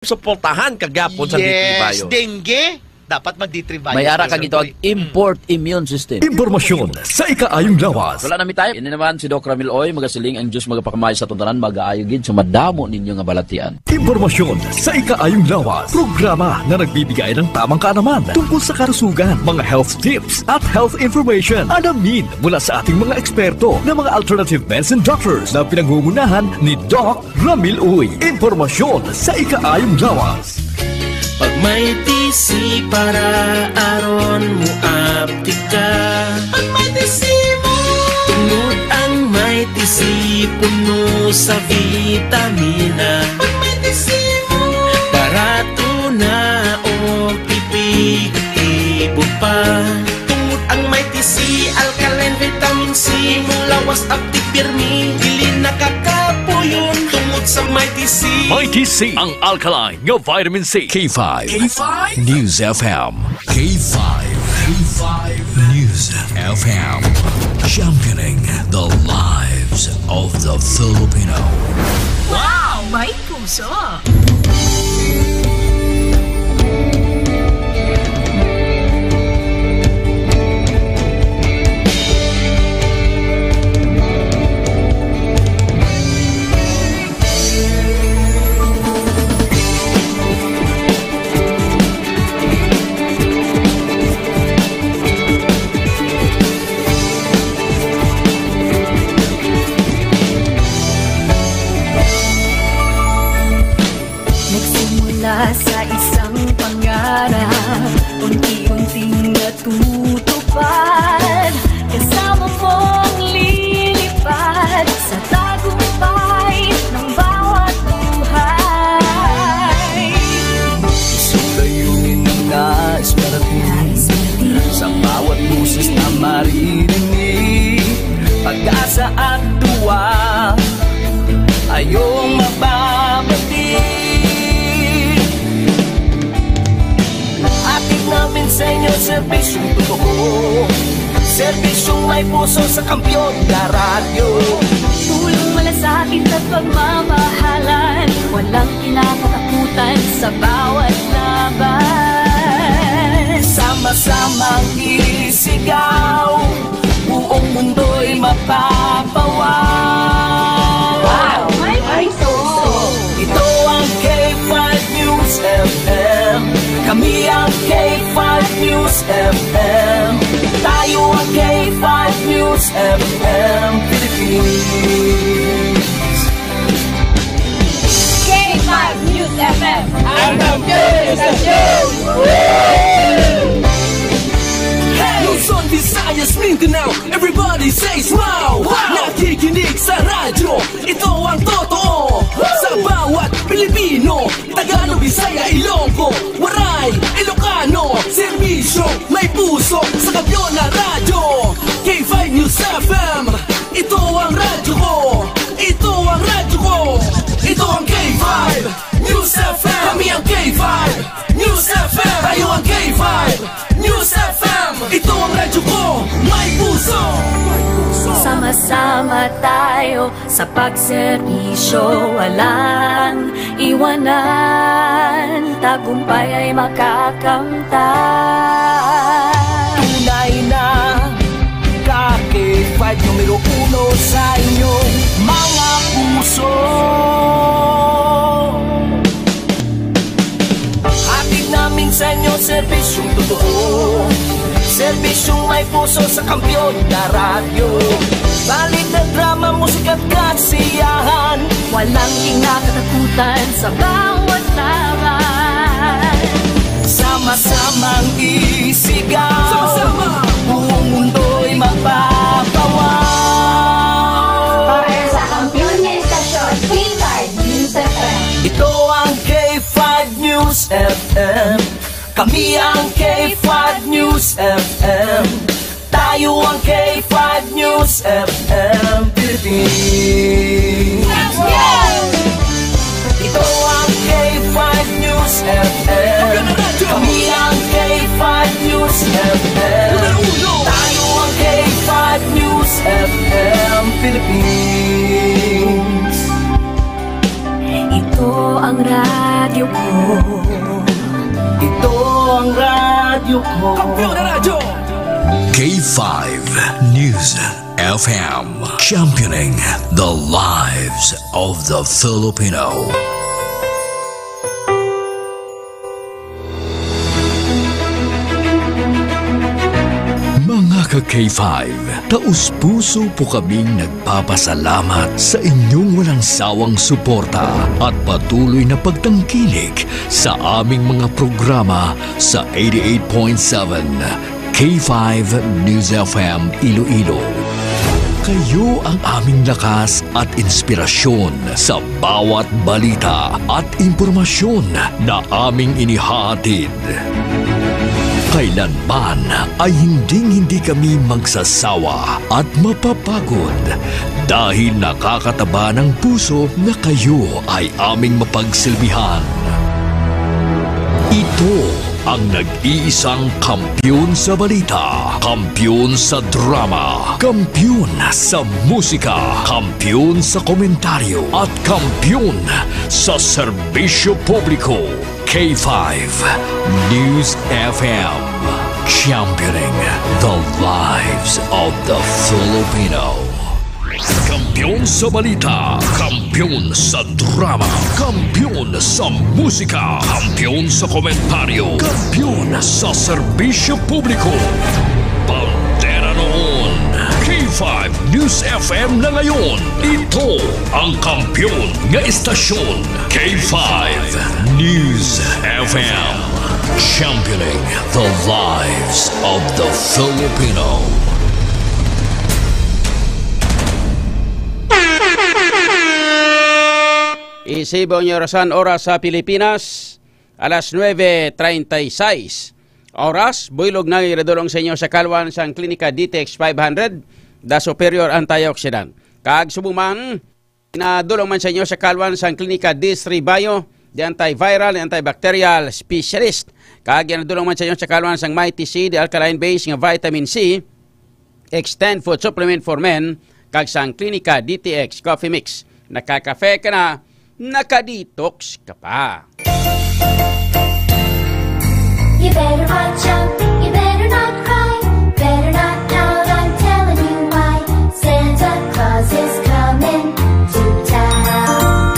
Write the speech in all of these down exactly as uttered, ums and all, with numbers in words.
suportahan kagapon sa D three Bio. Dengue, dapat mag-D three Bio May ara ka tayo. Gitawag import immune system. Impormasyon sa ikaayong lawas. Wala na mi time. Ini naman si Doc Ramil Oy, magasiling ang Diyos magapakamay sa atong tanan, magaayo gid sa madamo ninyo nga balatian. Impormasyon sa ikaayong lawas. Programa na nagbibigay ng tamang kaalaman tungkol sa kalusugan, mga health tips, at health information. Alamin mula sa ating mga eksperto na mga alternative medicine doctors na pinangungunahan ni Doc Ramil Uy. Impormasyon sa ikaayong lawas. Pag may T C para aron mo aptika. Pag may T C mo. Tungod ang may T C puno sa vitamina. Pag may T C mo. Barato na o epektibo pa. Tungod ang may T C, alkaline vitamin C, imong lawas aptik pirmi, dili nakakapuyon tungod sa may T C. May T C, ang alkaline nga vitamin C. K five. K five? News F M. K five. K five News F M. Championing the lives of the Filipino. Wow! May puso! Nagsimula sa isang pangarap, unti-unting natutupad. Kasama mong lilipad sa tagumpay ng bawat buhay. Isang layunin na nais marating sa bawat boses na maririnig. Pag-asa at duwa, ayong mababati. Hatid namin sa inyo serbisyong totoo. Serbisyong may puso sa Kampiyon na Radyo. Tulong, malasakit at pagmamahalan. Walang kinakatakutan sa bawat laban. Sama-samang isigaw. Buong mundo'y mapapawaw. Wow! May puso! Ito ang K five News F M. Kami ang K five News F M. Tayo ang K five News F M Philippines. K five News F M. Ang kampiyon sa istasyon! Hey! Luzon, Visayas, Mindanao, everybody says wow! Wow! Nakikinig sa radyo, ito ang totoo. Sa bawat Pilipino, Tagalog, Bisaya, Ilonggo, Waray, Ilocano, serbisyo, may puso, sa Kampiyon na Radyo, K five News F M. Ito ang radyo ko. Ito ang radyo ko. Ito ang K five News F M. Kami ang K five News F M. Tayo ang K five News F M. Ito ang radyo ko. May puso. Sama-sama tayo sa pagserbisyo. Walang iwanan. Tagumpay ay makakamtan. Tunay na K five numero uno sa inyong mga puso. Hatid namin sa inyo serbisyong totoo. Serbisyong may puso sa Kampiyon na Radyo. Balita, drama, musika at kasiyahan. Walang kinakatakutan sa bawat laban. Sama-samang isigaw. Sama-sama. Buong mundo'y mapapawaw. Para sa kampiyon nga istasyon, K five News F M. Ito ang K five News F M. Kami ang K five News F M. Tayo ang K five News F M Philippines. Let's go! Ito ang K five News F M. Kami ang K five News F M. Tayo ang K five News F M Philippines. Ito ang radyo ko. Ito ang radyo ko. Kampiyon na radyo! K five News F M, championing the lives of the Filipino. Mga ka K five, taus-puso po kaming nagpapasalamat sa inyong walang sawang suporta at patuloy na pagtangkilik sa aming mga programa sa eighty-eight point seven K five News F M Iloilo. Kayo ang aming lakas at inspirasyon sa bawat balita at impormasyon na aming inihahatid. Kailanman ay hinding-hindi kami magsasawa at mapapagod dahil nakakataba ng puso na kayo ay aming mapagsilbihan. Ito ang nag-iisang kampiyon sa balita, kampiyon sa drama, kampiyon sa musika, kampiyon sa komentaryo, at kampiyon sa serbisyo publiko. K five News F M, championing the lives of the Filipino. Kampiyon sa balita, kampiyon sa drama, kampiyon sa musika, kampiyon sa komentaryo, kampiyon sa serbisyo publiko. Bandera noon, K five News F M na ngayon. Ito ang kampiyon nga istasyon, K five News F M. Championing the lives of the Filipino. Isibong niyo orasan, oras sa Pilipinas, alas nuebe treinta y seis. Oras, buylog na nga ginadul-ong sa inyo sa kalwan sang Klinika D T X five hundred, the superior antioxidant. Kag subong man, ginadul-ong man sa inyo sa kalwan sang Klinika D three Bio, the antiviral and antibacterial specialist. Kag ginadul-ong man sa inyo sa kalwan sang Mighty C, the alkaline base nga vitamin C, Extend Food Supplement for Men, kag sang Klinika D T X Coffee Mix. Nakakafe ka na, naka-detox ka pa. You better watch out, you better not cry, better not pout, I'm telling you why. Santa Claus is coming to town.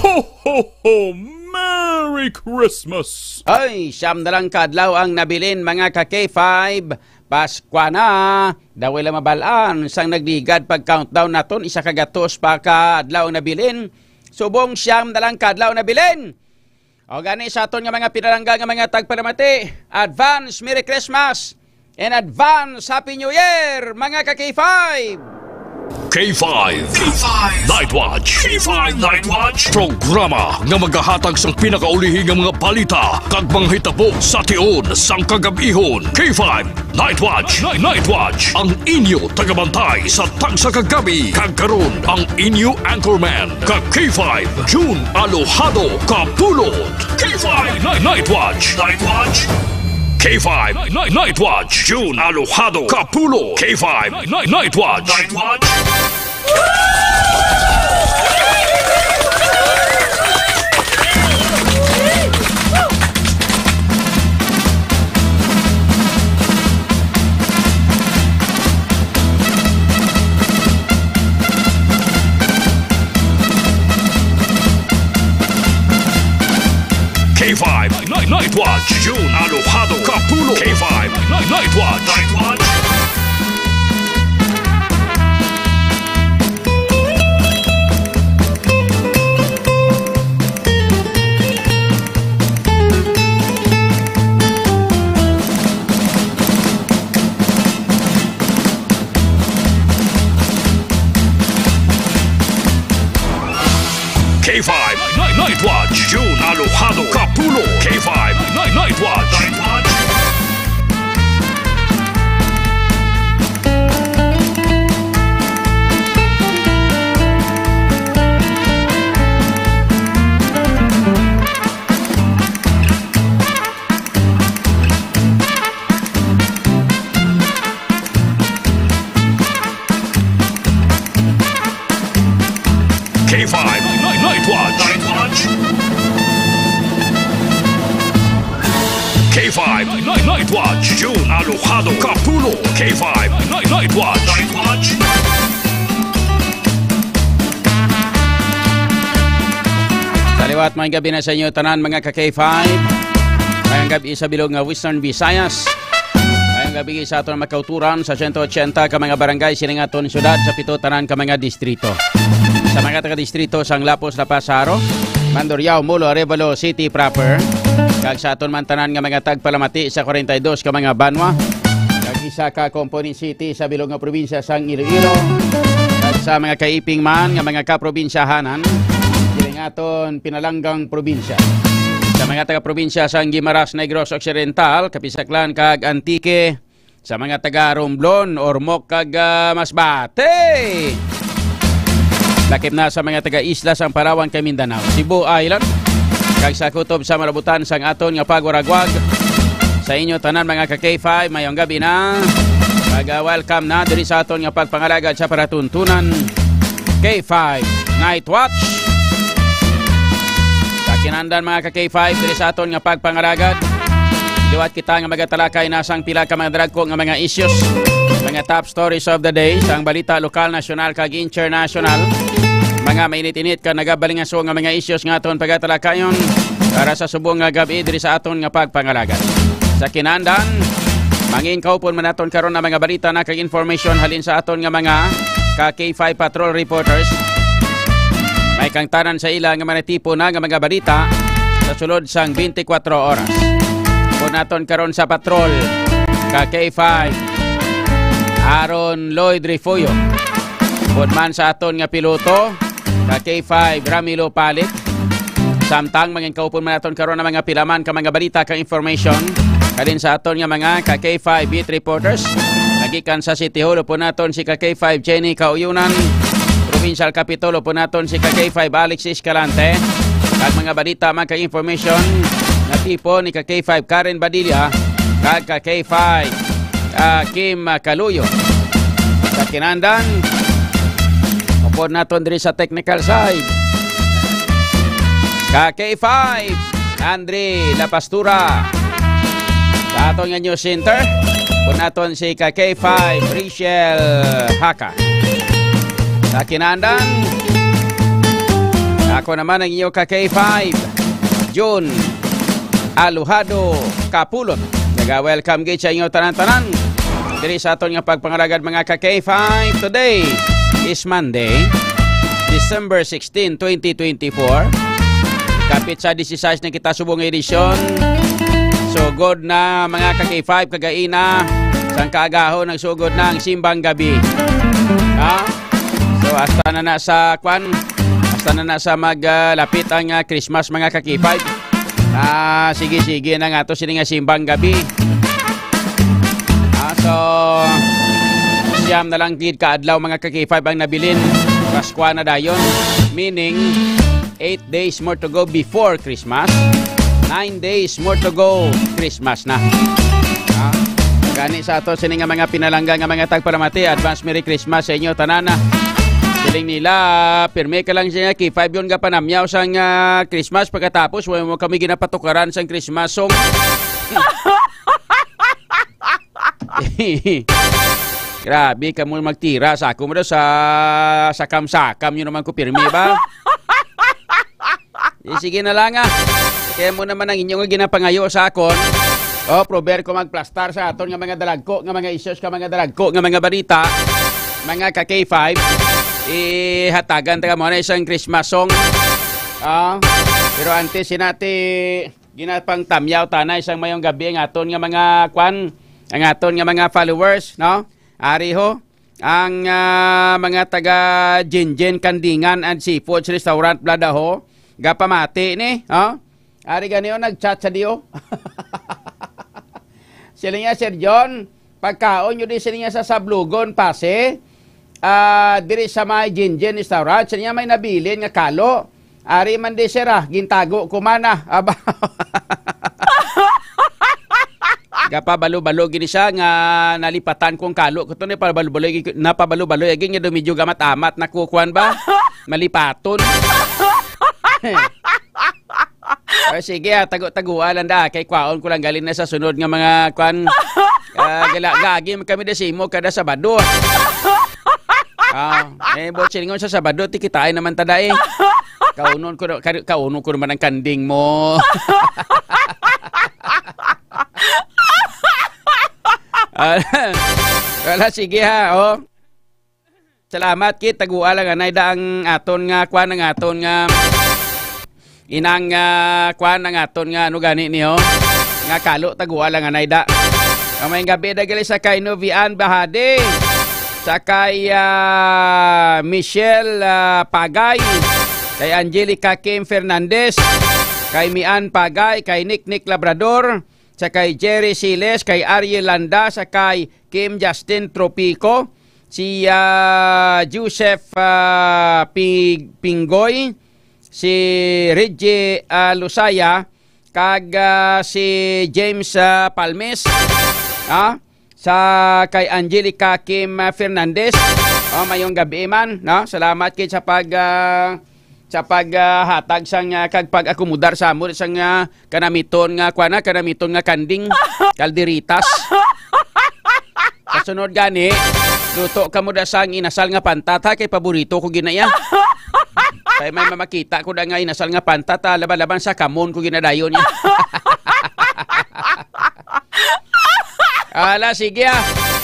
Ho, ho, ho! Merry Christmas! Ay, siyam na lang ka adlaw ang nabilin, mga ka K five. Paskwa na! Daw wala mabal-an sang nagligad pag-countdown naton, isa ka gatos pa ka adlaw nabilin. Subong siyam na lang ka adlaw nabilin. O gani sa aton nga mga pinalangga nga mga tagpanamati, advance Merry Christmas and advance Happy New Year, mga ka K five! K five. K five Night Watch. K five Night Watch. Programa nga magahatag sang pinakaulihi nga mga balita kag mga hitabo sa tion sang kagab-ihon. K five Night Watch. Night, Night Watch. Ang inyo tagabantay sa tagsa ka gabi. Kag karon, ang inyo anchorman, ka K five, June Alojado Kapulot. K five Night, Night Watch. Night Watch. K five Night, Night Watch. June Alojado Kapulot. K five Night, Night Watch. Night Watch. K five Night, Night Watch. June Alojado Kapulot. K five Night, Night Watch. Night Watch. K five Night, Night Watch. June Alojado Kapulot. K five Night, Night Watch. Night Watch. K five Night, Night Watch, June Alojado Kapulo, K five Night, Night Watch. Night Watch. Sa liwat, maayong gabi na sa inyo tanan, mga ka K five. Maayong gabi sa bilog nga Western Visayas. Maayong gabi sa aton makauturan sa sento ochenta ka mga barangay sining aton syudad, sa pito tanan ka mga distrito. Sa mga taga-distrito sang Lapos, La Paz, Jaro, Mandurriao, Molo, Arevalo City proper, kag sa aton man tanan nga mga tagpalamati sa kwarenta y dos ka mga banwa, kag isa ka component city sa bilog nga probinsya sang Iloilo, kag sa mga kaiping man nga mga kaprobinsyahanan diri nga aton pinalanggang probinsya. Sa mga taga-probinsya sang Guimaras, Negros Occidental, Capiz, Aklan, kag Antique, sa mga taga Romblon, Ormoc, kag, ah, Masbate. Lakip na sa mga taga-isla sang Palawan kag Mindanao, Cebu Island, kag sa kutob sa malabutan sang aton nga pagwaragwag. Sa inyo tanan, mga ka K five, maayong gabi na. Pag, ah, welcome na diri sa aton nga pagpangalagad sa palatuntunan, K five Night Watch. Sa kinandan, mga ka K five, diri sa aton nga pagpangalagad, liwat kita nga magatalakay na sang pila ka mga dalagko nga mga issues, mga top stories of the day, sang balita lokal, nasyonal, kag internasyonal. Mga mainit-init kag nagabalingaso nga mga issues nga aton pagatalakayon para sa subong nga gab-i diri sa aton nga pagpangalagad. Sa kinandan, mangin kaupon man naton karon ang mga balita na kag information halin sa aton nga mga ka K five patrol reporters. May kangtanan sa ila nga manatipo na nga mga balita sa sulod sang twenty-four oras. Upod naton karon sa patrol, ka K five, Aaron Lloyd Refollo. Upod man sa aton nga piloto, ka K five, Ramilo Palit. Samtang mangin kaupon man naton karon ang mga pilaman ka mga balita kag information halin sa aton nga mga ka K five beat reporters. Nagikan sa City Hall, upod naton si ka K five Jenny Kauyunan. Provincial Capitol, upod naton si ka K five Alex Escalante. Kag mga balita man kag information, natipon ni ka K five Karen Badilla kag ka K five, ah, Kim Kaluyo. Sa kinandan, upod naton diri sa technical side, ka K five, Andre La Pastura. Sa aton nga news center, upod naton si ka K five, Rachel Haka. Sa kinandan, ako naman ang inyo ka K five, June Alojado Kapulot. Naga-welcome gid sa inyo tanan-tanan diri sa aton nga pagpangalagad, mga ka K five. Today is Monday, December sixteen, twenty twenty-four. Kapit sa disisais na kita subong nga edisyon. Sugod na, mga ka K five, kagaina, sang kaagahon, nagsugod na ang simbang gabi. Ha? So, hasta na na sa, kwan, hasta na na sa mag, ah, lapit ang, ah, Christmas, mga ka K five. Ah, sige, sige na nga to, sini nga simbang gabi. Ah, so, siyam na lang gid ka adlaw, mga ka K five, ang nabilin. Paskwa na dayon. Meaning, eight days more to go before Christmas. Nine days more to go, Christmas na. Ah, gani sa ato sini nga mga pinalangga nga mga tagpalamati, advance Merry Christmas sa inyo tanan. Siling nila, pirmi ka lang siya, K five yun ka panamyaw sang, ah, Christmas, pagkatapos, wala mo kami ginapatukaran sang Christmas song. Grabe ka mo magtira sa ako mo daw sa sakam-sakam yun naman ko pirmi ba? Eh, sige na lang, ah. Kaya mo naman ang inyong ginapangayo sa akon. Oh, prober ko magplastar sa aton nga mga dalagko, nga mga issues, ka mga dalagko, nga mga balita. Mga ka K five, ihatagan ta ka mo na isang Christmas song. Ah, pero antes, sinati, ginapangtamyaw ta na isang mayong gabi ang aton nga mga kwan, ang aton nga mga followers, no? Ari ho, ang, ah, mga taga Jinjin Kandingan and Seafoods Restaurant, Bladaho, gapamati ni, oh? Ari gani, oh, nag-chat sa diyo. Sila niya, Sir John, pagkaon nyo di sila niya sa Sablugon, Pase, ah, diri sa may Jinjin Restaurant, sila niya may nabilin nga kalo. Ari man di, sir, ah, gintago ko man, ah. Aba. Gapabalo-balo gini siya nga nalipatan kong kalo. Kuto ni pabalo-balo, napabalo-balo, agi nga daw medyo gamat-amat na kukuan ba? Malipaton. Ay, sige, ah, tago-tagoa lang da. Kay kwaon ko lang galing na sa sunod nga mga kwan. Ah, gala, gagi man kami da sa imo kada Sabado. Ah, eh, buot silingon sa Sabado, ti kitain naman ta da eh. Kaunon ko, na- kari- kaunon ko naman ang kanding mo. Ah, wala, sige ha, oh. Salamat, Kit. Tagua lang anay da ang aton nga, kwan, ang aton nga, inang, ah, kwan, ang aton nga, ano gani niyo? Nga kalo, tagua lang anay da. Ang may gabi da gali sa kay Novian Bahade, sa kay, ah, Michelle, ah, Pagay, kay Angelica Kim Fernandez, kay Mian Pagay, kay Nick Nick Labrador, sa kay Jerry Siles, kay Ariel Landa, sa kay Kim Justin Tropico, si, ah, Joseph, ah, Pi- Pinggoy, si Reggie, ah, Lusaya, kag, ah, si James, ah, Palmes, ah, sa kay Angelica Kim, ah, Fernandez. Oh, mayong gabi man, no? Salamat kit sa pag, ah, sa pag, ah, hatag sang, ah, kag pag-akomodar sa amo sang, ah, kanamiton nga, kuwan na, kanamiton nga kanding, kalderitas. Sa sunod gani, luto ka mo da sang inasal nga pantat, ha, kay paborito ko ginaya. Kay may mamakita ko da nga inasal nga pantat, ha, laban-laban sa kamon ko ginadayon niya. Ala, sige, ah.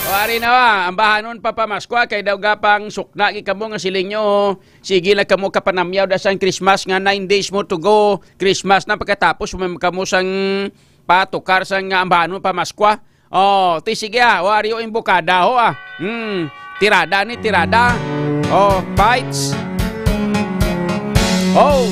O, ari na, ah. Ambahanon pa pamaskwa, kay daw gapang sukna gi kamo nga siling nyo. Sige lang kamo kapanamyaw da sang Christmas nga nine days mo to go. Christmas na pagkatapos mo kamo sang patukar sang nga ambahanon pamaskwa. Oh, ti sige, ah. O, ari o imbukada, ho, ah. Hmm, tirada ni, tirada. Oh, fights. Oh.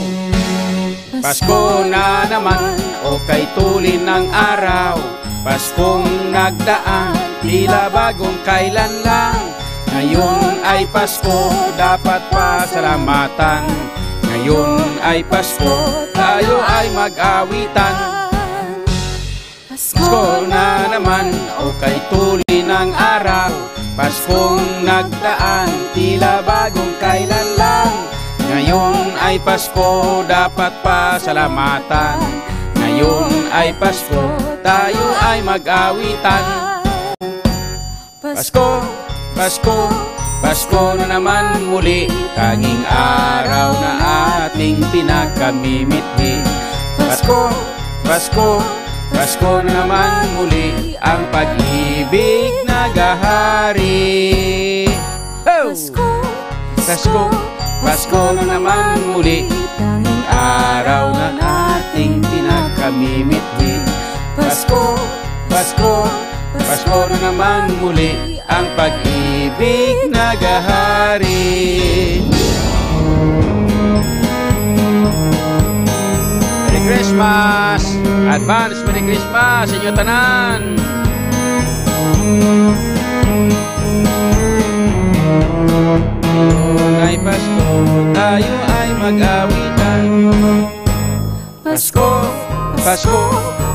Pasko na naman, o kay tulin ng araw. Paskong nagdaan, tila bagong kailan lang. Ngayon ay Pasko, dapat pasalamatan. Ngayon ay Pasko, tayo ay mag-awitan. Pasko na naman, o kay tuli ng araw. Paskong nagdaan, tila bagong kailan lang. Ngayon ay Pasko, dapat pasalamatan. Ngayon ay Pasko, tayo ay mag-awitan. Pasko, Pasko, Pasko na naman muli, tanging araw na ating pinakamimithi. Pasko, Pasko, Pasko na naman muli, ang pag-ibig nagahari. Ho! Pasko, Pasko, Pasko na naman muli, tanging araw na ating pinakamimithi. Pasko, Pasko, Pasko na naman muli, ang pag-ibig nagahari. Merry Christmas! Advance Merry Christmas sa inyo tanan! Ngayong Pasko, tayo ay mag-awitan. Pasko, Pasko,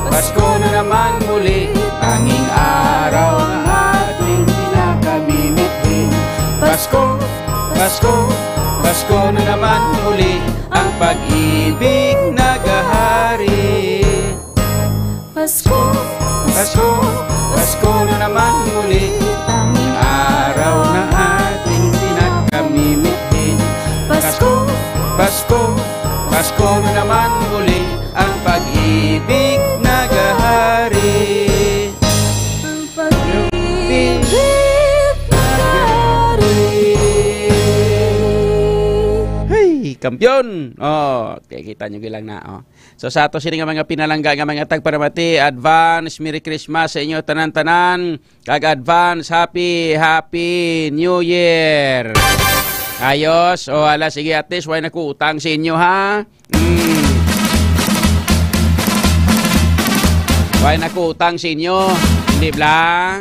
Pasko na naman muli. Tanging araw na ating pinakamimithi. Pasko, Pasko, Pasko na naman muli. Ang pag-ibig nagahari. Pasko, Pasko, Pasko na naman muli. Tanging araw na ating pinakamimithi. Pasko, Pasko, Pasko na naman muli. Ang pag-ibig nagahari. Ang pag-ibig nagahari. Hey, kampiyon! Oh, kikita nyo gilang na, oh. So, sa ato sini nga mga pinalangga nga mga tagparamati, advance Merry Christmas sa inyo tanan-tanan, kag advance Happy, Happy New Year. Ayos. O, ala, sige, at least, way na ko utang sa inyo, ha? Mm. Way na ko utang sa inyo. Hindi bla?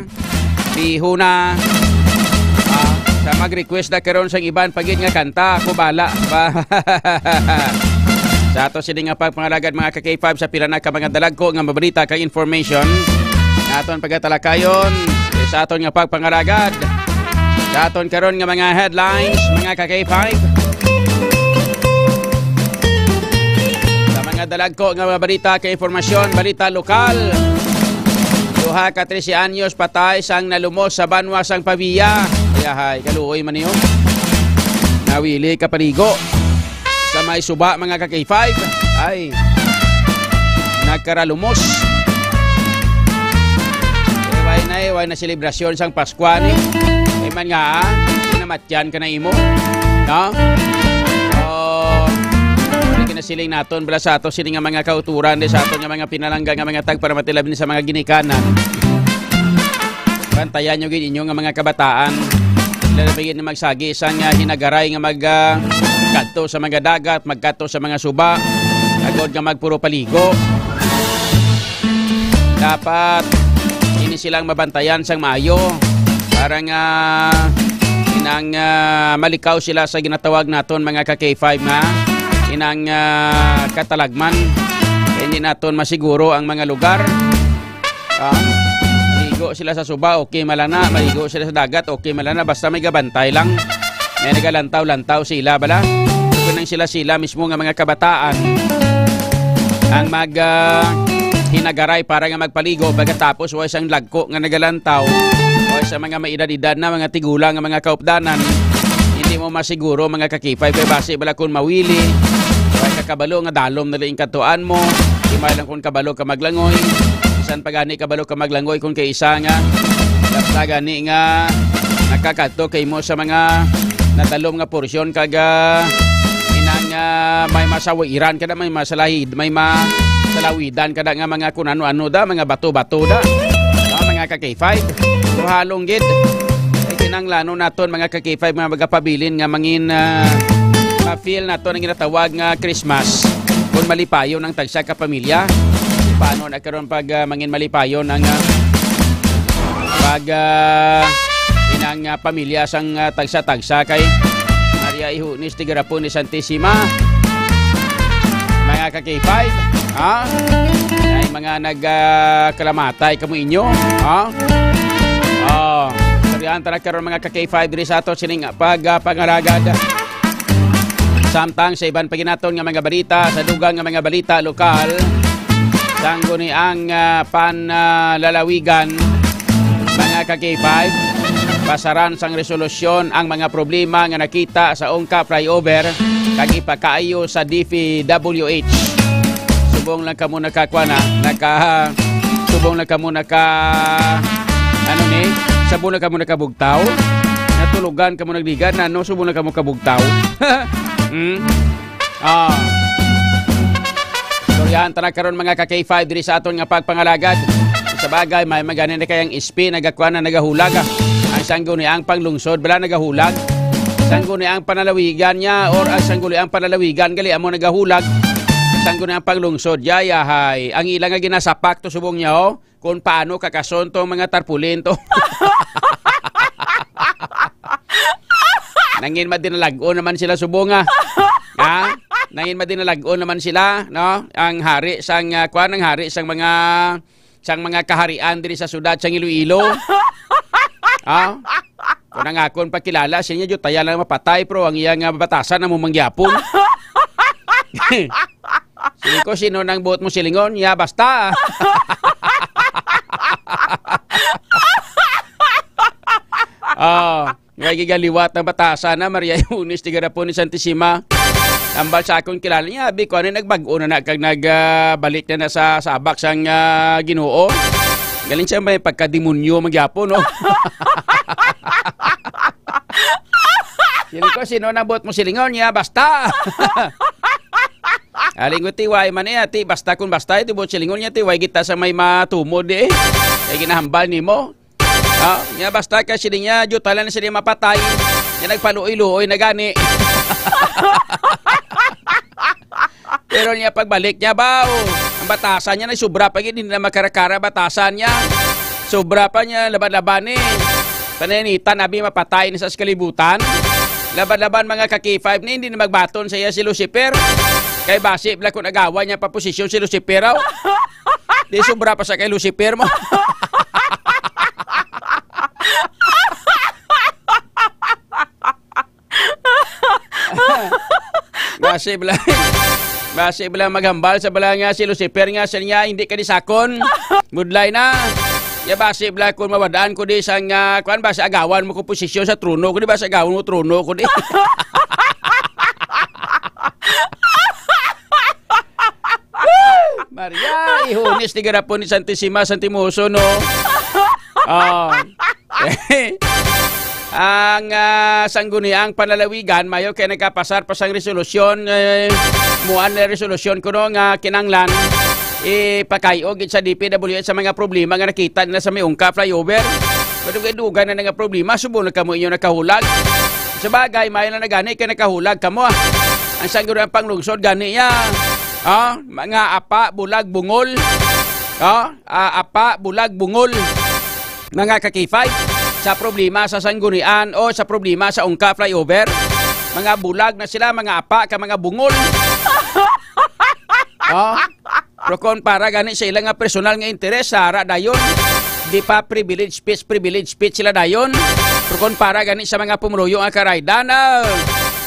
Bihuna. Ah, sa mag-request na karon sang iban pagid nga kanta, ako bala. Sa ato sini nga pagpangalagad, mga ka-K five, sa pila na ka mga dalagko nga mabalita kag information, aton pagatalakayon sa aton nga pagpangalagad. Sa aton karon nga mga headlines, mga ka-K five. Sa mga Dalagko nga mga balita kay impormasyon, balita lokal. Duha ka trese anyos patay sang nalumos sa banwa sang Pavia. Yahay, kaluoy man niyo. Nawili ka paligo sa may suba, mga ka-K five. Ay, nagkaralumos. Eh, why na, eh, why na selebrasyon sang Pasko ni? Eh, man nga, ah, namatyan ka na imo. No? Oh, ano kinasiling naton bala sa ato sini nga mga kauturan, di sa aton nga mga pinalangga nga mga tagparamat, labi na sa mga ginikanan? Bantayan nyo gid inyo nga mga kabataan. Lalo pa gid na magsagi sang, ah, hinagaray nga mag, ah, kadto sa mga dagat, magkadto sa mga suba, agod nga magpuro paligo. Dapat ini silang mabantayan sang maayo para nga inang, ah, malikaw sila sa ginatawag naton, mga ka-K five, nga inang, ah, katalagman. Kaya hindi naton masiguro ang mga lugar. Ah, maligo sila sa suba, okay malana. Maligo sila sa dagat, okay malana. Basta may gabantay lang. May nagalantaw-lantaw sila, bala. Kung nang sila-sila mismo nga mga kabataan ang mag, ah, hinagaray para nga magpaligo, pagkatapos wa isang lagko nga nagalantaw, wa sa mga maedad-edad na, mga tigulang nga mga kaupdanan, hindi mo masiguro, mga ka-K five, kay basi bala kung mawili, wa ka kabalo nga dalom na lang katuan mo, di may lang kung kabalo ka maglangoy, bisan pa gani kabalo ka maglangoy kung kay isa nga, basta gani nga nakakadto kay mo sa mga nadalom nga porsyon kag, ah, inang, ah, may masawiran kada, may masalahid, may masalawidan kada nga mga kun ano-ano da, mga bato-bato da. Ah, mga ka-K five. So, halong gid. Ay kinahanglanon naton, mga ka-K five, mga magapabilin nga mangin, ah, ma-feel naton ang ginatawag nga Christmas kung malipayon ang tagsa ka pamilya. Paano na karon pag, ah, mangin malipayon ang, ah, pag, ah, inang, ah, pamilya sang, ah, tagsa-tagsa kay Maria Ihunis, tigarapon ni Santisima. Mga ka-K five, ha? Ay mga nag, ah, kalamatay kamo inyo, ha? Oh, istoryahan ta na karon, mga ka-K five, diri sa ato sining pag, ah, pangalagad. Samtang sa iban pa ginaton nga mga balita, sa dugang nga mga balita lokal, sangguniang, ah, panlalawigan, mga ka-K five, pasaran sang resolusyon ang mga problema nga nakita sa Ungka Flyover kag ipakaayo sa D P W H. Subong lang kamo nakakuan na, naka, subong lang kamo naka, ano ni? Subong lang kamo nakabugtaw? Natulugan kamo nagligad na, no? Subong lang kamo kabugtaw? Hmm? Ah. Istoryahan ta na karon, mga ka-K five, diri sa aton nga pagpangalagad. Sa bagay, may magani na kayang S P nagakuan na nagahulag, ah. Ang sangguniang panglungsod bala nagahulag. Sangguniang panlalawigan niya or ang sangguniang panlalawigan gali amo nagahulag. Sangguniang panglungsod, yayahay. Ang ila nga ginasapak to subong niya, oh. Kung paano kakason tong mga tarpaulin to. Nangin madinalag-on naman sila subong, ah. Ha? Nangin madinalag-on naman sila, no? Ang hari sang, ah, kuwan, ang hari sang mga, sang mga kaharian diri sa syudad sang Iloilo. Ha? Kung ang akon pagkilala, siya niya, jutaya lang mapatay, pero ang iya nga batasan amo mangyapon. Sige ko, sino nang buot mo silingon? Ya, basta. Oh, may gigaliwat ang batasan na, Maria Eunice, tigarapon ni Santisima. Ambal sa akong kilala niya, abi ko, ano, nagbag-o na na, kag nag, ah, balik na na sa sabak sang, ah, Ginoo. Galing siya may pagkademonyo, magyapon, no? Sino ko, sino nang buot mo silingon niya? Basta. Aling ko, ti, way man eh, ti, basta kung basta, ti, buot silingon niya, ti, way kita sa may matumod eh. Kay ginahambal nimo. Ah, niya basta kay sila niya, juta lang sila mapatay. Niya nagpaluoy-luoy na gani. Pero niya pagbalik niya ba, oh, ang batasan niya, nagsubra pa gid, hindi na makarakara batasan niya. Sobra pa niya, laban-laban ni. Pananitan, abi, mapatay na sa kalibutan. Laban-laban, mga ka-K five ni, hindi na magbaton sa iya si Lucifer. Kay basi, bala kung agawan niya pa posisyon si Lucifer, aw. Di sobra pa sa kay Lucifer mo. Basi, bala. Basi bala maghambal sa bala nga si Lucifer nga sa niya, "Hindi ka disakon. Mudlay na." Ya basi bala kung mawad-an ko di sa nga, kuan ba, sa agawan mo ko posisyon sa trono ko di ba, sa agawan mo trono ko di. Maria, ihunis ni garapon ni Santisima, Santimoso, no? Oh. Ang, ah, Sangguniang Panlalawigan, mayo kay nagkapasar pa sang resolusyon, eh, muan na resolusyon kuno nga kinanglan ipakay-o gid sa D P W H sa mga problema nga nakita nila sa may Ungka flyover. Madugay-dugay na nga problema, subong na kamo inyo nakahulag. Sa bagay, mayo na gani kay nakahulag kamo, ah. Ang Sangguniang Panglungsod gani ya, ah, mga apa, bulag, bungol. Ah, ah, apa, bulag, bungol. Mga ka-K five, sa problema sa Sanggunian o sa problema sa Ungka flyover, mga bulag na sila, mga apa ka mga bungol. Oh, pero kung para gani sa ila nga personal nga interes, sara dayon. Di pa privilege speech, privilege speech sila dayon. Pero kung para gani sa mga pumuluyo nga karaydan, ah,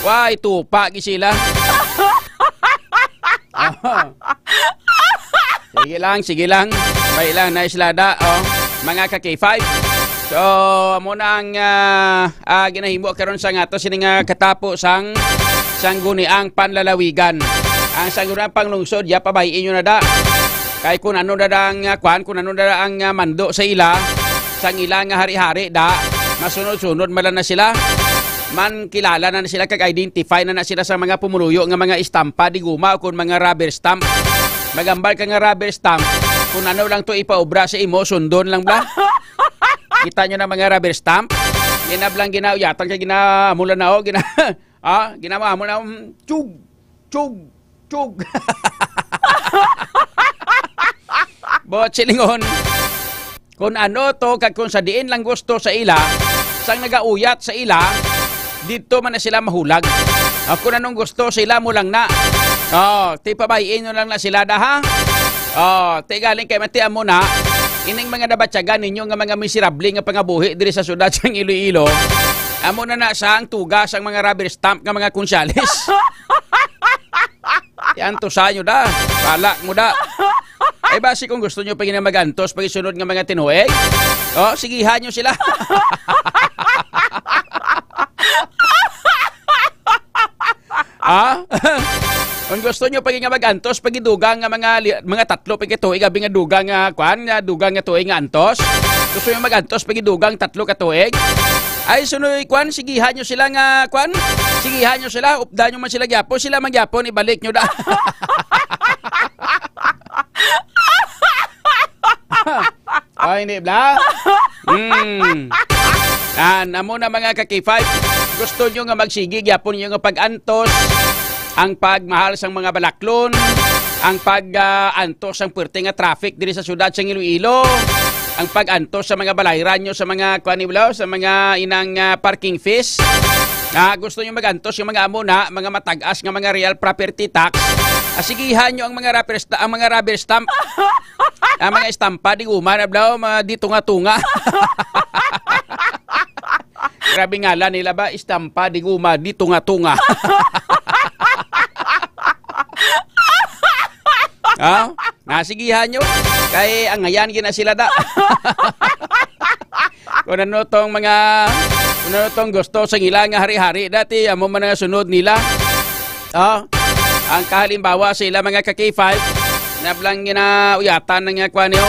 way tupa gi sila. Aha. Sige lang, sige lang. Bay lang, nice lada, oh. Mga ka-K five. So, amo na ang, ah, ah, ginahimo karon sa nga to, sini nga katapo sang Sangguniang Panlalawigan. Ang Sangguniang Panglungsod, ya, pabay-i nyo na da. Kay kung ano na da ang, ah, kwan, kung ano na da ang, ah, mando sa ila, sang ila nga hari-hari da, masunod-sunod man lang na sila. Man kilala na, na sila kag identify na, na sila sa mga pumuluyo nga mga estampa di guma o kon mga rubber stamp. Magambal ka nga rubber stamp, kung ano lang to ipaobra sa imo, sundon lang bla. Kita nyo na mga rubber stamp? Ginablang ginauyatan kay ginamulan na o, gina-, ah, ginamamula, mm, chug, chug, chug. Buot silingon, kung ano to, kag kung sa diin lang gusto sa ila, sang nagauyat sa ila, didto man na sila mahulag. Ah, kung anong gusto sila mo lang na. Oh, ti pabay-in nyo lang na sila da, ha? Oh, ti galing kay mati amo na, ining mga nabatyagan ninyo nga mga miserable nga pangabuhi diri sa syudad sang Iloilo. Amo na na sang tuga sang mga rubber stamp nga mga konsyales. Yan to sa inyo da. Balak mo da. Ay, basi kung gusto nyo pa gina mag-antos pag isunod nga mga tinuig, oh, sigihan nyo sila. Ah? Kung gusto nyo pa nga mag-antos, pagidugang nga mga li-, mga tatlo pa katuig, abi nga dugang nga, kwan, nga dugang nga tuig nga antos. Gusto nyo mag-antos, pagidugang tatlo ka tuig? Ay, sunoy, kwan, sigihan nyo sila nga, kwan, sigihan nyo sila, updan nyo man sila gyapon, sila man gyapon, ibalik nyo da. Ay, hindi bla? Hmm. An, amo na mga ka-K five, gusto nyo nga magsigi gyapon nyo nga pag-antos, ang pagmahal sang mga balaklon, ang pag, ah, antos sang puwerte nga traffic diri sa syudad sang Iloilo, ang pag-antos sa mga balayran nyo sa mga, kuan ni bla, sa mga inang, ah, parking fees. Ah, gusto nyo mag-antos yung mga amo na, mga matag-as nga mga real property tax. Ah, sigihan nyo ang mga rubber sta-, ang mga rubber stamp. Ang mga estampa, di guma na bla, mga di tunga-tunga. Grabe ngalan nila ba? Estampa, di guma, di tunga-tunga. Ha? Nasigihan nyo? Kay angayan gina sila da. Kung ano tong mga, kung ano tong gusto sa ila nga hari-hari dati, amo man nga sunod nila. Oh, ang kahalimbawa sa ila mga ka-K five, nablang ginauyatan ng, uh, kwan niyo,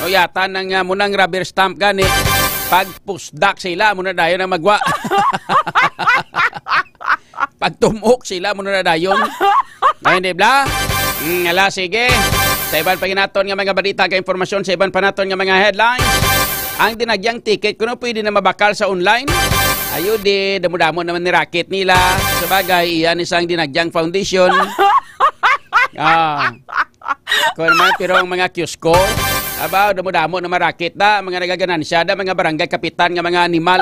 uyatan ng, uh, munang rubber stamp gani, pag pusdak sa ila, muna dayon ang magwa. Pagtumok sila, muna na dayon. Ay, hindi bla? Mm, ala, sige. Sa iban pa ginaton nga mga balita kag impormasyon, sa iban pa naton nga mga headlines, ang dinagyang ticket, kuno pwede na mabakal sa online? Ayo di, damo-damo naman ni racket nila. Sa bagay, iyan isang dinagyang foundation. Ah. Kung naman, pero ang mga kiosko, aba, damo-damo na marakit da, mga nagaganansya da, mga barangay kapitan nga mga animal.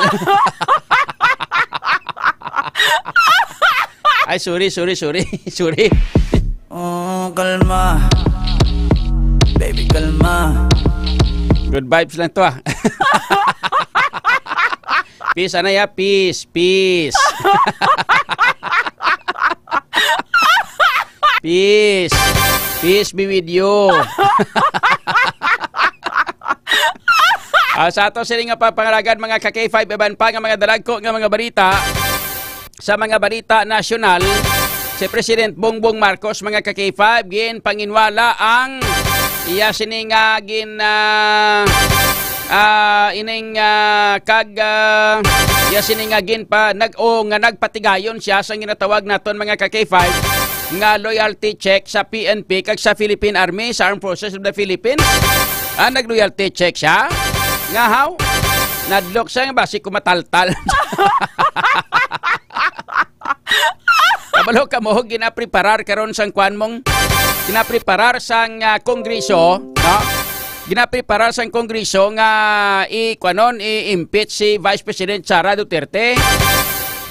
Ay, sorry, sorry, sorry. Sorry. Oh, kalma. Baby, kalma. Good vibes lang to, ah. Peace, anay, ah. Peace, peace. Peace. Peace be with you. Ah, sa ato sini nga pagpangalagan, mga ka-K five, iban pa nga mga dalagko nga mga balita, sa mga balita nasyonal, si President Bongbong Marcos, mga ka-K five, ginpanginwala ang iya sini nga gin, ah, ah, ining, ah, kag, ah, iya sini nga gin pa, nag, o nga nagpatigayon siya sa ginatawag naton, mga ka-K five, nga loyalty check sa P N P kag sa Philippine Army, sa Armed Forces of the Philippines. Ah, nag-loyalty check siya? Nga how? Nadlok siya nga basi ko mataltal. Kabalo ka mo, ginapreparar karon sang kwan mong, ginapreparar sang, ah, Kongreso, no? Ginapreparar sang Kongreso nga i-, kwanon, i-impeach si Vice President Sara Duterte.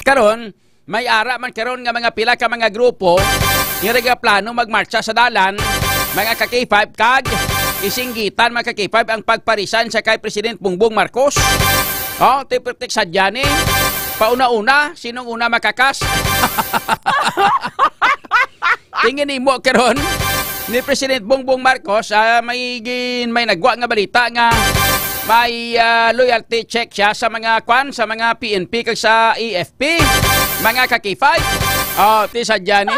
Karon, may ara man karon nga mga pila ka mga grupo nga nagaplano magmartsa sa dalan, mga ka-K five, kag isinggitan, mga ka-K five, ang pagparisan sa kay President Bongbong Marcos. Oh, ti pertik sadya ni. Pauna-una, sinong una makakas? Tingin nimo karon ni President Bongbong Marcos, ah, may gin-, may nagwa nga balita nga may, ah, loyalty check siya sa mga kwan, sa mga P N P kag sa A F P, mga ka-K five. Oh, ti sadya ni.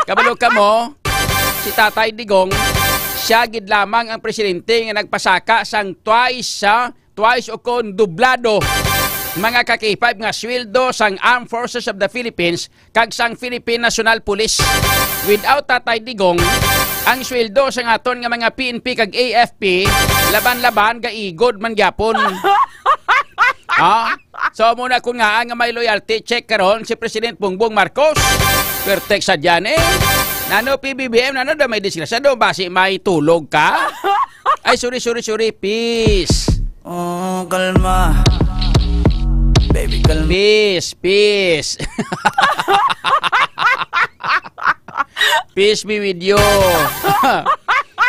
Kabalo ka mo, si Tatay Digong, siya gid lamang ang presidente nga nagpasaka sang twice, ah, twice o kon dublado, mga ka-K five, nga sweldo sang Armed Forces of the Philippines kag sang Philippine National Police. Without Tatay Digong, ang sweldo sang aton nga mga P N P kag A F P, laban-laban, gaigod man gyapon. Ah? So, muna kun nga nga may loyalty check karon si President Bongbong Marcos. Pertek sa dyan eh. Nano, P B B M, nano daw may disgrasya? Daw basi may tulog ka? Ay, sorry, sorry, sorry. Peace. Oh, kalma. Baby, kalma. Peace, peace. Peace be with you.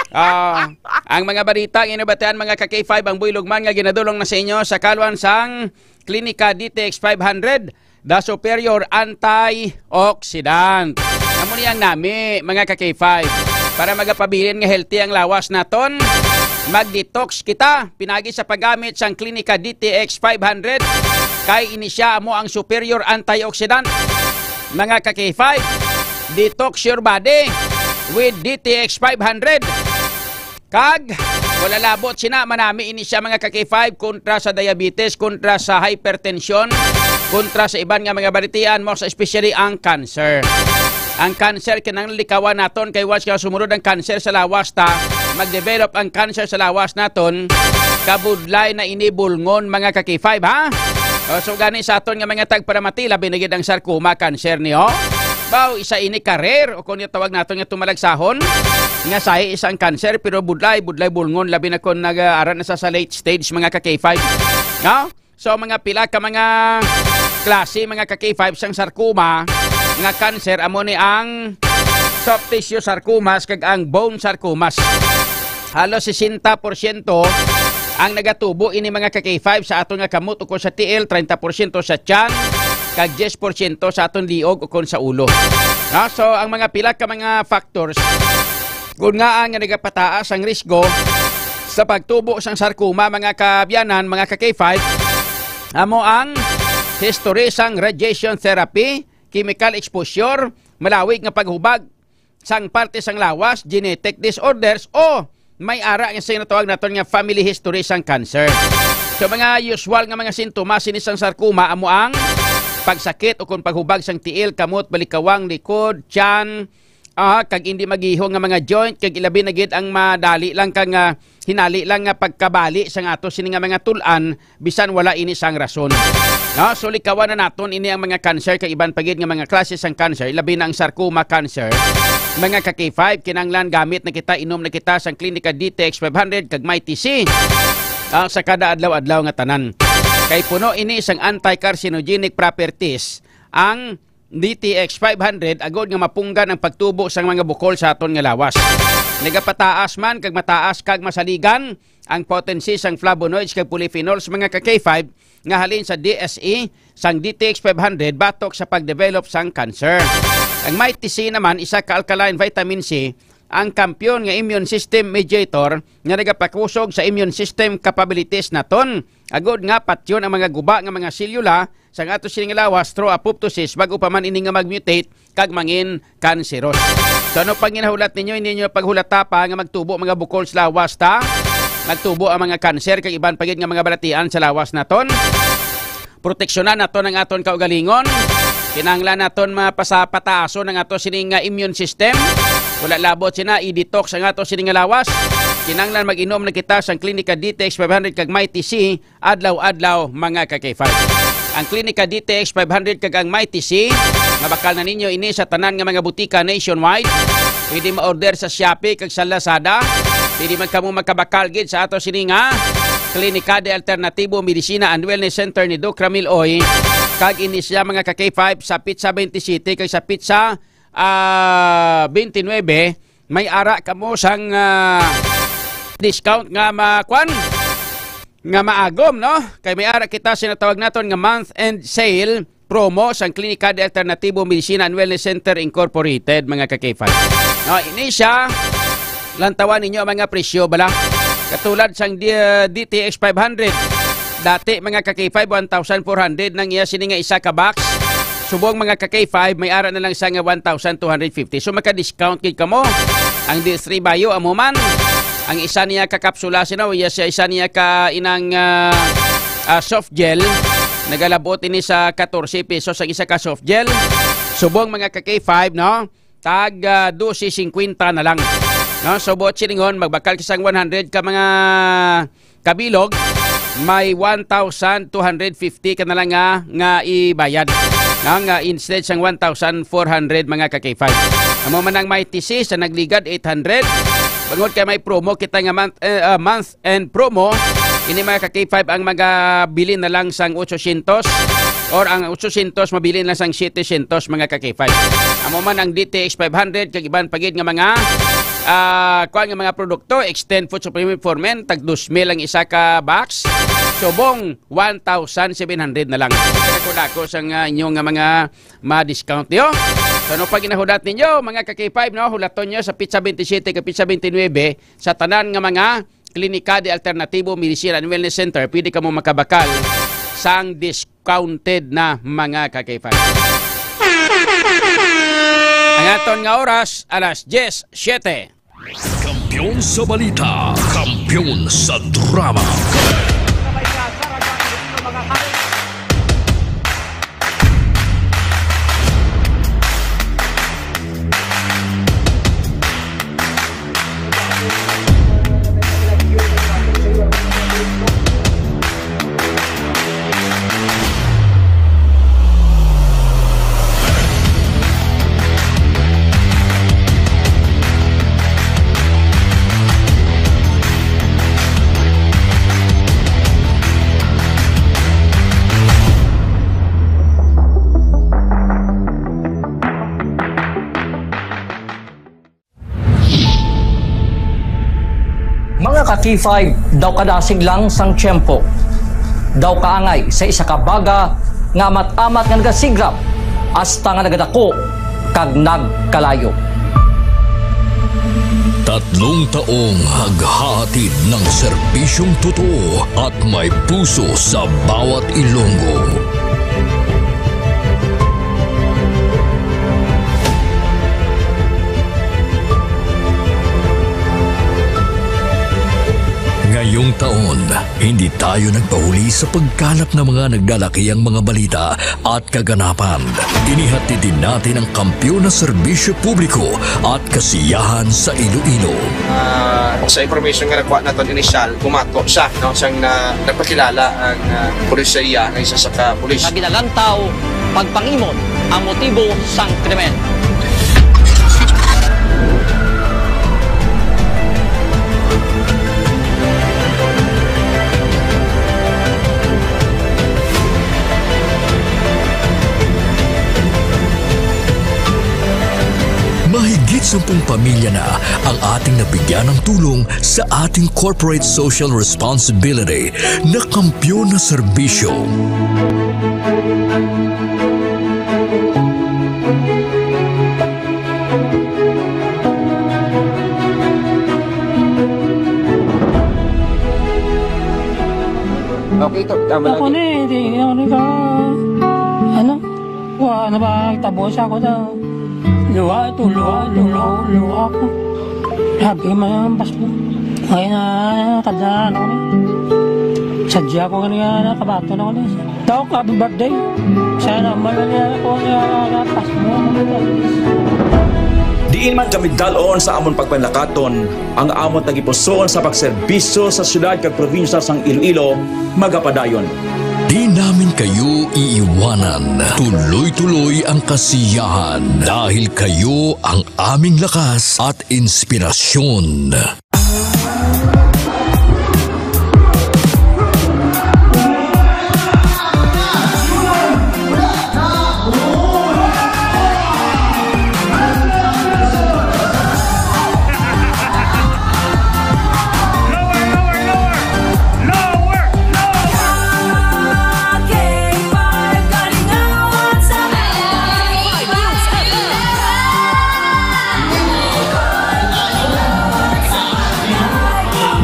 Ah, ang mga balita nga inabatian, mga ka-K five, ang buylog man nga ginadulong na sa inyo sa kaluan sang Klinika D T X five hundred, the superior antioxidant. Amo ni ang nami, mga ka-K five. Para magapabilin nga healthy ang lawas naton, mag-detox kita pinagi sa paggamit sang Klinika D T X five hundred, kay ini siya amo ang superior antioxidant. Mga ka-K five, detox your body with D T X five hundred. Kag wala labot sina, manami ini siya, mga ka-K five, kontra sa diabetes, kontra sa hypertension, kontra sa iban nga mga balatian, most especially ang cancer. Ang cancer, kinahanglan likawan naton, kay once nga sumunod ang cancer sa lawas ta, mag-develop ang cancer sa lawas naton, kabudlay na ini bulngon, mga ka-K five, ha? O, so gani sa aton nga mga tagparamati, labi na gid ang sarcoma cancer niyo. Baw, isa ini ka rare, o kung tawag naton nga tumalagsahon, nga sahi isa ang cancer, pero budlay, budlay bulngon, labi na kung nag-aaral na sa, sa late stage, mga ka-K five. No? So, mga pila ka mga klase, mga ka-K five, sang sarcoma nga cancer, amo ni ang soft tissue sarcomas kag ang bone sarcomas. Halos sesenta porsyento ang nagatubo ini, mga ka-K five, sa aton nga kamot ukon sa tiil, treinta porsyento sa tiyan, kag diyes porsyento sa aton liog ukon sa ulo. No? So, ang mga pila ka mga factors kung nga ang nagapataas ang risgo sa pagtubo sang sarcoma, mga kaabyanan, mga ka-K five, amo ang history sang radiation therapy, chemical exposure, malawig nga paghubag sang parte sang lawas, genetic disorders, o may ara nga sa natawag naton nga family history sang cancer. So, mga usual nga mga sintomas sini sang sarcoma amo ang pagsakit o kung paghubag sang tiil, kamot, balikawang, likod, tiyan, ah, kag hindi magiho nga mga joint, kag ilabi na gid ang madali lang kang, ah, hinali lang nga pagkabali sang ato sini nga mga tul-an, bisan wala ini sang rason. No? So, likawan na naton ini ang mga cancer kag iban pa gid nga mga klase sang cancer, labi na ang sarcoma cancer, mga ka-K five, kinanglan gamit na kita, inom na kita sang Klinika D T X five hundred kag Mighty C, ah, sa kada adlaw-adlaw nga tanan. Kay puno ini sang anti-carcinogenic properties ang D T X five hundred agod nga mapunggan ang pagtubo sang mga bukol sa aton nga lawas. Nagapataas man kag mataas kag masaligan ang potency sang flavonoids kag polyphenols, mga ka-K five, nga halin sa D S E sang D T X five hundred batok sa pagdevelop sang cancer. Ang Mighty C naman, isa ka alkaline vitamin C, ang kampiyon nga immune system mediator nga nagapakusog sa immune system capabilities naton, agod nga patyon ang mga guba nga mga selyula sang ato sini nga lawas through apoptosis, bag-o pa man ini nga mag-mutate kag mangin kanseros. So, ano pang ginahulat ninyo? Hindi ninyo paghulata pa nga magtubo mga bukol sa lawas, ta? Magtubo ang mga kanser kag iban pa gid nga mga balatian sa lawas naton. Proteksyonan naton ang aton kaugalingon. Kinahanglan naton mapasapataason ang ato sini nga immune system. Wala labot sina, i-detox ang ato sini nga lawas. Kinahanglan mag-inom na kita sang Clinica D T X five hundred kag Mighty C adlaw-adlaw, mga ka-K five. Ang Clinica D T X five hundred kag ang Mighty C, mabakal na ninyo ini sa tanan nga mga butika nationwide. Pwede ma-order sa Shopee kag sa Lazada. Pwede man kamo makabakal gid sa ato sini nga Klinika de Alternatibo Medicina and Wellness Center ni Doc Ramil Oy. Kag ini siya, mga ka-K five, sa Pizza twenty-seven kag sa Pizza, ah, twenty-nine. May ara kamo sang, ah, discount nga ma-, kwan? Nga maagom, no? Kay may ara kita sinatawag naton nga month-end sale promo sang Klinika de Alternatibo Medicina and Wellness Center Incorporated, mga ka-K five. No, ini siya, lantawan ninyo ang mga presyo, bala. Katulad sang D-, D T X five hundred. Dati, mga ka-K five, one thousand four hundred nang iya sini nga isa ka box. Subong, mga ka-K five, may ara na lang siya nga one thousand two hundred fifty. So, maka-discount gid kamo. Ang D three Bio, amo man. Ang isa niya ka kapsula, sino? Iya siya, isa niya ka inang, ah, ah, soft gel. Nagalabot ini sa katorse pesos ang isa ka soft gel. Subong, mga ka-K five, no? Tag, ah, dose singkwenta na lang. No? So, buot silingon, magbakal ka sang one hundred ka mga kabilog, may one thousand two hundred fifty ka na lang nga, nga ibayad. No? Nga instead sang one thousand four hundred, mga ka-K five. Amo man ang may T C sa nagligad, eight hundred. Bangod kay may promo kita nga month, eh, ah, month and promo, ini, mga ka-K five, ang magabilin na lang sang otsosyentos or ang otsosyentos mabilin lang sang setesyentos, mga ka-K five. Amo man ang D T X five hundred kag iban pa gid nga mga, ah, kuan nga mga produkto, Extend Food Supplement for Men, tag dos mil ang isa ka box. Subong, one thousand seven hundred na lang. Kaya ko dako sa nga inyo nga mga ma-discount niyo. So, ano pa ginahulat ninyo, mga ka-K five, no? Hulaton niyo sa Pizza twenty-seven kag Pizza twenty-nine, sa tanan nga mga Klinika de Alternatibo Medicine and Wellness Center, pwede kamo makabakal sang discounted na, mga ka-K five. Ang aton nga oras, alas diyes siyete. Kampiyon sa balita, kampiyon sa drama. Mga ka-K five, daw kadasig lang sang tiyempo, daw kaangay sa isa ka baga nga amat-amat nga nagasigrap hasta nga nagadako kag nagkalayo. Tatlong taong naghahatid ng serbisyong totoo at may puso sa bawat Ilonggo. Ngayong taon, hindi tayo nagpahuli sa pagkalat ng mga naglalakihang mga balita at kaganapan. Inihatid din natin ang kampiyon na serbisyo publiko at kasiyahan sa Iloilo. Ah, sa information nga nakuha naton inisyal, bumato siya, no, siyang na, nagpakilala ang, ah, pulis sa iya nga isa sa ka pulis. Nga ginalantaw, pagpangimon ang motibo sang krimen. Mahigit sampung pamilya na ang ating nabigyan ng tulong sa ating corporate social responsibility na kampiyon na serbisyo. Dito, tama Ako lagi. ni, di, ako ni ka, ano? Wa, ano ba, tabo siya ko daw. Luha ito, luha, luha, luha ko. Sabi ko, "Mayroon ang Pasko." Ngayon na, kada ano ni. Sadya ko nga nakabato na ko ni. Daw ka, happy birthday. Sana malala ko nga Pasko. Diin man kami dalon sa amon pagpanlakaton, ang amon tagipusoon sa pagserbisyo sa siyudad kag probinsya sang Iloilo magapadayon. Di namin kayo iiwanan. Tuloy-tuloy ang kasiyahan dahil kayo ang aming lakas at inspirasyon.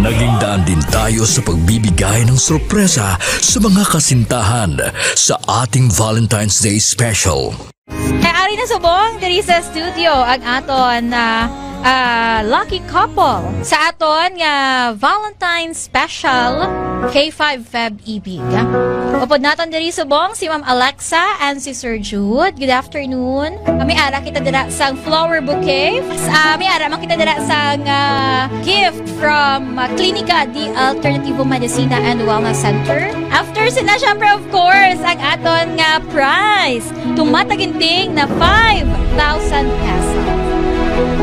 Naging daan din tayo sa pagbibigay ng sorpresa sa mga kasintahan sa ating Valentine's Day Special. Kay ari na subong diri sa studio ang aton, ah, ah, lucky couple sa aton nga Valentine's Special K five Feb Ibig. Upod naton diri subong si Ma'am Alexa and si Sir Jude. Good afternoon. Ah, may ara kita dira sang flower bouquet. Ah, may ara man kita dira sang, ah, gift from, ah, Klinika di Alternativo Medicina and Wellness Center. After sina, syempre, of course, ang aton nga prize. Tumataginting na five thousand pesos.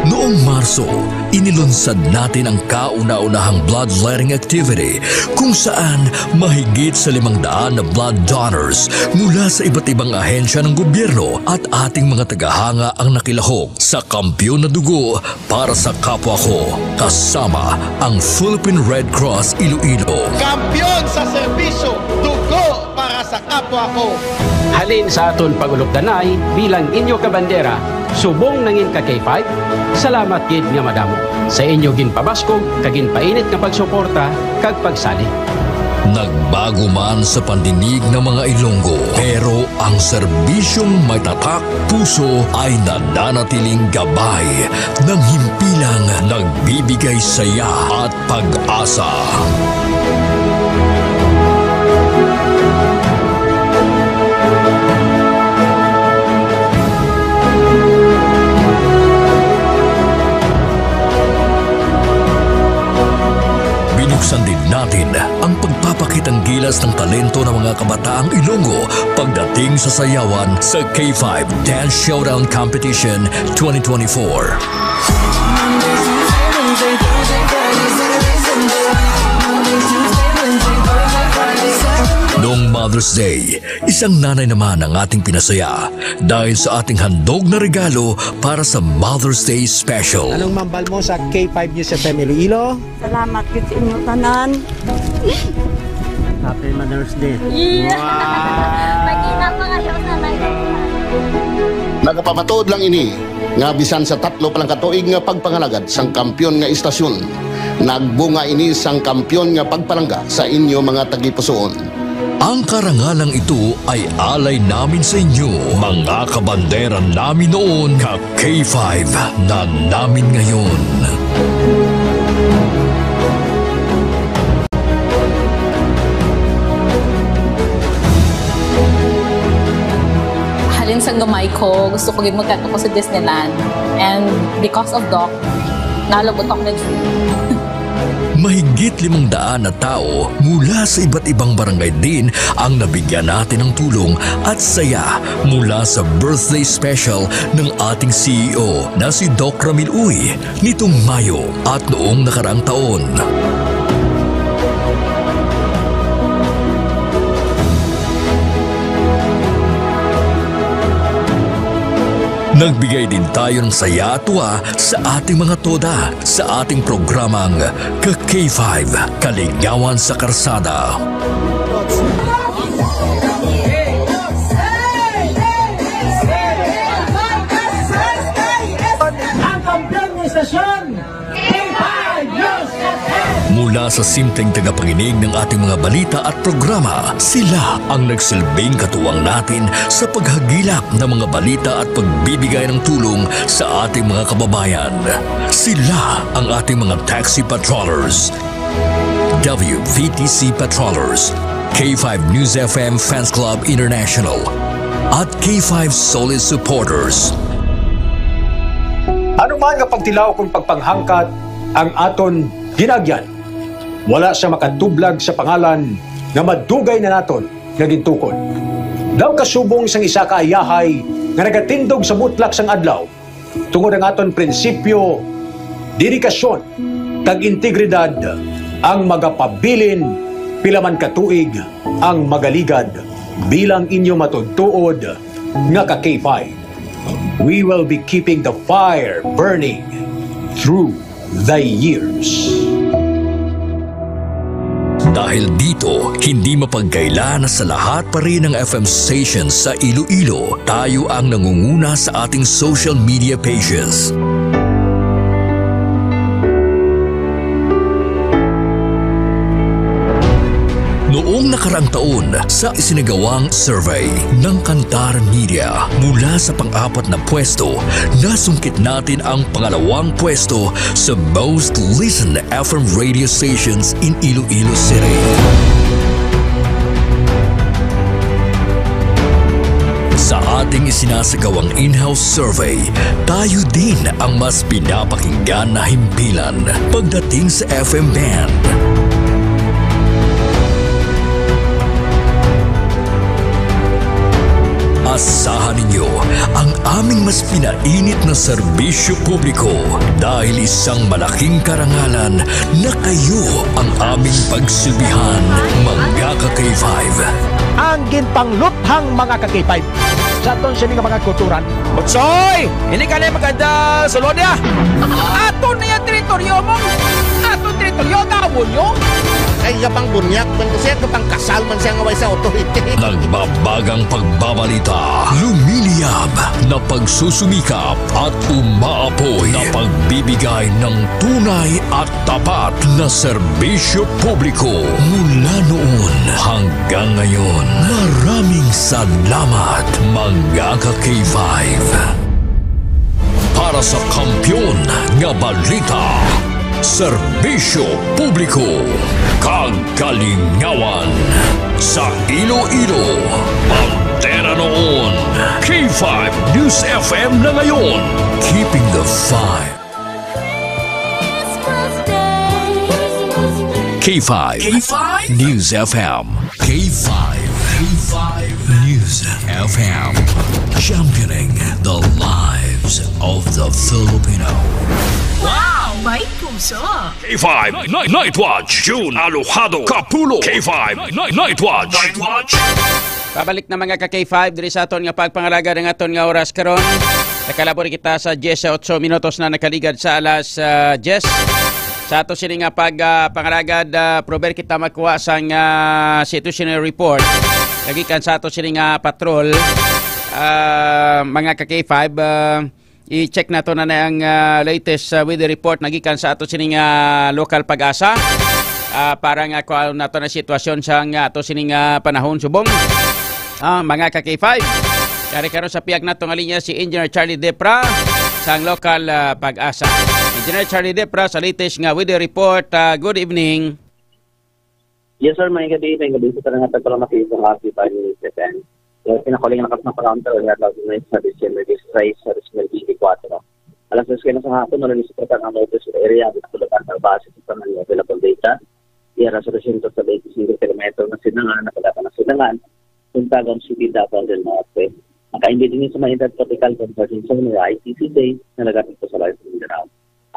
Noong Marso, inilunsad natin ang kauna-unahang bloodletting activity kung saan mahigit sa limang daan na blood donors mula sa iba't ibang ahensya ng gobyerno at ating mga tagahanga ang nakilahok sa Kampiyon na Dugo para sa Kapwa Ko, kasama ang Philippine Red Cross Iloilo. Kampiyon sa serbisyo, dugo para sa kapwa ko. Halin sa aton pag-ulokdanay bilang inyo kabandera, subong nangin ka K five, salamat gid nga madamo sa inyo ginpabaskog kag ginpainit nga pagsuporta kag pagsalig. Nagbago man sa pandinig ng mga Ilonggo, pero ang serbisyong may tatak puso ay nananatiling gabay ng himpilang nagbibigay saya at pag-asa. Binuksan din natin ang pagpapakitang gilas ng talento ng mga kabataang Ilonggo pagdating sa sayawan sa K five Dance Showdown Competition twenty twenty-four. Noong Mother's Day, isang nanay naman ang ating pinasaya dahil sa ating handog na regalo para sa Mother's Day Special. Anong mambal mo sa K five News F M Iloilo? Salamat gid sa inyo tanan. Happy Mother's Day. Yeah. Wow. Magina pa kayo sa live. Nagapamatuod lang ini nga bisan sa tatlo pa lang ka tuig nga pagpangalagad sang kampiyon nga istasyon, nagbunga ini sang kampiyon nga pagpalangga sa inyo mga tagipusoon. Ang karangalang ito ay alay namin sa inyo, mga kabandera namin noon, ka K five na namin ngayon. Halin sang gamay ko, gusto ko gid magkadto ko sa Disneyland. And because of Doc, nalabot ako na dream. Mahigit limang daan na tao mula sa iba't ibang barangay din ang nabigyan natin ng tulong at saya mula sa birthday special ng ating C E O na si Doc Ramil Uy nitong Mayo at noong nakaraang taon. Nagbigay din tayo ng saya at tuwa sa ating mga toda sa ating programang Ka K five, Kaligawan sa Karsada. Ang kampiyon ng istasyon, K five News F M. Mula sa simpleng tagapakinig ng ating mga balita at programa, sila ang nagsilbing katuwang natin sa paghagilap ng mga balita at pagbibigay ng tulong sa ating mga kababayan. Sila ang ating mga taxi patrollers, W V T C patrollers, K five News F M Fans Club International, at K five Solid Supporters. Ano man nga pagtilaw kung pagpanghangkat ang aton ginagyan, wala siya makatublag sa pangalan nga madugay na naton nga gintukod. Daw kasubong sang isa ka ayahay nga nagatindog sa butlak sang adlaw, tungod ang aton prinsipyo, dedikasyon, kag integridad ang magapabilin pila man ka tuig ang magaligad bilang inyo matuod-tuod nga ka K five. We will be keeping the fire burning through the years. Dahil dito, hindi mapagkaila na sa lahat pa rin ng F M stations sa Iloilo, tayo ang nangunguna sa ating social media pages. Noong nakaraang taon, sa isinagawang survey ng Kantar Media, mula sa pang-apat na pwesto, nasungkit natin ang pangalawang pwesto sa most listened F M radio stations in Iloilo City. Sa ating isinasagawang in-house survey, tayo din ang mas pinapakinggan na himpilan pagdating sa F M band. Asahan ninyo ang aming mas pinainit na serbisyo publiko, dahil isang malaking karangalan na kayo ang aming pagsilbihan, mga ka-K five. Ang ginpangluthang, mga ka-K five, sa aton sini nga mga kulturan. Butsoy! Hindi ka na maganda sulod niya! Aton na yung teritoryo mo! Aton teritoryo, gawon nyo! Ay, ka pang bunyag man ko siya, ka pang kasal man siya nga way sa authority. Nagbabagang pagbabalita, lumiliyab na pagsusumikap at umaapoy na pagbibigay ng tunay at tapat na serbisyo publiko mula noon hanggang ngayon. Maraming salamat, mga ka-K five. Para sa kampiyon nga balita, serbisyo publiko, kag kalingawan sa Iloilo, bandera noon, K five News F M na ngayon, keeping the five. K five K five News F M. K five, K five News F M, championing the lives of the Filipino. Wow! May puso! K five Night, Night Watch, June Alojado Kapulo. K five Night, Night Watch. Night Watch. Pabalik na, mga ka-K five, diri sa aton nga pagpangalaga ng aton nga oras karon. Nakalabor kita sa diyes sa otso minutos na nakaligad sa alas, ah, diyes. Sa ato sini nga pag, ah, pangalagad, ah, prover kita magkuha sang, ah, situational report. Nagikan sa ato sini nga patrol, ah, mga ka-K five, ah, i-check nato na na ang, ah, latest, ah, weather report nagikan sa ato sini nga local Pag-asa. Ah, para nga kuha nato na sitwasyon sa nga ato sini nga panahon subong. Ah, mga ka-K five. Kari karon sa pihak nato nga linya si Engineer Charlie Depra sang local, ah, Pag-asa. Engineer Charlie Depra sa latest nga weather report. Ah, good evening. Yes, sir. May gabi, may gabi sa tanan nga tagpalamati sa mga kita ni Stephen. Yung pinakaling lakas ng panahon pero yung adlaw din sa December disisais sa dos mil biyente-kwatro. Alas dos kayo na sa hapon, wala ni sa ang Northwest area, ang pinakulutan sa base sa mga available data. Iya ra sa dosyentos sa bente singko kilometro na silangan, nakagata na silangan, Puntagon City, Davao del Norte. Nakaindi din sa mga intertropical convergence zone o I T C J na nagapit sa Layo sa Mindanao.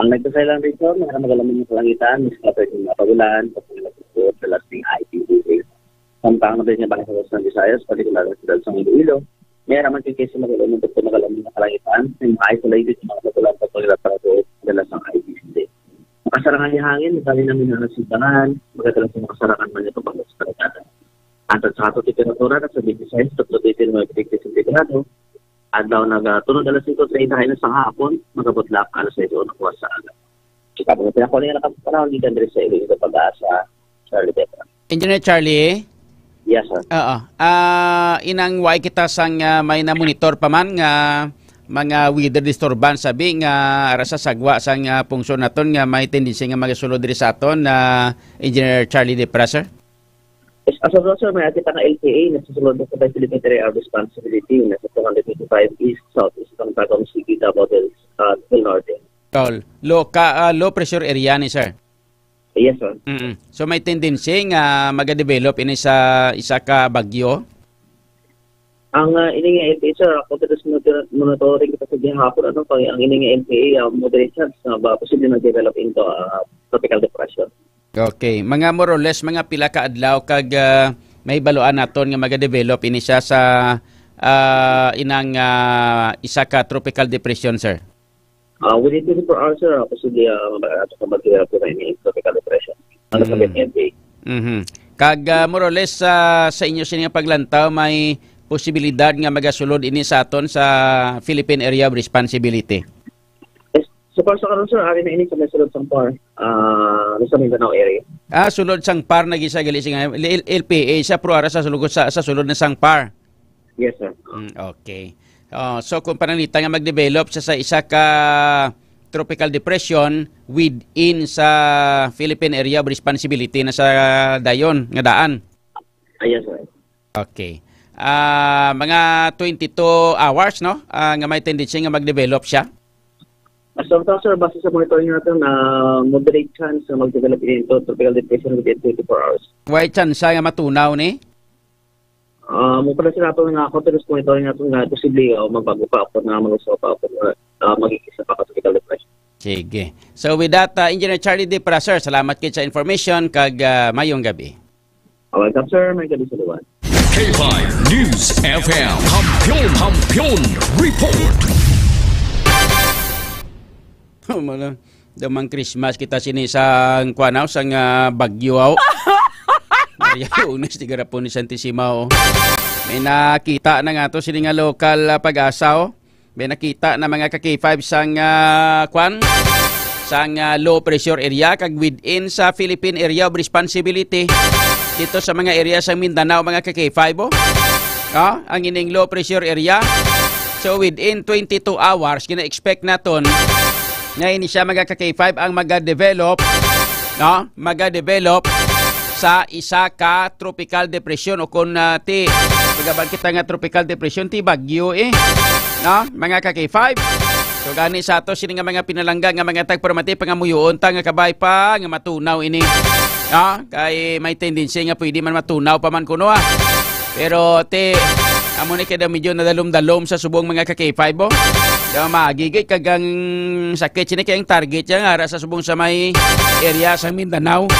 Ang nagkasaylan rito, may mga malamig na kalangitan, may scattered nga pagulan, pagkakilagod, dalas ng I P V A. Samtang na din nga bangsa sa Visayas, partikular sa Dalsang Iloilo, may araman kay Quezon, malamig na kalangitan, may mga isolated nga mga pagulan, pagkakilagod, dalas ng I P V A. Makasarangan nga hangin, may kami namin na nasundangan, magkatalang sa makasarangan man ito pag sa karagatan. Antad sa ato temperatura, nasa twenty-six to twenty-nine degrees centigrado. Adlaw nagatunod alas singko treinta na sa hapon, magabutlak alas sais o sa aga. Sa mga pinakuli nga nakapanahon, di diri sa Iloilo, Pag-asa, Charlie Petra. Engineer Charlie? Yes, sir. Oo. Ah, inang way kita sang, ah, may na-monitor pa man nga mga weather disturbance, sabi nga ara sa sagwa sang, ah, pungsod naton nga may tendency nga magasulod diri sa aton, ah, Engineer Charlie Depra, sir? Yes, as of now, sir, may kita nga L P A, nagsusulod na sa Philippine Area of Responsibility, nasa two hundred eighty-five East, Southeast, Tagum City, Davao del, ah, del Norte. Tol, low ka, ah, low pressure area ni, sir? Yes, sir. Mm-mm. So, may tendency nga magadevelop ini sa isa ka bagyo? Ang, ah, ini nga L P A, sir, ako, tapos monitor-, monitoring kita sa gihapon, ano, kay ang ini nga L P A, ah, moderate chance na ba posible mag-develop into, ah, tropical depression. Okay. Mga more or less, mga pila ka adlaw kag, ah, may baluan naton nga magadevelop ini siya sa, ah, inang, ah, isa ka tropical depression, sir? Ah, within twenty-four hours, sir, ah, posible, ah, mag-, ah, mag-develop na ini tropical depression. Ano sa Mm. N P A? Mhm. Kag, ah, more or less, ah, sa inyo sini nga paglantaw, may posibilidad nga magasulod ini sa aton sa Philippine Area of Responsibility? Yes. So far sa karon, sir, ari na ini sa may sulod sang PAR, ah, sa Mindanao area. Ah, sulod sang PAR na gisa gali sing L-, L P A sa pro ara sa sulod sa, sa sulod na sang PAR. Yes, sir. Mm, okay. Oh, so kung pananglitan nga mag-develop sa, sa isa ka tropical depression within sa Philippine Area of Responsibility na sa dayon nga daan. Ah, yes, sir. Okay. Ah, mga twenty-two hours, no? Ah, nga may tendency nga mag-develop siya. As of now, sir, base sa monitoring natin, ah, moderate chance na mag-develop into tropical depression within twenty-four hours. Way chance nga matunaw ni? Ah, mo pala sila ato nga continuous monitoring natin nga posible, oh, magbago pa ako na mag-usaw pa ako na, ah, magiging sa pa tropical depression. Sige. So with that, ah, Engineer Charlie Depra, sir, salamat kit sa information kag, ah, mayong gabi. Ah, welcome, sir. May gabi sa liwan. K five News F M. Kampiyon, Kampiyon Report. Mala, damang Christmas kita sini sa kuan, aw, sang, ah, bagyo, aw. Maria Lunes, di garapon ni Santissima, oh. May nakita na nga to sini nga lokal, ah, Pag-asa, oh. May nakita na mga ka-K five sang, ah, kwan? Sang, ah, low pressure area kag within sa Philippine Area of Responsibility dito sa mga area sa Mindanao, mga ka-K five, oh. Ah, ang ining low pressure area. So within twenty-two hours, gina-expect naton nga ini siya, mga ka-K five, ang maga-develop, no? Maga-develop sa isa ka tropical depression o kung, ah, ti, magaban kita nga tropical depression, ti bagyo, eh. No? Mga ka-K five. So gani sa ato sini nga mga pinalangga nga mga tagparamati, pangamuyoon ta nga kabay pa nga matunaw ini. No? Kay may tendency nga pwede man matunaw pa man kuno, ah. Pero ti, amo ni kay daw medyo nadalom-dalom sa subong, mga ka-K five, oh. Daw magigit kag ang sakit sini kay ang target niya nga ara sa subong sa may area sa Mindanao.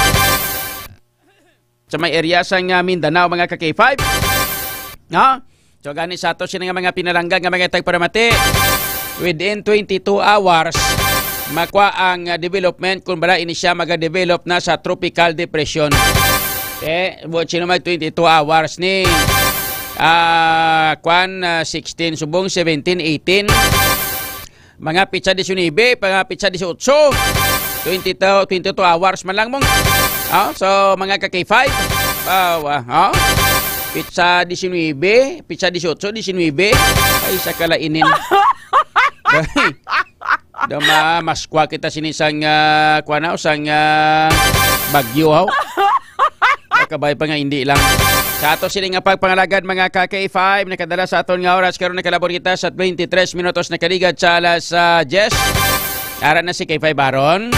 Sa may area sa nga Mindanao, mga ka-K five. No? So gani sa ato sini nga mga pinalangga nga mga tagparamati, within twenty-two hours, makwa ang, ah, development kung bala ini siya maga-develop na sa tropical depression. Eh, buot sino may twenty-two hours ni, ah, kwan, ah, sixteen subong, seventeen, eighteen. Mga pitsa diecinuebe, mga pitsa dieciocho, twenty-two, twenty-two hours man lang mong. Ah, so, mga ka-K five, ah, wa-, ah, pitsa diecinuebe, pitsa dieciocho, diecinuebe, ay, sa kalainin. Dama, maskwa kita sini sang, ah, kuwan, aw, sang, ah, bagyo, haw. Nakabay pa nga, hindi lang. Sa ato sini nga pagpangalagad, mga ka-K five, nakadala sa aton nga oras, karon nakalabor kita sa twenty-three minutos nakaligad sa alas, ah, diyes. Ara na si K five Aaron.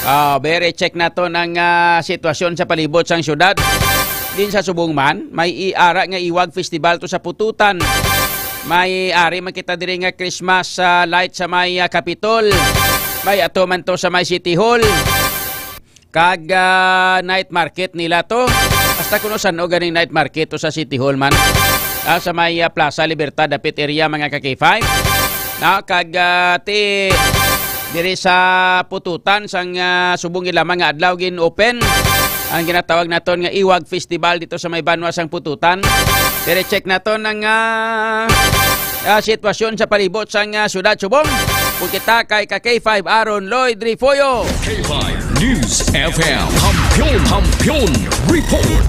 Ah, very check naton ang, ah, sitwasyon sa palibot sang syudad. Din sa subong man, may i-, ara nga Iwag Festival to sa Pututan. May ari man kita diri nga Christmas, ah, light sa may, ah, Capitol. May ato man to sa may City Hall. Kag, ah, night market nila to. Hasta kuno san-o ganing night market to sa City Hall man. Ah, sa may, ah, Plaza Libertad, dapit area, mga ka-K five. Na, kag, ah, ti, diri sa Pututan, sang, ah, subong ila mga adlaw gin-open ang ginatawag naton nga Iwag Festival dito sa may banwa sang Pututan. Pero check naton ang, ah, ah, sitwasyon sa palibot sang, ah, syudad subong. Kita kay ka K five Aaron Lloyd Refollo. K five News F M. Kampiyon, Kampiyon Report.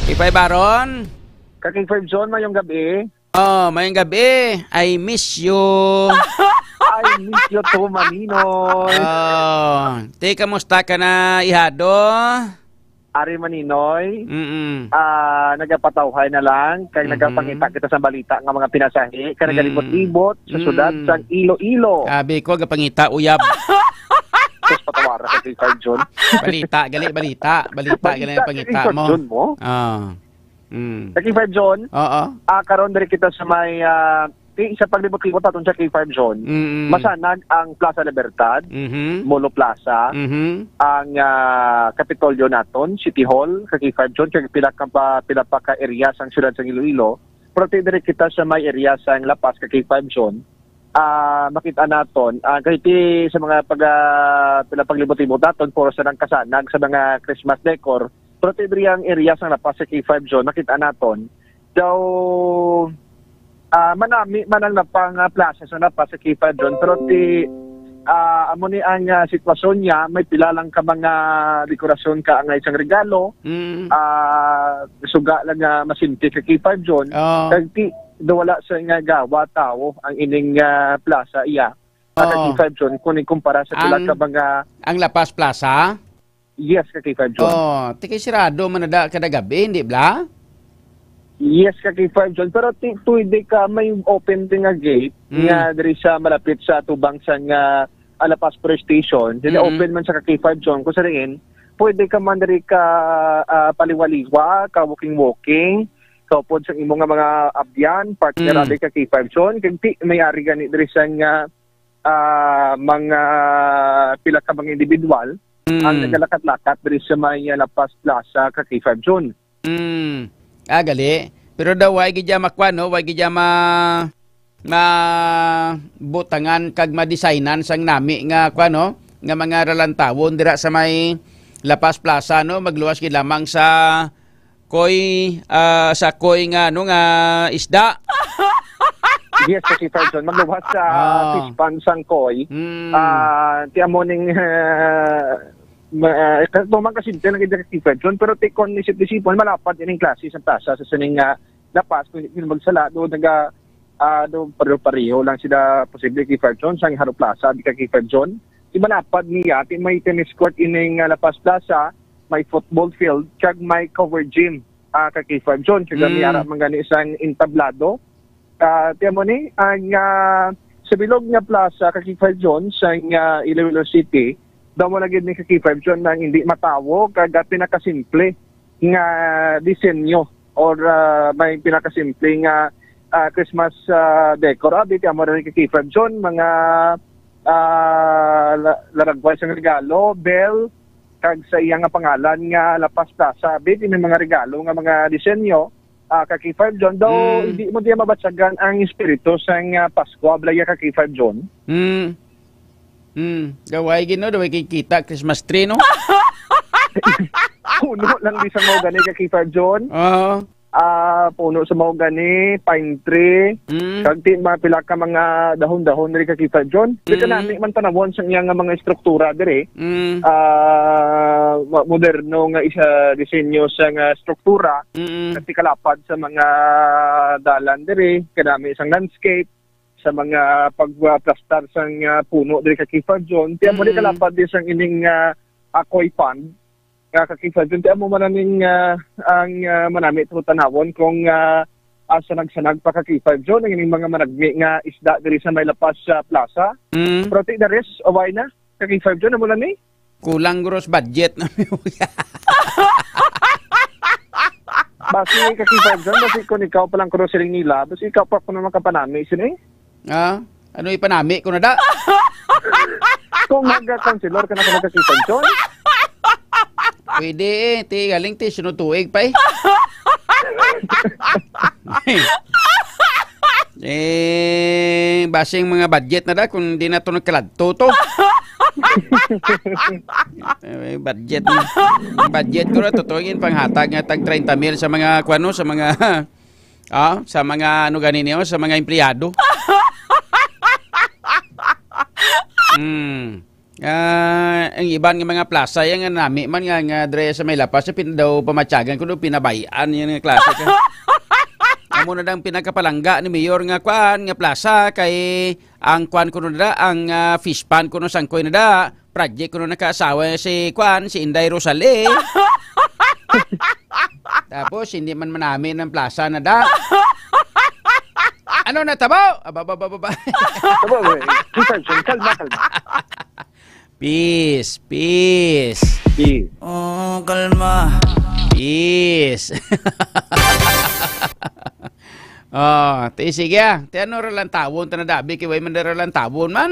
K five Aaron. Ka K five John, mayong gabi. Oh, mayong gabi. I miss you. I miss you too, Maninoy. Oh, te, kamusta ka na, ihado? Ari Maninoy, Mm-mm. ah, nagapatawhay na lang, kay Mhm. nagapangita kita sa balita nga mga pinasahi, kay Mm. nagalibot-libot sa syudad Mm. sang Iloilo. Abi ko, gapangita, uyab. Sus, patawara ka, Richard John. Balita, gali, balita. Balita, gali ang Balita, pangita Richard mo. John mo? Ah. Mm. Sa K five John, Oo. ah, karon diri kita sa may, ah, ti-, sa paglibot-libot naton sa K five John, Mm-mm. masanag ang Plaza Libertad, Mhm. Molo Plaza, Mhm. ang, ah, Kapitolyo naton, City Hall, ka K five John, kag pila ka pa, pila pa ka area sang siyudad sang Iloilo. Pero ti diri kita sa may area sang La Paz, ka K five John. Ah, makita naton, ah, kay ti sa mga pag, ah, pila paglibot-libot naton, puro sa nang kasanag sa mga Christmas decor. Pero ti diri ang area sang La Paz, ka K five John, makita naton. Daw, ah, manami man ang napang, ah, plaza sa La Paz, ka K five John, pero ti, ah, amo ni ang, ah, sitwasyon niya, may pila lang ka mga dekorasyon ka nga isang regalo, Mm. ah, suga lang nga masimple, ka K five John. Oh. Kag ti, daw wala sa nga gawa tawo ang ining, ah, plaza iya. Ka Oh. K five John, kung ikumpara sa pila Ang, ka mga ang La Paz Plaza? Yes, ka K five John. Oh, ti kay sirado man na da kada gabi, hindi bala? Yes, ka K five John. Pero ti-, pwede ka, may open din nga gate Mm. nga diri sa malapit sa tubang sa nga La Paz Police Station. Dili Mm. open man sa ka K five John. Kung sa diin, pwede ka man diri ka, ah, paliwaliwa, ka walking-walking, kaupod sa imo nga mga abyan, partner Mm. ali ka K five John. Kag ti-, may ari gani diri sa nga ah, mga pila ka mga individual ang Mm. nagalakat-lakat diri sa may, ah, La Paz Plaza, ka K five John. Mm. Ah, gali. Pero daw, way gid dya makuha, no? Way gid dya ma-, mabutangan kag madesignan sang nami nga, kuha, no? Nga mga ralantawon dira sa may La Paz Plaza, no? Magluwas gid lamang sa koy, ah, sa koy nga, ano, nga isda. Yes, ka K five John. Magluwas sa Ah. fish pond sang koy. Mm. Ah, ti amo ning, ah, ma-, ah, ito man kasimple lang gid, ka K five John, pero ti kon isip-isipon, malapad ining klase sa plaza sa sining, ah, La Paz, kung hindi sila magsala, do naga, ah, do pareho-pareho lang sila posible, ka K five John, sang Haro Plaza, di ka K five John. Di malapad niya, ti may tennis court ining, ah, La Paz Plaza, may football field, kag may cover gym, ah, ka K five John. Kag Mm. may ara man gani sang entablado. Ah, ti amo ni, ang, ah, sa bilog nga plaza, ka K five John, sa, ah, Iloilo City, daw mo na gid ni, ka K five John, ang hindi matawo, kag, ah, pinakasimple nga disenyo or, ah, may pinakasimple nga, ah, Christmas, ah, decor. Abi, ti amo rin, ka K five John, mga, ah, la-, laragway sang regalo, bell, kag sa iya nga pangalan nga La Paz Plaza. Abi, ti may mga regalo nga mga disenyo, ah, ka K five John. Daw, Mm. hindi mo diya mabatyagan ang espiritu sang, ah, Pasko, abla ya, ka K five John. Mm. Mm. Daw, way gid, no? Daw, way kita Christmas tree, no? Puno lang di sa mga gani, ka K five John. Oo. Ah, puno sa mahogany, pine tree, Mm. kag ti-, mga pila ka mga dahon-dahon diri, ka K five John. Di ka Mm. nami man tanawon sa iya nga mga estruktura diri. Mm. Ah, ma-, moderno nga isa disenyo sa nga estruktura. Mm. Kag ti kalapad sa mga dalan diri, kadami sang landscape, sa mga pagplastar sang, ah, puno diri, ka K five John. Ti amo ni Mm. kalapad di sang ining, ah, ah, koi pond. Nga, ka K five John, ti amo man aning, ah, ang, ah, manami to tanawon kung, ah, ah, sanag-sanag pa, ka K five John, ang ining mga managmi nga isda diri sa may La Paz, ah, Plaza. Mm. Pero ti the rest, away na, ka K five John, amo na ni? Kulang guro sa budget na. Basi, ka K five John, basi kung ikaw pa lang kuno siling nila, basi ikaw pa kuno makapanami sini. Ah, ano ipanami ko na da? Kung maga-councilor ka na, ka K five John. Pwede eh, ti galing ti, sunod tuig pa eh. Eh, basing mga budget na da, kung di na to nagkaladto to. Eh, budget na. Budget ko na, totoo yun, panghatag nga tag treinta mil sa mga, kuwano, sa mga, ah, sa mga, ano gani niyo, sa mga empleyado. Hmm. Ah, ang iban nga mga plaza, yan nga nami man nga, nga dre sa may lapas, sa pin-, daw pamatyagan ko, daw pinabayaan yan nga klase ka. Amo na dang pinakapalangga ni Mayor nga kwan, nga plaza, kay ang kwan kuno na da, ang, ah, fish pond kuno sangkoy na da, project kuno nakaasawa si kwan, si Inday Rosale. Tapos, hindi man manami ng plaza na da. Ano na tabo? Aba, ba, ba, ba, ba. Aba, ba, eh. Kalma, kalma, kalma. Peace, peace. Peace. Oh, kalma. Peace. Oh, ti sige, ah. Ti ano ra lang tawon, ta nadabi kay way man ra lang tawon man.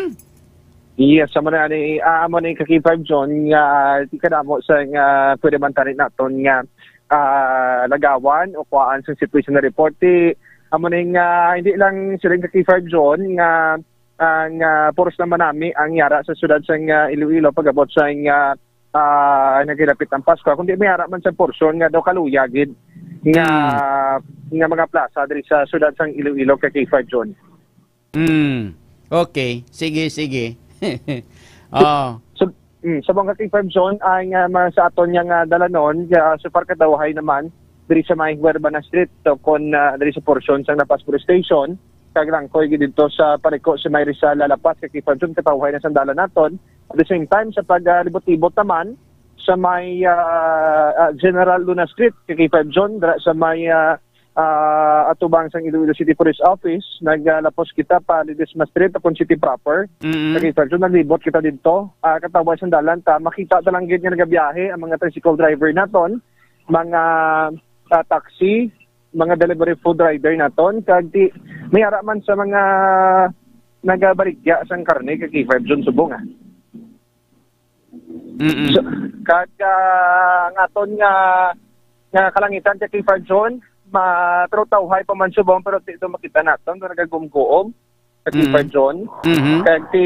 Yes, amo na ni, ah, amo ni ka K five John nga, ah, kadamo sa nga pwede man tani naton nga, ah, lagawan o kuhaan sa situation na report. Ti, amo ni nga, hindi lang sila ka K five John nga, ah, nga puros naman nami ang yara sa siyudad sa nga Iloilo pag-abot sa nga, ah, nagilapit ang Pasko, kundi may yara man sa porsyon nga daw kaluya gid nga, Hmm. nga mga plaza diri sa siyudad sa Iloilo ka K five John. Mm. Okay. Sige, sige. Oh. So, mm, sa mga K five John, ang, ah, mga sa aton nga, nga dalanon, ah, super katawhay naman, diri sa may Huerbana Street, so, kon, ah, diri sa porsyon sa La Paz Police Station, kag langkoy gid dito sa pariko sa may Rizal, La Paz, ka K five John, katawhay na sa dalan naton. At the same time, sa pag, ah, libot-libot naman, sa may, ah, ah, General Luna Street, ka K five John, dira sa may, ah, ah, atubang sang Iloilo City Police Office, naglapos kita pa Ledesma Street, tapon city proper. Mm-mm. Kag sa naglibot kita didto, ah, katawhay sang dalan ta, makita ta lang gid nga nagabiyahe ang mga tricycle driver naton, mga, ah, taxi, mga delivery food rider naton, kag ti-, may ara man sa mga nagabaligya sang karne kag K five John subong, ah. Mm-mm. So, kag, ah, ang aton nga, nga kalangitan kay K five John, ma-, pero tawhay pa man subong, pero di ito makita naton, pero nagagumguom sa K five Mm-mm. John. Mm-hmm. Kag ti,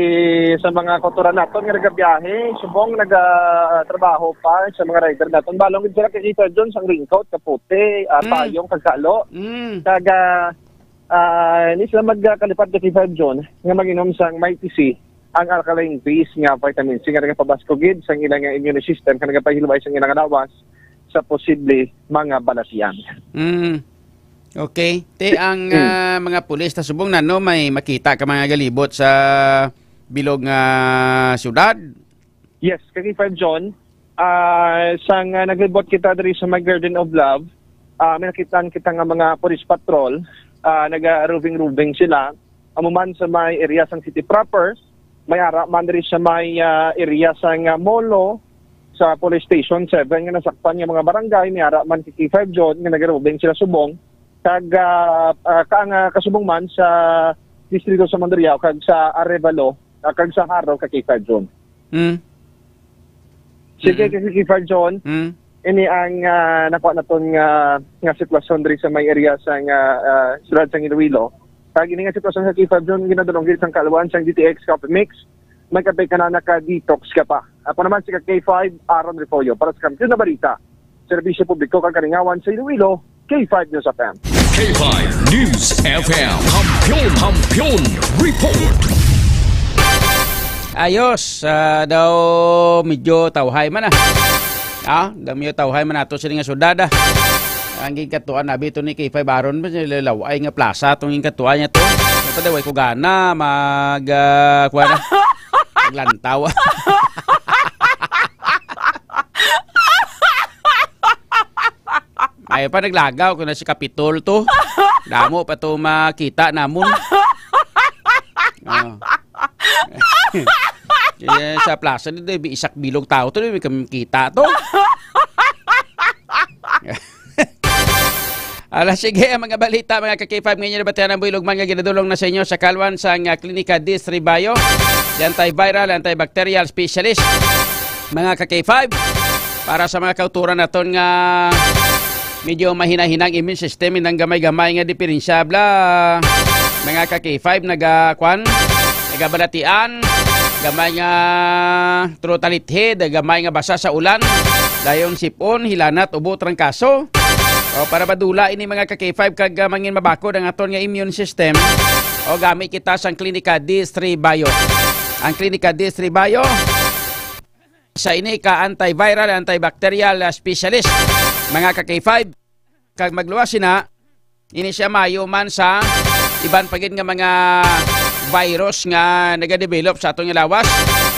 sa mga kautoran naton nga nagabiyahe, subong nagatrabaho pa sa mga rider naton. Balong gid sila kay K five John, sang raincoat, kapote, ah, Mm. payong, kag kalo. Mm. Kag, ah, ah, hindi sila magkalipad kay K five John nga mag-inom sang Mighty C, ang alkaline base nga vitamin C nga nagapabasko gid sang ilang immune system, kag nagapahilway sang ilang lawas sa posible mga balatian. Mm. Okay. Ti ang, Mm. ah, mga pulis ta subong na, no, may makita ka mga galibot sa bilog nga syudad? Yes, kag K five John, ah, sang, ah, naglibot kita diri sa may Garden of Love, ah, may nakita kita nga mga police patrol, ah, naga-roving-roving sila. Amo man sa may area sang city proper, may ara man diri sa may, ah, area sang, ah, Molo, sa Police Station seven nga nasakpan nga mga barangay, may ara man si K five John nga naga-roving sila subong. Kag, ah, ah, ka-, ang, ah, kasubong man sa distrito sa Mandurriao kag sa Arevalo, ah, kag sa Jaro ka K five John. Mm. Sige, Mm. kay K five John, Mm. ini ang, ah, nakuha naton nga, nga sitwasyon diri sa may area sa nga, ah, siyudad sa Iloilo. Kag ini nga sitwasyon sa K five John, ginadulong gid sang kaalam sang D T X Coffee Mix, may kape ka na, naka-detox ka pa. Ako naman si ka K five, Aaron Refollo, para sa Kampiyon na Balita, Serbisyo Publiko kag Kalingawan sa Iloilo, K five News F M. K five News F M. Kampiyon, Kampiyon Report. Ayos, ah, daw medyo tawhay man, ah. Ah, daw medyo tawhay man ato sila nga syudad, ah. Ang ginkatuan na bito ni K five Aaron, ba, laway nga plaza itong ginkatuan niya to. Ito daw, ay ko gana, mag, ah, kuha na. Maglantaw. Ay pa naglagaw ko na si Kapitol to. Damo pa to makita namon. Oh. Eh, sa plaza ni Debbie, isak bilog tao to, di kami kita to. Ala, sige, ang mga balita, mga ka-K five, ngayon nabatian ang buhilog man nga ginadulong na sa inyo sa kalwan sa nga Klinika Distribayo, the antiviral, antibacterial specialist, mga ka-K five, para sa mga kauturan naton nga medyo mahinahinang immune system, inang gamay-gamay nga diferensya, bla, mga ka-K five, naga, kwan, nagabalatian, gamay nga trutalitid, gamay nga basa sa ulan, dayon sipon, hilanat, ubo, trangkaso. O, para madula ini mga ka-K five kag, ah, mangin mabakod ang aton nga immune system, o gamit kita sang Klinika D three Bio. Ang Klinika D three Bio, isa ini ka antiviral, antibacterial, ah, specialist, mga ka K five. Kag magluwas sina, ini siya maayo man sa iban pa gid nga mga virus nga nagadevelop sa aton nga lawas,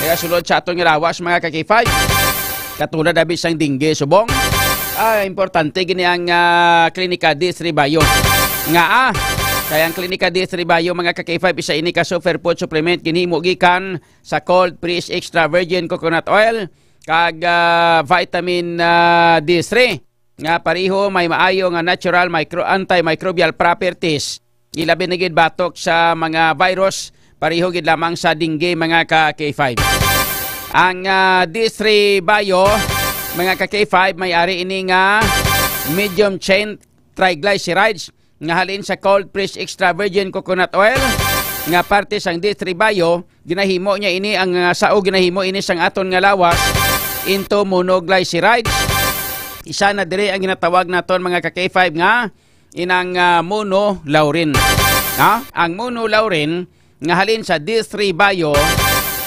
nagasulod sa aton nga lawas, mga ka K five. Katulad abi sang dengue, subong. Ah, importante gini ang, ah, Klinika D three Bio. Nga, ah, kay ang Klinika D three Bio, mga ka K five, isa ini ka superfood supplement ginhimo gikan sa cold press extra virgin coconut oil kag, ah, vitamin, ah, D three, nga pareho may maayo nga natural micro-, antimicrobial properties, ilabi na gid batok sa mga virus, pareho gid lamang sa dengue, mga ka K five. Ang, ah, D three Bio, mga ka K five, may ari ini nga medium chain triglycerides nga halin sa cold press extra virgin coconut oil, nga parte sang D three Bio, ginahimo niya ini ang, ah, sao ginahimo ini sang aton nga lawas into monoglycerides. Isa na diri ang ginatawag naton, mga ka K five, nga inang, ah, monolaurin. Ha? Ang monolaurin nga halin sa D three Bio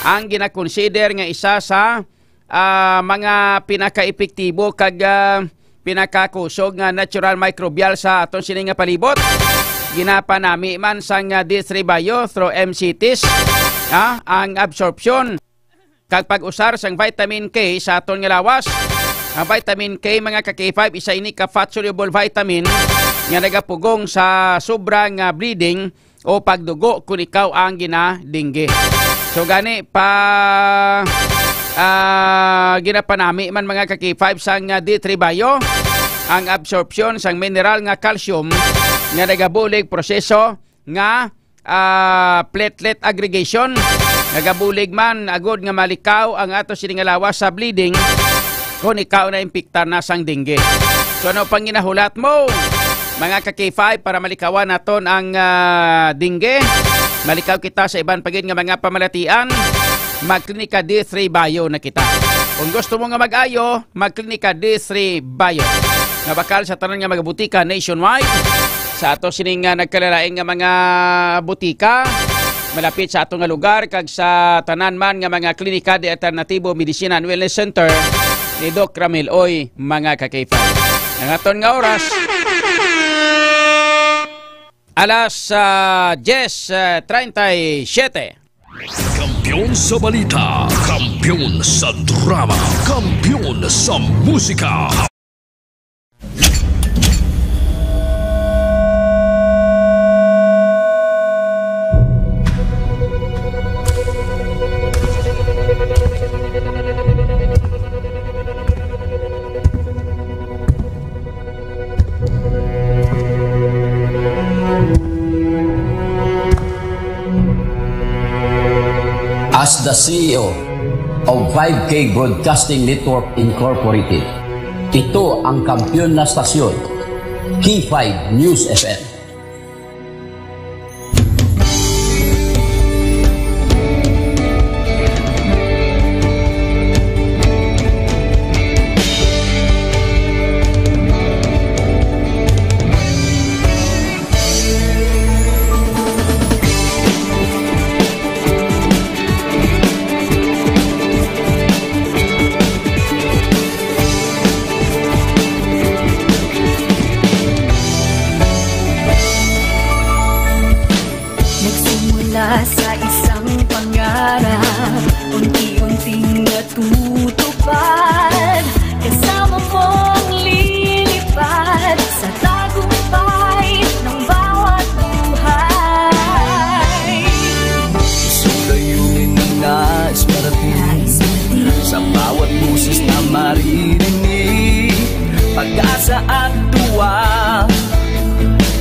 ang ginakonsider nga isa sa, ah, mga pinakaepektibo kag, ah, pinakakusog nga natural microbial sa aton sini nga palibot. Ginapanami man sang, ah, D three Bio through M C Ts, ha, ang absorption kag pag-usar sang vitamin K sa aton nga lawas. Ang vitamin K, mga ka K five, isa ini ka fat-soluble vitamin nga nagapugong sa sobra nga bleeding o pagdugo kon ikaw ang ginadingge. So gani pa, ah, ginapanami man, mga ka K five, sang, ah, D three Bio ang absorption sang mineral nga calcium nga nagabulig proseso nga, ah, platelet aggregation. Nagabulig man agud nga malikaw ang ato sini nga lawas sa bleeding kon ikaw na impiktar na sang dengue. So ano pang ginahulat mo, mga ka K five, para malikawan naton ang, ah, dengue? Malikaw kita sa iban pa gid nga mga pamalatian. Magklinika D three Bio na kita. Kung gusto mo nga mag-ayo, magklinika D three Bio. Nga bakal sa tanan nga mga butika nationwide, sa ato sining, ah, nagkalalain nga mga butika, malapit sa ato nga lugar, kag sa tanan man nga mga klinika de alternatibo, medicina and wellness center ni Doc Ramil Oy, mga ka K five. Ang aton nga oras, alas, ah, diyes, ah, treinta y siete. Kampiyon sa balita, kampiyon sa drama, kampiyon sa musika. As the C E O of five K Broadcasting Network Incorporated, ito ang kampiyon na stasyon, K five News F M. Nagsimula sa isang pangarap, unti-unting natutupad. Kasama mong lilipad sa tagumpay ng bawat buhay. Isang layunin na nais marating. Nais marating. Sa bawat boses na maririnig, pag-asa at tuwa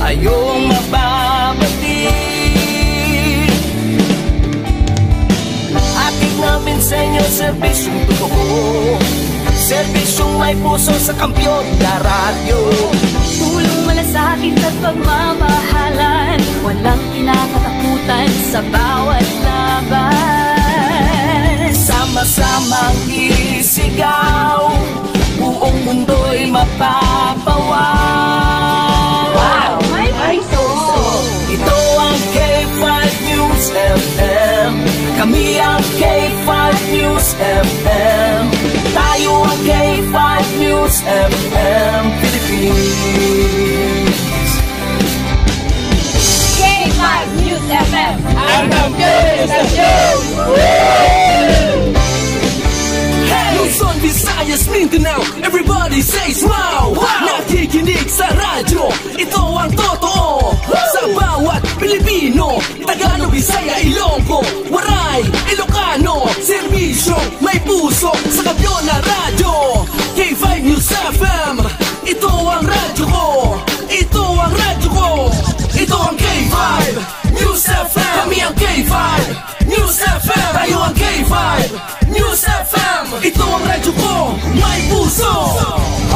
ay iyong mababati. Atin namin sa inyo, serbisyong totoo, serbisyong may puso sa Kampiyon na Radyo. Tulong, malasakit at pagmamahalan, walang kinakatakutan sa bawat laban. Sama-samang isigaw, buong mundo'y mapapawaw. Wow! May puso! Ito ang K five News F M. Kami ang F M. Tayo ang K five News F M Philippines. K five News F M. Ang kampiyon ng istasyon! Luzon, Visayas, Mindanao, everybody says wow! Wow! Nakikinig sa radyo, ito ang totoo. Sa bawat Pilipino, Tagalog, Bisaya, Ilonggo, Waray, Ilocano, serbisyo, may puso, sa kampiyon na radyo. K five News F M, ito ang radyo ko. Ito ang radyo ko. Ito ang K five News F M. Kami ang K five News F M. Tayo ang K five News F M. Ito ang radyo ko. May puso.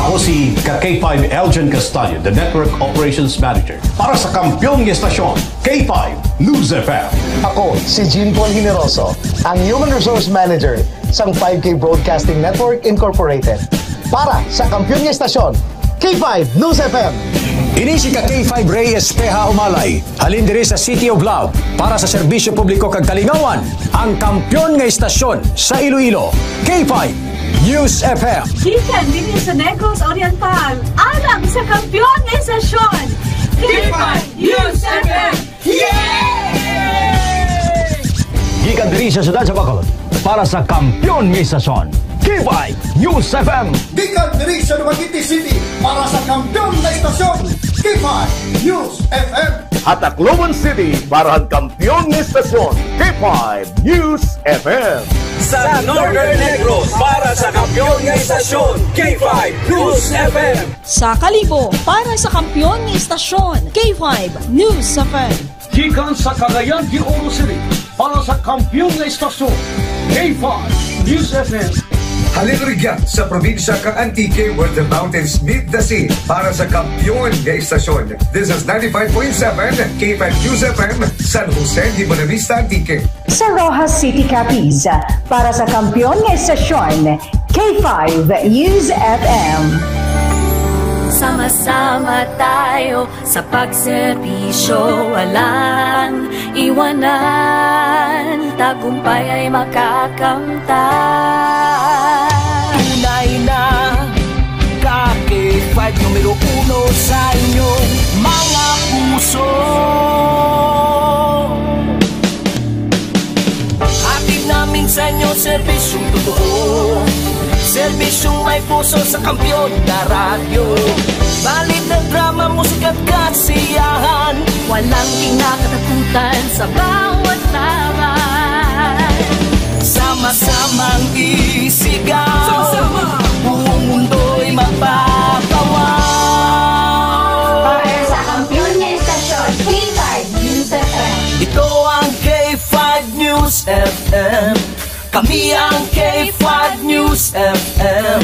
Ako si ka K five Elgin Castaño, the Network Operations Manager, para sa kampiyon nga estasyon, K five News F M. Ako si Jean Paul Generoso, ang Human Resource Manager sang five K Broadcasting Network Incorporated, para sa kampiyon nga estasyon, K five News F M. Ini si ka K five Rey Espeha Umalay, halin diri sa City of Love, para sa serbisyo publiko kag kalingawan, ang kampiyon nga estasyon sa Iloilo, K five News F M. Gikan dinhi sa Negros Oriental, alang sa kampiyon nga estasyon, K five News F M. Yay! Gikan diri sa siyudad sa Bacolod, para sa kampiyon nga estasyon, K five News F M. Gikan diri sa Dumaguete City, para sa kampiyon nga estasyon, K five News F M. Ha Tacloban City, para sa kampiyon nga estasyon, K five News F M. Sa Northern Negros, para sa kampiyon nga estasyon, K five News F M. Sa Kalibo, para sa kampiyon nga estasyon, K five News F M. Gikan sa Cagayan de Oro City, para sa kampiyon nga estasyon, K five News F M. Halin rugya sa probinsya kang Antique, where the mountains meet the sea, para sa kampiyon nga estasyon. This is ninety-five point seven K five News F M, San Jose de Buenavista, Antique. Sa Roxas City, Capiz, para sa kampiyon nga estasyon, K five News F M. Sama-sama tayo sa pagserbisyo, walang iwanan, tagumpay ay makakamtan. Tunay na ka K five, numero uno sa inyong mga puso. Hatid namin sa inyo serbisyong totoo, serbisyong may puso sa kampiyon na radyo. Balita, drama, musika at kasiyahan, walang kinakatakutan sa bawat laban. Sama-samang isigaw, sama-sama, buong mundo'y mapapawaw. Para sa kampiyon nga estasyon, K five News F M. Ito ang K five News F M. Kami ang K five News F M.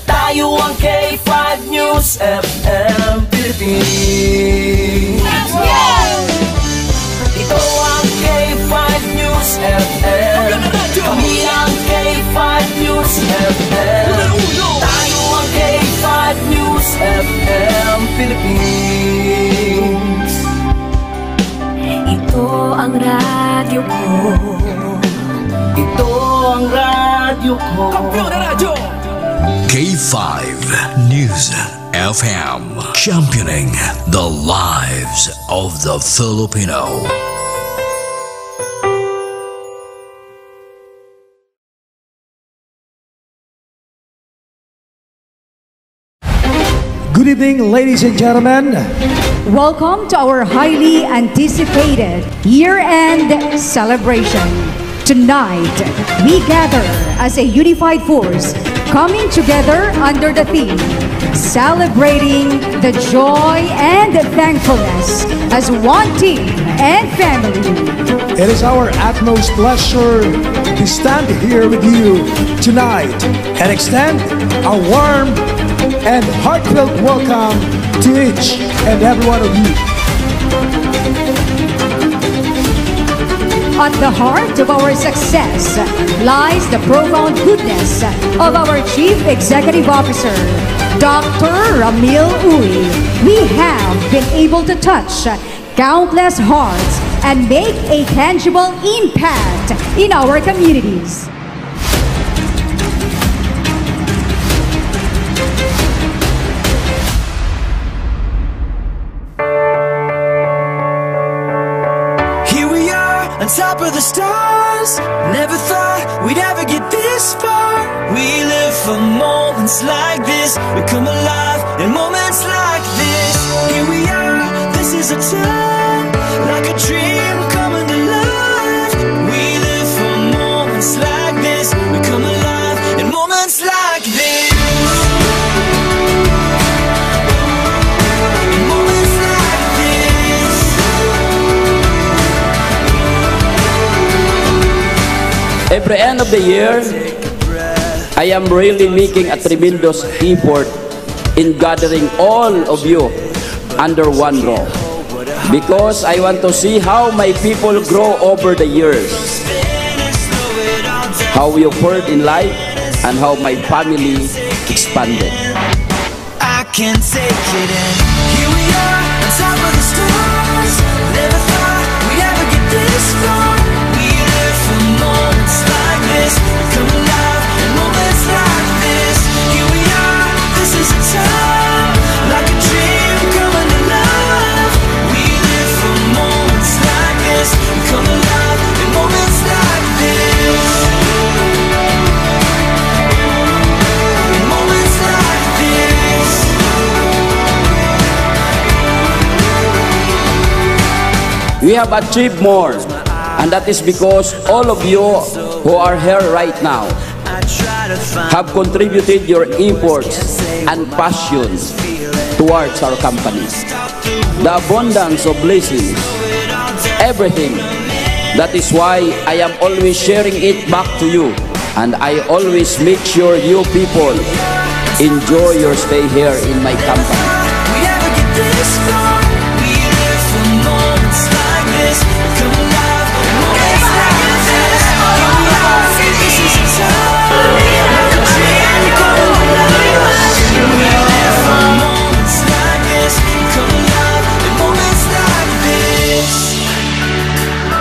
Tayo ang K five News F M Philippines. Ito ang K five News F M. Kami ang K five News F M. Tayo ang K five News F M Philippines. Ito ang radyo ko. Ito ang radyo ko. Kampiyon na radyo. K five News F M, championing the lives of the Filipino. Good evening, ladies and gentlemen. Welcome to our highly anticipated year-end celebration. Tonight, we gather as a unified force, coming together under the theme, celebrating the joy and thankfulness as one team and family. It is our utmost pleasure to stand here with you tonight and extend a warm and heartfelt welcome to each and every one of you. At the heart of our success lies the profound goodness of our Chief Executive Officer, Doctor Ramil Uy. We have been able to touch countless hearts and make a tangible impact in our communities. We live for moments like this. We come alive in moments like this. Here we are, this is a time, like a dream coming to life. We live for moments like this. We come alive in moments like this. In moments like this. Every end of the year, I am really making a tremendous effort in gathering all of you under one roof, because I want to see how my people grow over the years, how we fared in life, and how my family expanded. I can't take it in. Here we are, on top of the stars. Never thought we'd ever get this far. We live for moments like this. We come alive in moments like this. Here we are, this is a time, like a dream coming alive. We live for moments like this. We come alive in moments like this. In moments like this. We have achieved more, and that is because all of you who are here right now have contributed your efforts and passion towards our company. The abundance of blessings, everything. That is why I am always sharing it back to you. And I always make sure you people enjoy your stay here in my company. We never get this far. We live for moments like this. Come alive, moments like this. Come alive. This is a time, like a dream come alive. We live for moments like this. Come alive, moments like this.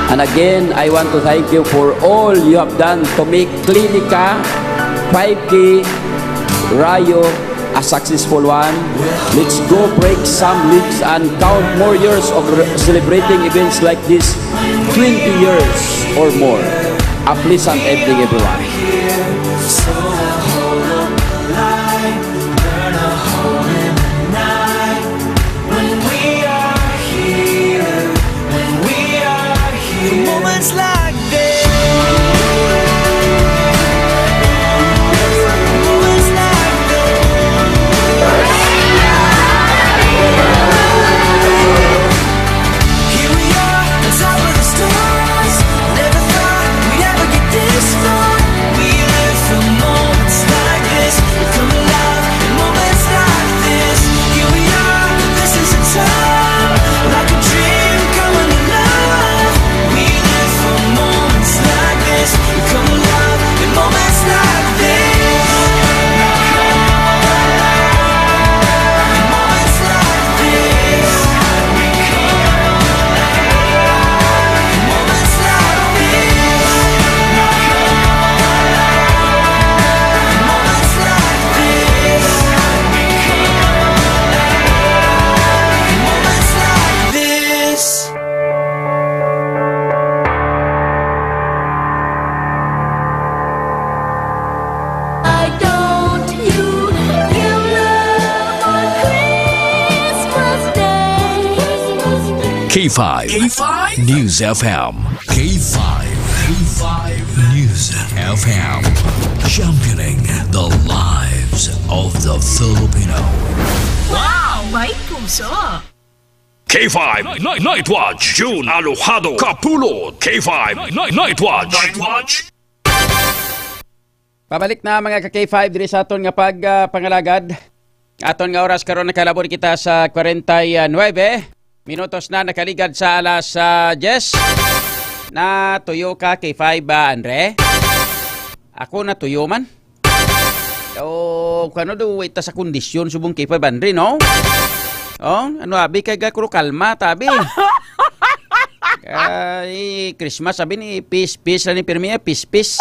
And again, I want to thank you for all you have done to make Clinica five K Rayo a successful one. Let's go break some legs and count more years of re- celebrating events like this, twenty years or more. A pleasant evening, everyone. So hold up the light, burn a hole in the night. When we are here, when we are here, moments like this. Moments like this. Here we are, on top of the stars. Never thought we'd ever get this far. We live for moments like this. We come alive in moments like this. Here we are, this is a time, like a dream coming alive. We live for moments like this. We come alive in moments like this. In moments like this. We come alive in moments like this. In moments like this. We come alive in moments like this. Why don't you give love on Christmas Day? K five K five News F M. K five, K five News F M. Championing the lives of the Filipino. Wow! May puso! K five Night, Night, Night Watch, June Alojado, Kapulot. K five Night, Night, Night Watch. Night Watch. Pabalik na, mga ka K five, diri sa aton nga pag, ah, pangalagad. Aton nga oras karon, nakalabor kita sa kwarenta y nuebe minutos na nakaligad sa alas, ah, diyes. Natuyo ka, K five, ba, Andre? Ako natuyo man. O, kano do, wait ta sa kondisyon, subong K five, Andre, no? Oh, ano, abi, kay ga, kuro kalma, tabi. Ay, Christmas, sabi ni, peace, peace lang ni pirmi, eh, peace, peace.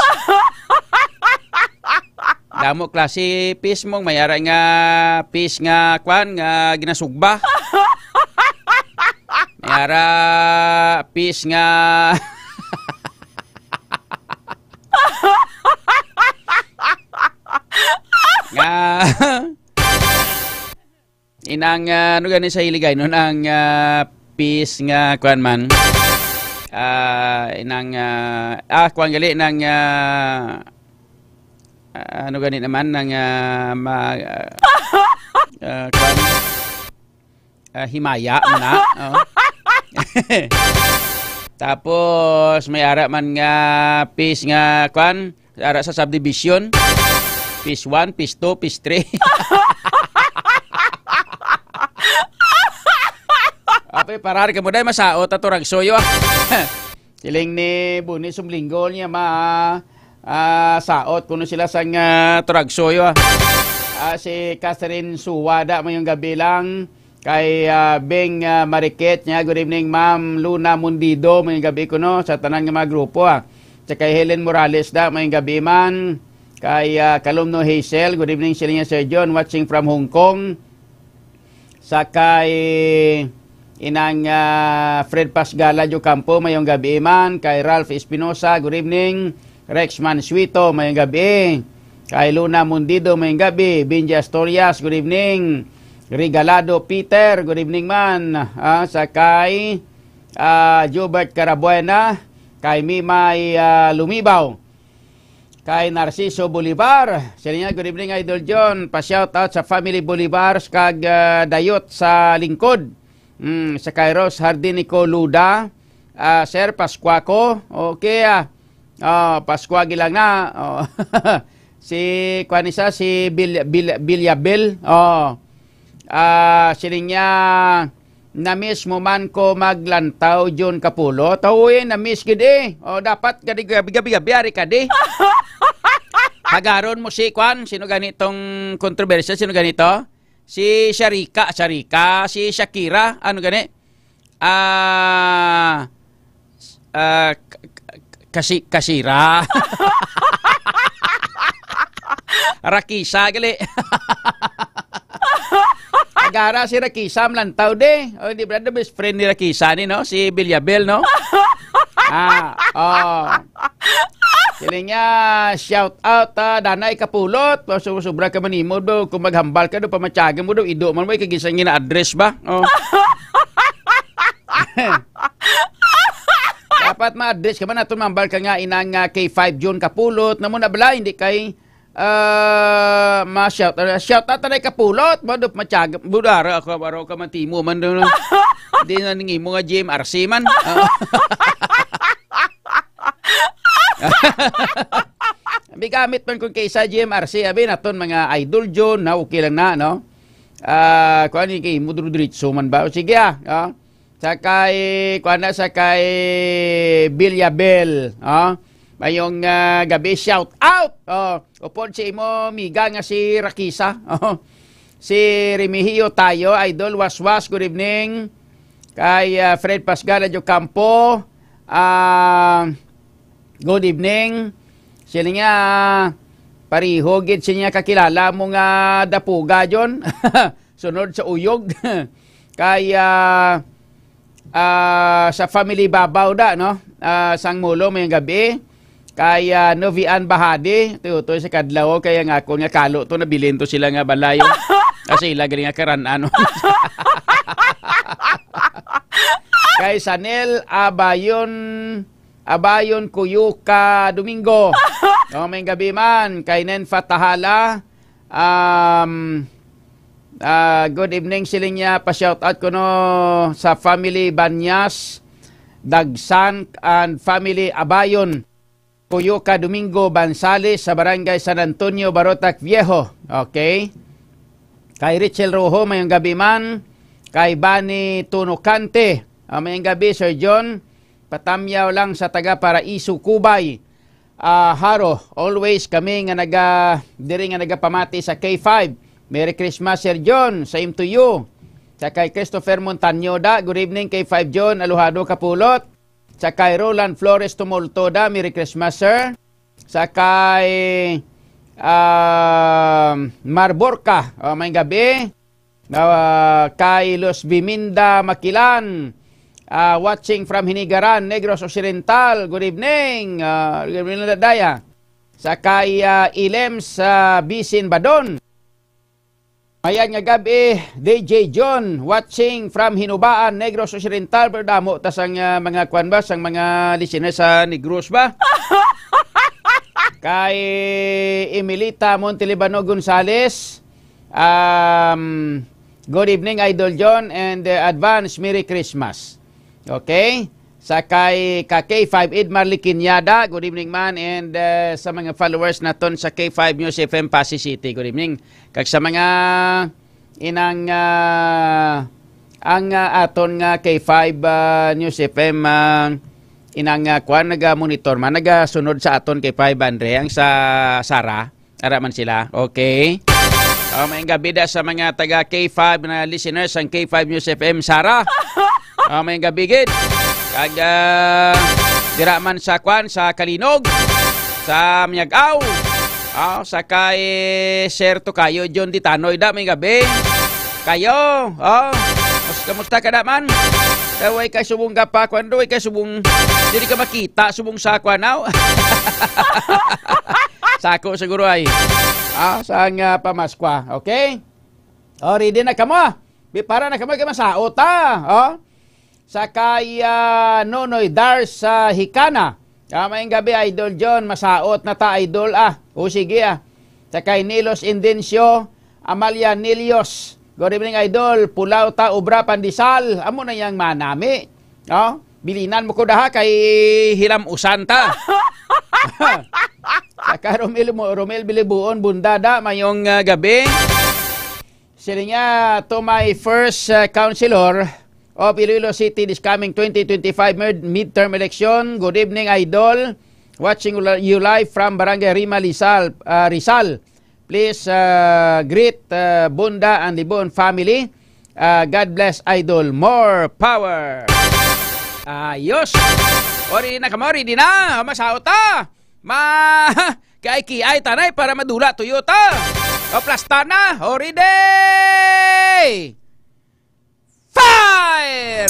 Damo klase peace mo, may ara nga peace nga, kwan, nga ginasugba. May ara peace nga Ah, inang, ah, ano gani sa Hiligaynon, ang, ah, peace nga kuan man. Ah, inang, ah, ah, kuan gali nang, ah, ah, ano gani naman nang, ah, ma-, ah, ah, kuan, ah, himaya mo na. Oh. Tapos may ara man nga peace nga kuan, ara sa subdivision. Phase one, phase two, phase three. Ape, parar ka mo, day, masaot ato ragsoyo, ah. Siling ni Buni Sumlinggol niya, ma, ah, saot kuno sila sang, ah, turagsoyo, ah. Ah, si Catherine Suwada, mayong gabi lang. Kay, ah, Beng, ah, Marikit niya, good evening, Ma'am Luna Mundido, mayong gabi kuno sa tanan nga mga grupo, ah. Sa kay Helen Morales da, mayong gabi man. Kay, ah, Kalumno Hazel, good evening sila niya, Sir John, watching from Hong Kong. Sa kay inang, ah, Fred Pasgala Diocampo, mayong gabi man. Kay Ralph Espinosa, good evening. Rex Mansuito, mayong gabi. Kay Luna Mundido, mayong gabi. Benji Astorias, good evening. Regalado Peter, good evening man. Ah, sa kay, ah, Jobert Carabuena, kay Mimay, ah, Lumibaw. Kay Narciso Bolivar. Siya niya, good evening, Idol John. Pa-shout out sa family Bolivars kag, ah, Dayot sa Lingkod. Mm, sa kay Rose Hardinico Luda. Ah, Sir Pascuaco. Okay, ah. Oh, Pascua gilang na. Oh. Si, kuan isa, si Bil-, Bil-, Bilyabel. Oh. Ah, siling niya, "Na-miss mo man ko maglantaw, Jun Kapulot." Uy, na-miss gid eh. O, dapat gadi gabi-gabi, gabi, ari ka di. Hagaron mo si kwan, sino gani tong kontrobersya? Sino gani to? Si Sharika, Sharika, si Shakira, ano gani? Ah, ah, k-, k-, kasi, kasira. Rakisa, gali. Agara si Rakisa, mlantaw de. O, di ba, the best friend ni Rakisa ni, no? Si Bilyabel, no? Ah, oh. Siling niya, "Shout out, ah, Danay Kapulot. Su-, sobra ka man nimo do. Kung maghambal ka do, pamatyagan mo do. Ido man mo, ikagisang nga address ba?" Oh. Dapat ma-address ka man. Aton mambal ka nga inang, ah, K five June Kapulot. Namo na bala, hindi kay, ah, ma-shout, ah, shout out na Kapulot. Mo do, matyaga, budara ako, baro ka man timo man do, no? Hindi na ning imo nga G M R C man. Ah. Abi gamit man kung kaysa G M R C, abi naton mga idol Jun, na okay lang na, no? Ah, kuan ni kay mo diretso man ba? O, sige, ah, ah. Sa kay, kuan na, sa kay Bilyabel, ah. Mayong, ah, gabi, shout out. Oh, upod si imo miga nga si Rakisa. Oh. Si Remigio Tayo, idol, waswas, good evening. Kay, ah, Fred Pascal Adyo Campo, ah, good evening. Sila nga, pariho gid siya kakilala mo nga dapuga, John. Sunod sa uyog. Kay, ah, ah, sa family Babaw da, no? Ah, sang Mulo, may gabi. Kay, ah, Novian Bahadi, tutoy sa kadlaw, kaya nga ako nga kalo to, nabilin to sila nga balay. Kasi ila galing nga karan-, ano. Kay Sanel Abayon, Abayon Kuyuka Domingo. Oh, may gabi man. Kay Nen Fatahala, um, ah, good evening, siling niya. Pa-shout out ko no sa family Banyas, Dagsan, and family Abayon. Kuyuka Domingo Bansales sa Barangay San Antonio, Barotac Viejo. Okay. Kay Richel Rojo, mayong gabi man. Kay Bani Tunocante, ah, mayong gabi, Sir John. Patamyaw lang sa taga Paraiso, Cubay. Ah, Haro, always kami nga naga-, diri nga nagapamati sa K five. Merry Christmas, Sir John. Same to you. Sa kay Christopher Montaño da, good evening, K five John. Aluhado Kapulot. Sa kay Roland Flores Tumulto da, Merry Christmas, sir. Sa kay, ah, Mar Borca, oh, may gabi. Ah, kay Luz Biminda Makilan, ah, watching from Hinigaran, Negros Occidental. Good evening, ah, good evening, Daya. Sa kay, ah, Ilem sa Bisin Badon. Ayan nga gabi, D J John, watching from Hinubaan, Negros Occidental. Pero damo ta sang, ah, mga kwan ba, sang mga listeners sa Negros ba? Kay Emilita Montelibano Gonzales, um, good evening, Idol John, and, uh, advance Merry Christmas. Okay? Sa kay, ka K five, Edmar Liquiñada, good evening man, and, uh, sa mga followers naton sa K five News F M Passi City, good evening. Kag sa mga inang, ah, ang, ah, aton nga K five, ah, News F M, ah, inang, ah, kwan, naga-monitor man, nagasunod sa aton K five, Andre, ang sa Sara. Ara man sila. Okay. Oh, may gabi da sa mga taga K five na listeners ang K five News F M, Sara. Oh, may gabi gid. Kag, ah, dira man sa kwan, sa Kalinog, sa Miag-aw. Oh, sa kay Sir Tokayo John Ditanoy da, may gabi. Kayo, oh, mus-, kamusta ka naman? Daw way kay subong ka pa, kwan, daw way kay subong, dili ka makita, subong sa kwan, aw. Sako siguro ay. Ah, sa nga pamaskwa, okay? Oh, ready na kamo? Di para na kamo kay masaot, ah. Oh. Sa kay, ah, Nonoy Dar sa Hikana. Ah, maayong gabi, Idol John. Masaot na ta, Idol, ah. O, sige, ah. Sa kay Nilos Indencio, Amalia Nilios. Good evening, Idol. Pulaw ta, obra, pandesal. Amo na yang manami. Oh, bilinan mo ko daha kay hilam-usan ta. Sa kay Romel mo, Romel Bilibuon, Bundada, mayong, ah, gabi. Sila niya, to my first, uh, councilor of Iloilo City this coming twenty twenty-five mid-, midterm election. Good evening, Idol. Watching li-, you live from Barangay Rima, Rizal. Uh, Rizal. Please, uh, greet, uh, Bunda and Libon family. Uh, God bless, Idol. More power. Ayos. O, ready na kamo, ready na. Masaot ta. Ma-, kiay-kiay tanay para madula tuyo ta. O, plasta na. O, ready! Fire!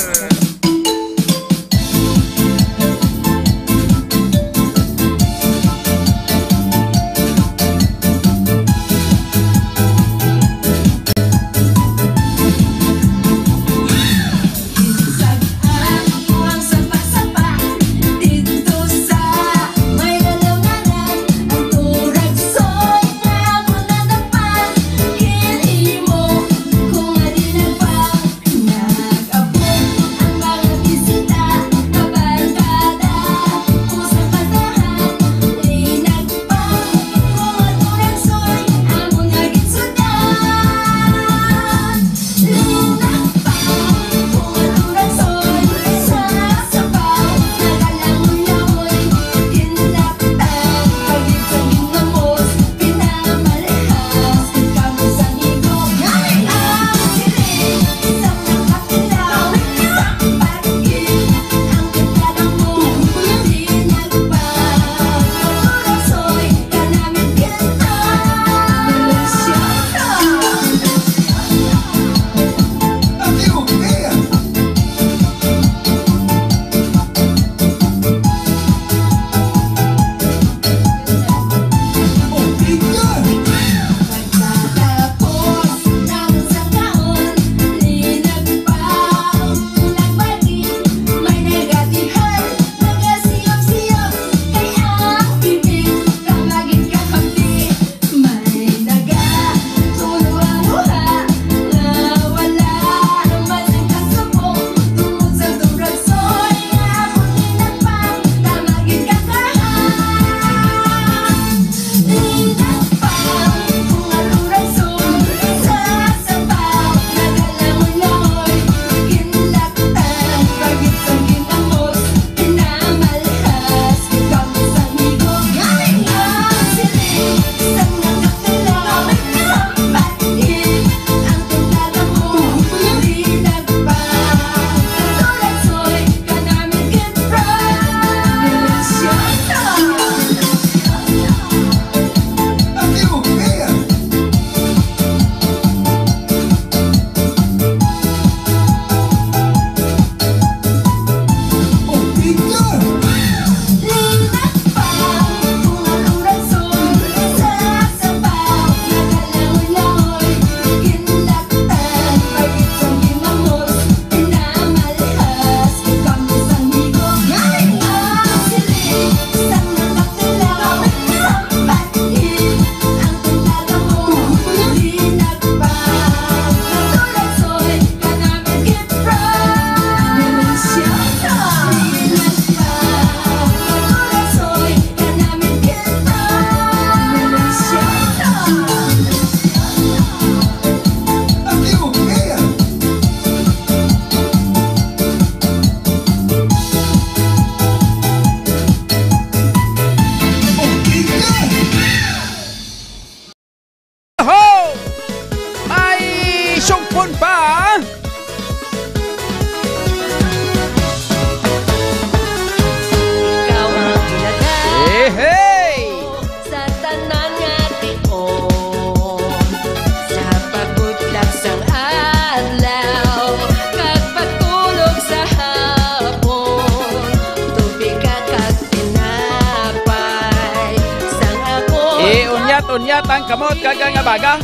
At ang kamot kag ang abaga,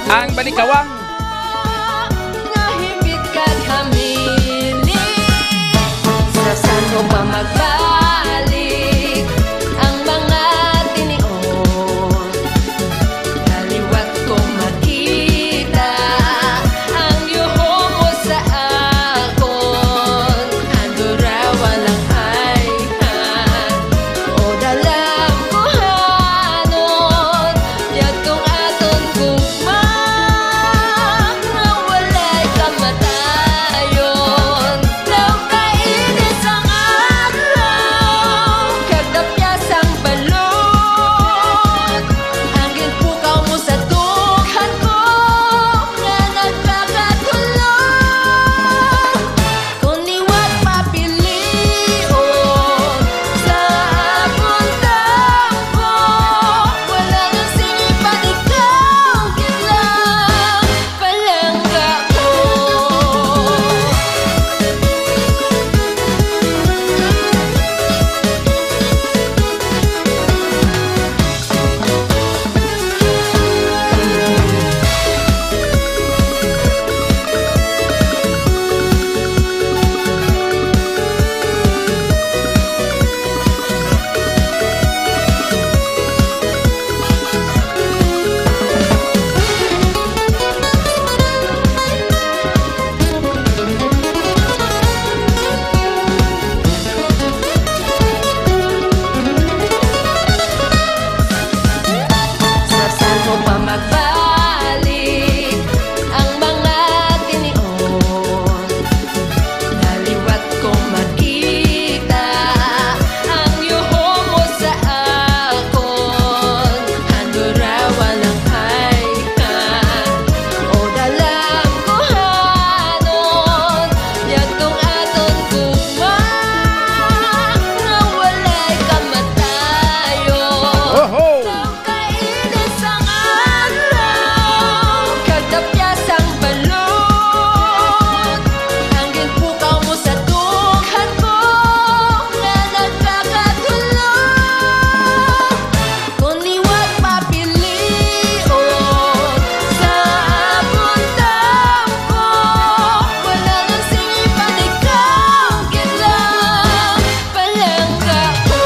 ang balikawang. Nga hipit kag hamili. Sa san-o pa magbalik ang mga tinion? Naliwat ko makita ang yuho mo sa akon. Andura walang ay O dalang kuhanon, yadtong aton gugma nga walay kamatayon. Nagkainis ang adlaw, kag dapyas ang balod. Ang ginpukaw mo sa dughan ko nga nagpakatulo. Kon liwat papilion sa akon tampo, wala nang sing iban, ikaw gid lang palangga ko. Sa san-o pa magbalik ang mga tinion? Naliwat ko makita ang yuho mo sa akon. Andura walang ay O dalang kuhanon, yadtong aton gugma nga walay kamatayon. Oho! Kainis ang adlaw, kag dapyas ang balod. Ang ginpukaw mo sa dughan ko nga nagpakatulo. Kon liwat papilion sa akon tampo, wala nang sing iban, ikaw gid lang palangga ko.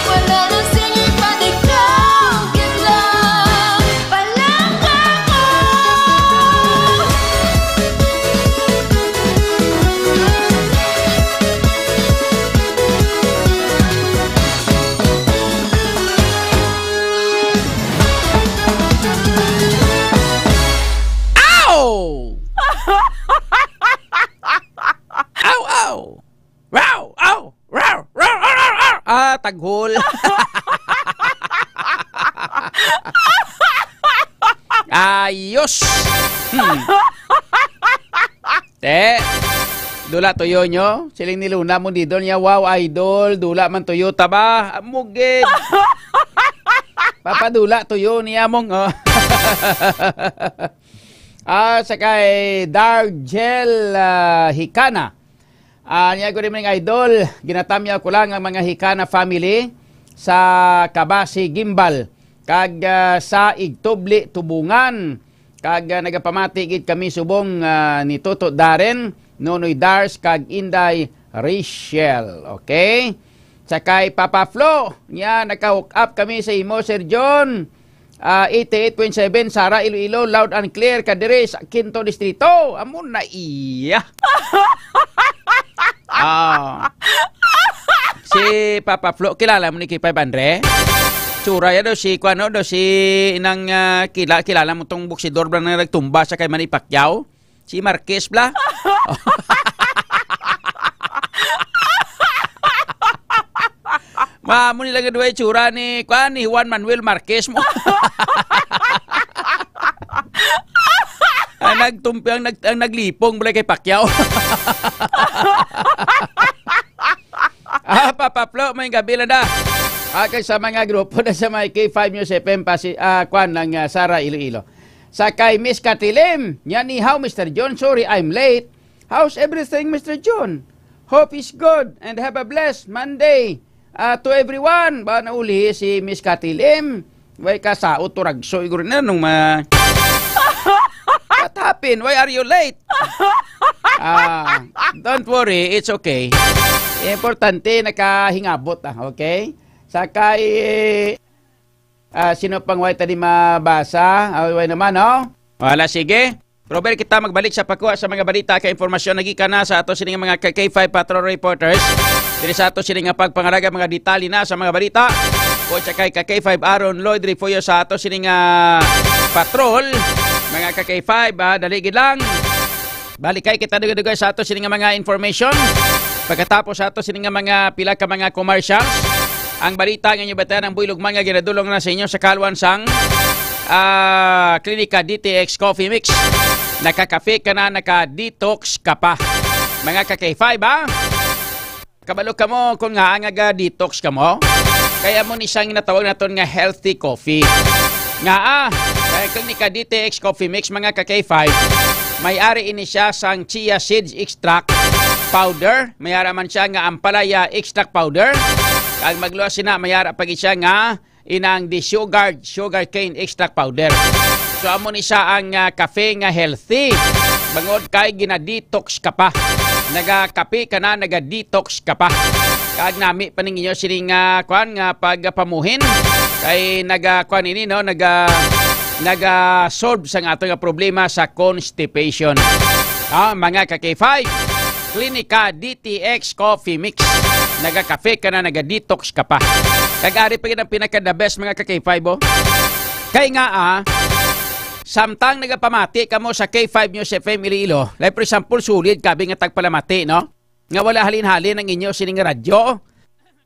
Wala nang sing iban, ikaw gid lang palangga ko. Ow! Ow, ow! Wow! Ow! Wow! Wow! Wow! Wow! Ah, taghol. Ayos! Hmm. Te, dula tuyo nyo? Siling ni Luna mo didol niya, "Wow, idol, dula man tuyo ta ba?" Amugid. Papadula tuyo niya mong, oh. Ah, sa kay Dargel, ah, Hikana. Ah, niya, "Good evening, idol. Ginatamyaw ko lang ang mga Hikana family sa Kabasi Gimbal kag, ah, sa Igtubli Tubungan." Kag, ah, nagapamati gid kami subong, ah, ni Toto Darren, Nonoy Dars, kag Inday Rachel. Okay? Sa kay Papa Flo, niya, "Naka-hook up kami sa imo, Sir John. Ah, eighty-eight point seven, Sara, Iloilo, loud and clear, kadiri sa Quinto Distrito." Amo na iya. Ah. Si Papa Flo, kilala mo ni K five Andre? Tsura ya daw si, kuano daw si nang, ah, kila-, kilala mo tong boksidor ba na nagtumba sa kay Manny Pacquiao? Si Marquez bla? Ma, mo nila gadwa itsura ni, kuan, ni Juan Manuel Marquez mo. Ang nagtumpi, ang nag-, ang naglipong bala kay Pacquiao. Ah, Papa Flo, may gabi lang na. Ah, kay sa mga grupo na sa may K five News F M, pasi-, ah, kwan ng, ah, Sara Iloilo. Sa kay Miss Katilim, niya ni, "How, Mister John? Sorry, I'm late. How's everything, Mister John? Hope is good and have a blessed Monday." Ah, to everyone, ba, nauli si Miss Cathy Lim. Why ka sa auto ragso, igor na nung ma-, What happened? Why are you late? Ah, don't worry, it's okay. Importante, nakahingabot, ah, okay? Sa kay, ah, sino pang why tadi mabasa? Ah, why naman, no? Wala, sige. Pero before kita magbalik sa pagkuha sa mga balita kay impormasyon na gikan na sa ato sining mga K five Patrol Reporters. Diri sa ato sining nga pagpangalaga mga detalye na sa mga balita. Ko siya kay ka K five Aaron Lloyd Refugio sa ato sining nga patrol. Mga ka K five, ah, dali gid lang. Balikay kita dugay-dugay sa ato sining nga mga information. Pagkatapos sa ato sining nga mga pila ka mga commercials, ang balita nga inyo batayan ang buylog man nga ginadulong na sa inyo sa kalwan sang, ah, Klinika D T X Coffee Mix. Nakakafe ka na, naka-detox ka pa. Mga ka K five, ha? Kabalo ka mo kung nga nga ga-detox ka mo? Kaya mo ni siyang natawag naton nga healthy coffee. Nga, ah, kay Klinika D T X Coffee Mix, mga ka K five, may ari ini siya sang chia seeds extract powder, may ara man siya nga ampalaya extract powder, kag magluwas sina, may ara pa gid siya nga inang desugared sugarcane extract powder. So, amo ni siya ang, ah, kape nga healthy. Bangod kay gina-detox ka pa. Nagakape ka na, naga-detox ka pa. Kag nami pa ninyo sining, ah, kwan nga pagpamuhin. Kay naga, kwan ini, no? Naga, naga-solve sang ato nga problema sa constipation. Ah, mga ka K five, Klinika D T X Coffee Mix. Nagakafe ka na, naga-detox ka pa. Kag ari pa gid ang pinaka the best, mga ka K five, oh. Kay nga, ah, samtang nagapamati kamo sa K five News F M Iloilo, like for example, solid kabi nga tagpalamati, no? Nga wala halin-halin ang inyo sining radyo.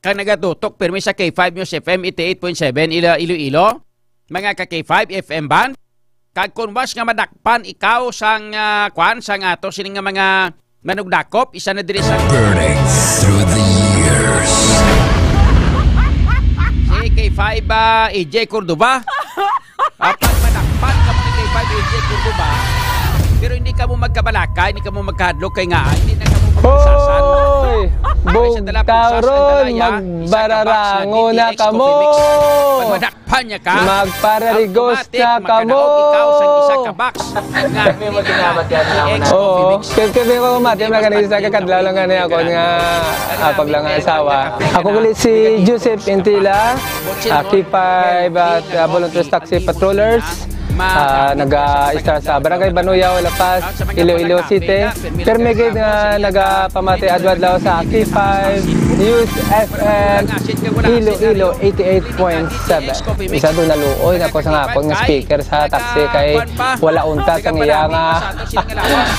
Kag nagatutok pirmi sa K five News F M eighty-eight point seven Ilo-, Iloilo. Mga ka K five F M band. Kag kon was nga madakpan ikaw sang, ah, kwan, sang ato sini nga mga manugdakop, isa na diri sa Burning through the years. Si K five, ah, A J Cordova. Apan madakpan ka mo ni K five A J Cordova, pero hindi ka mo magkabalaka, hindi ka mo magkahadlok kay nga, hindi na ka mo magpusasan. Hoy! Ay, sa dala, pusas ang dalaya, isa ka box nga magbararango na D T X kamo. Coffee Mix. Pag madakpan niya ka, magpararigos automatic na kamo. Magkanaog ikaw sa isa ka box nga D T X Coffee Mix. Oo. Kaya, kaya may mga mati, mga kanisa, kakadlaw lang nga niya ako nga, ah, pag lang ang asawa. Ako gali si Joseph Intila. Ah, K five at, ah, Volunteers Taxi Patrollers. Ah, naga-istar sa Barangay Banuyaw, La Paz, Iloilo City. Pirmi gid nga nagapamati adlaw-adlaw sa K five News F M Iloilo eighty-eight point seven. Isa doon naluoy na ko sa nga akon nga speaker sa taxi kay wala unta sa iya nga,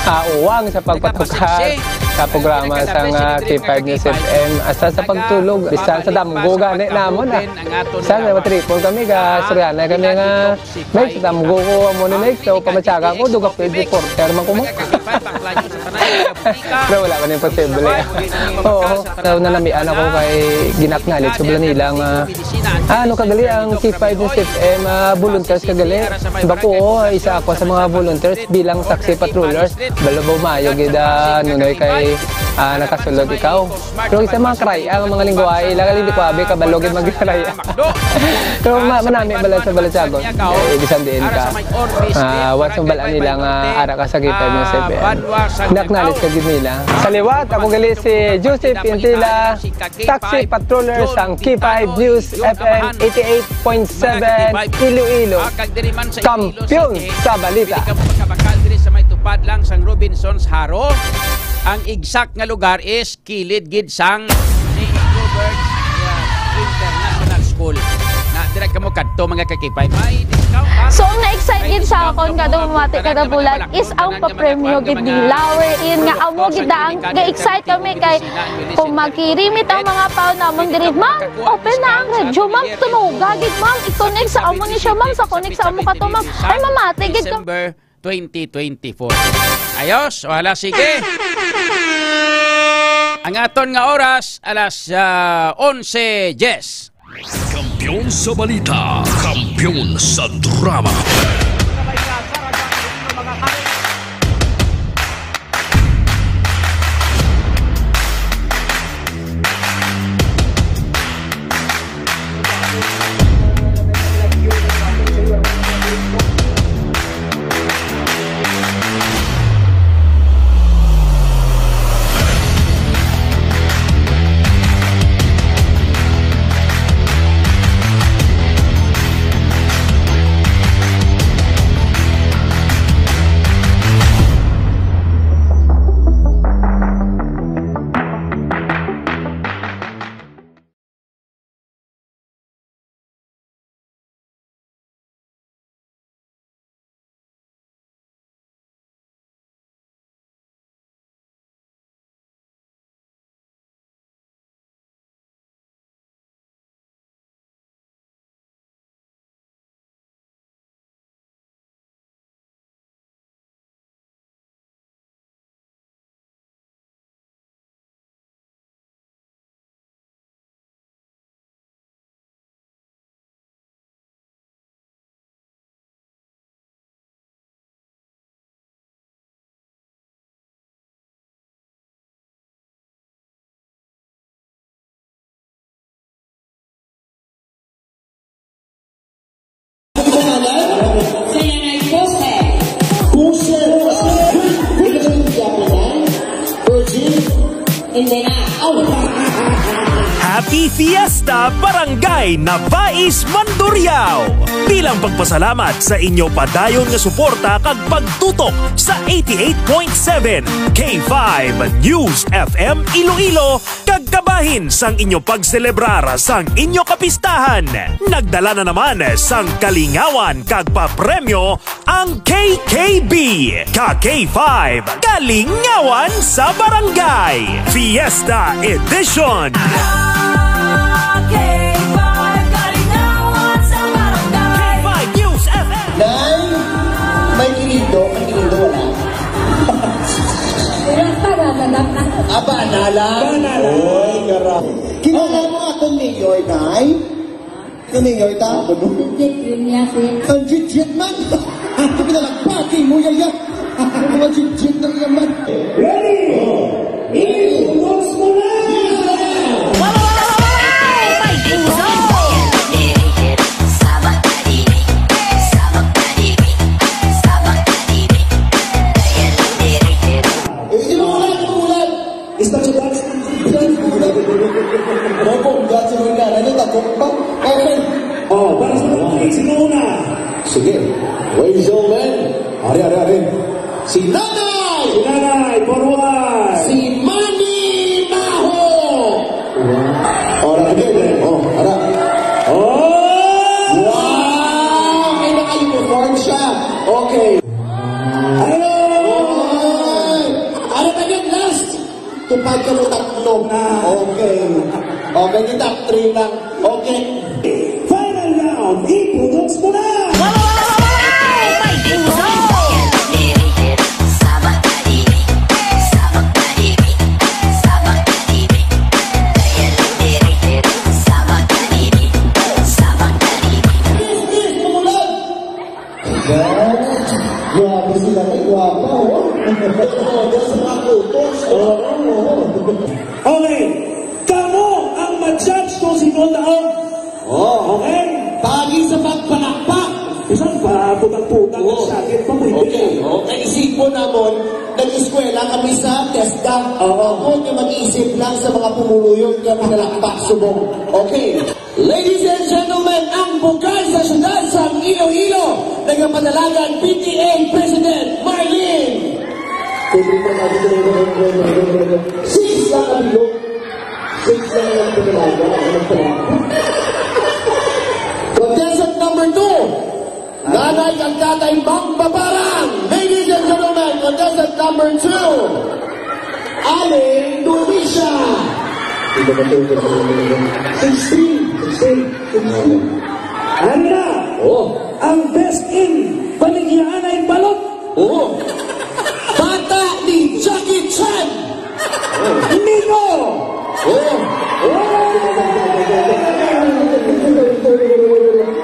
ah, uwang sa pagpatukar sa programa sang, ah, K five News F M. Hasta sa pagtulog, bisan sa damgo gani namon, ah. Sa nga matripol kami, ga Soriana kami nga, "Next, damgo ko amo ni next." So, pamatyaga ko, duga field reporter man ko mo. Pero wala man imposible. Oo, so, nanamian ako kay gin-acknowledge ko bala nila nga, ah, ano kagali ang K five News F M, ah, volunteers kagali. Bako, oo, isa ako sa mga volunteers bilang taxi patrollers. Balo ba maayo gid, ah, Nunoy, kay, ah, nakasulod ikaw. Pero sa mga karay, ang mga lingwahe, lagal hindi ko abi, kabalo gid magkaray. Pero ma-, manami bala sa Balasagon. Eh, bisan diin ka. Ah, was ang balaan nila nga ara ka sa K five News F M. Naknalis ka gid nila. Sa liwat, ako gali si Joseph Intila, taxi patroller sang K five News F M eighty-eight point seven Iloilo. Kampiyon sa balita. Pwede ka mo magkabakal diri sa may tupad lang sang Robinsons Haro. Ang exact nga lugar is kilid gid sang Saint Robert's, uh, International School. Na dira kamo kadto, mga ka-K five. May discount, ha? So, ang na-excite gid sa akon kada mamati kada bulan is ang papremyo gid nila, wherein nga amo gid ang ga-excite kami kay kung magkirimit ang mga pao namon diri, ma'am, open na ang radyo, ma'am, tunoga gid, ma'am, i-connect sa amo ni siya, ma'am, sa connect sa amo kato, ma'am, ay mamati gid ka. December twenty twenty-four. Ayos, wala, sige. Ang aton nga oras, alas, ah, onse diyes. Kampiyon sa balita, kampiyon sa drama. Happy Fiesta, Barangay Nabais, Mandurriao! Bilang pagpasalamat sa inyo padayon nga suporta kag pagtutok sa eighty-eight point seven K five News F M Iloilo, kag kabahin sang inyo pagselebrar sang inyo kapistahan, nagdala na naman sang kalingawan kag papremyo ang K K B, ka K five, Kalingawan sa Barangay Fiesta Edition. K five, Kalingawan sa Barangay. K five News F M. Nay, may kinido, may kinido, wala. Wala pa, naganap na. Ah, banala. Banala. Oy, gara. Kilala mo akong mayor, Nay? Kani nga ita? Legit yun niya, sir. Ang legit man! Ang pinalagpati mo, yaya! Ang mga legit na naman! Ready? Ibulos mo na! Eh, ibulos mo na! Esta chubas. Opo, gato mo na. Ano, takot pa? Okay. Oh, para sa mga kids, sino una? Sige. Ladies and gentlemen. Ari, ari, ari. Si Nanay! Si Nanay, forward! Si Manny Maho! Wow. Oh, ara, again, eh. Oh, ara. Oh! Wow! May naka-uniform siya. Okay. Hello! Oy! Ano pa yun? Last! Tupad ka mo tatlo. Ah. Okay. Okay, kita three lang. Okay. Final round. Ipudos mo na! Grabe sila, may gwapa, oh. Oo, doon sa mga kutos. Oo, oo. Okay. Kamo ang ma-judge kung sino ang daog. Oh, okay. Pagi sa pagpalakpak. Bisan pa, putang-putang ang sakit pa, pwede. Okay, okay. Isipon namon, nag-eskwela kami sa TESDA. Oo. Ako nga mag-iisip lang sa mga pumuluyon nga pinalakpak subong. Okay. Ladies and gentlemen, ang bugay sa siyudad sang Iloilo, nagapanalagan P T A President Marlene. Six lang ang bilog. Six lang ang panalaga. Contestant number two, Nanay kag Tatay Magbabarang. Ladies and gentlemen, contestant number two, Aling Luisa. Sixteen. Sixteen. Sixteen. Ano na? Oh. Ang best in Baligya Anay Balot. Oo. Bata ni Jackie Chan. Oh. Nino. Oh. Oh.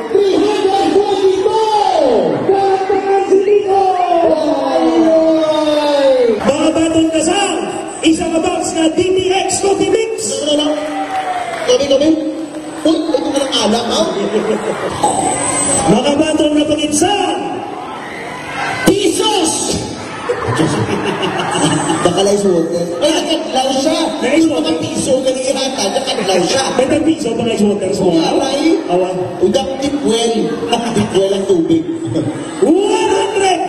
Three hundred forty-two. Bata si Nino. Ay, ay. Mga baton ka sa isa ka box na D P X Coffee Mix. Ano, ano, ano? Kami, kami? Uy, ito ka ng alak, ha? Mga baton na pag-insa. Pisos! Baka lang ice water. Ay, nakadlaw siya. Nakadlaw. Yung mga piso, ganyan yata, nakadlaw siya. May tag-piso pa nga ice water sa mga. Aray. Awan. Uy, dak-, deep well. Deep well ang tubig. One hundred!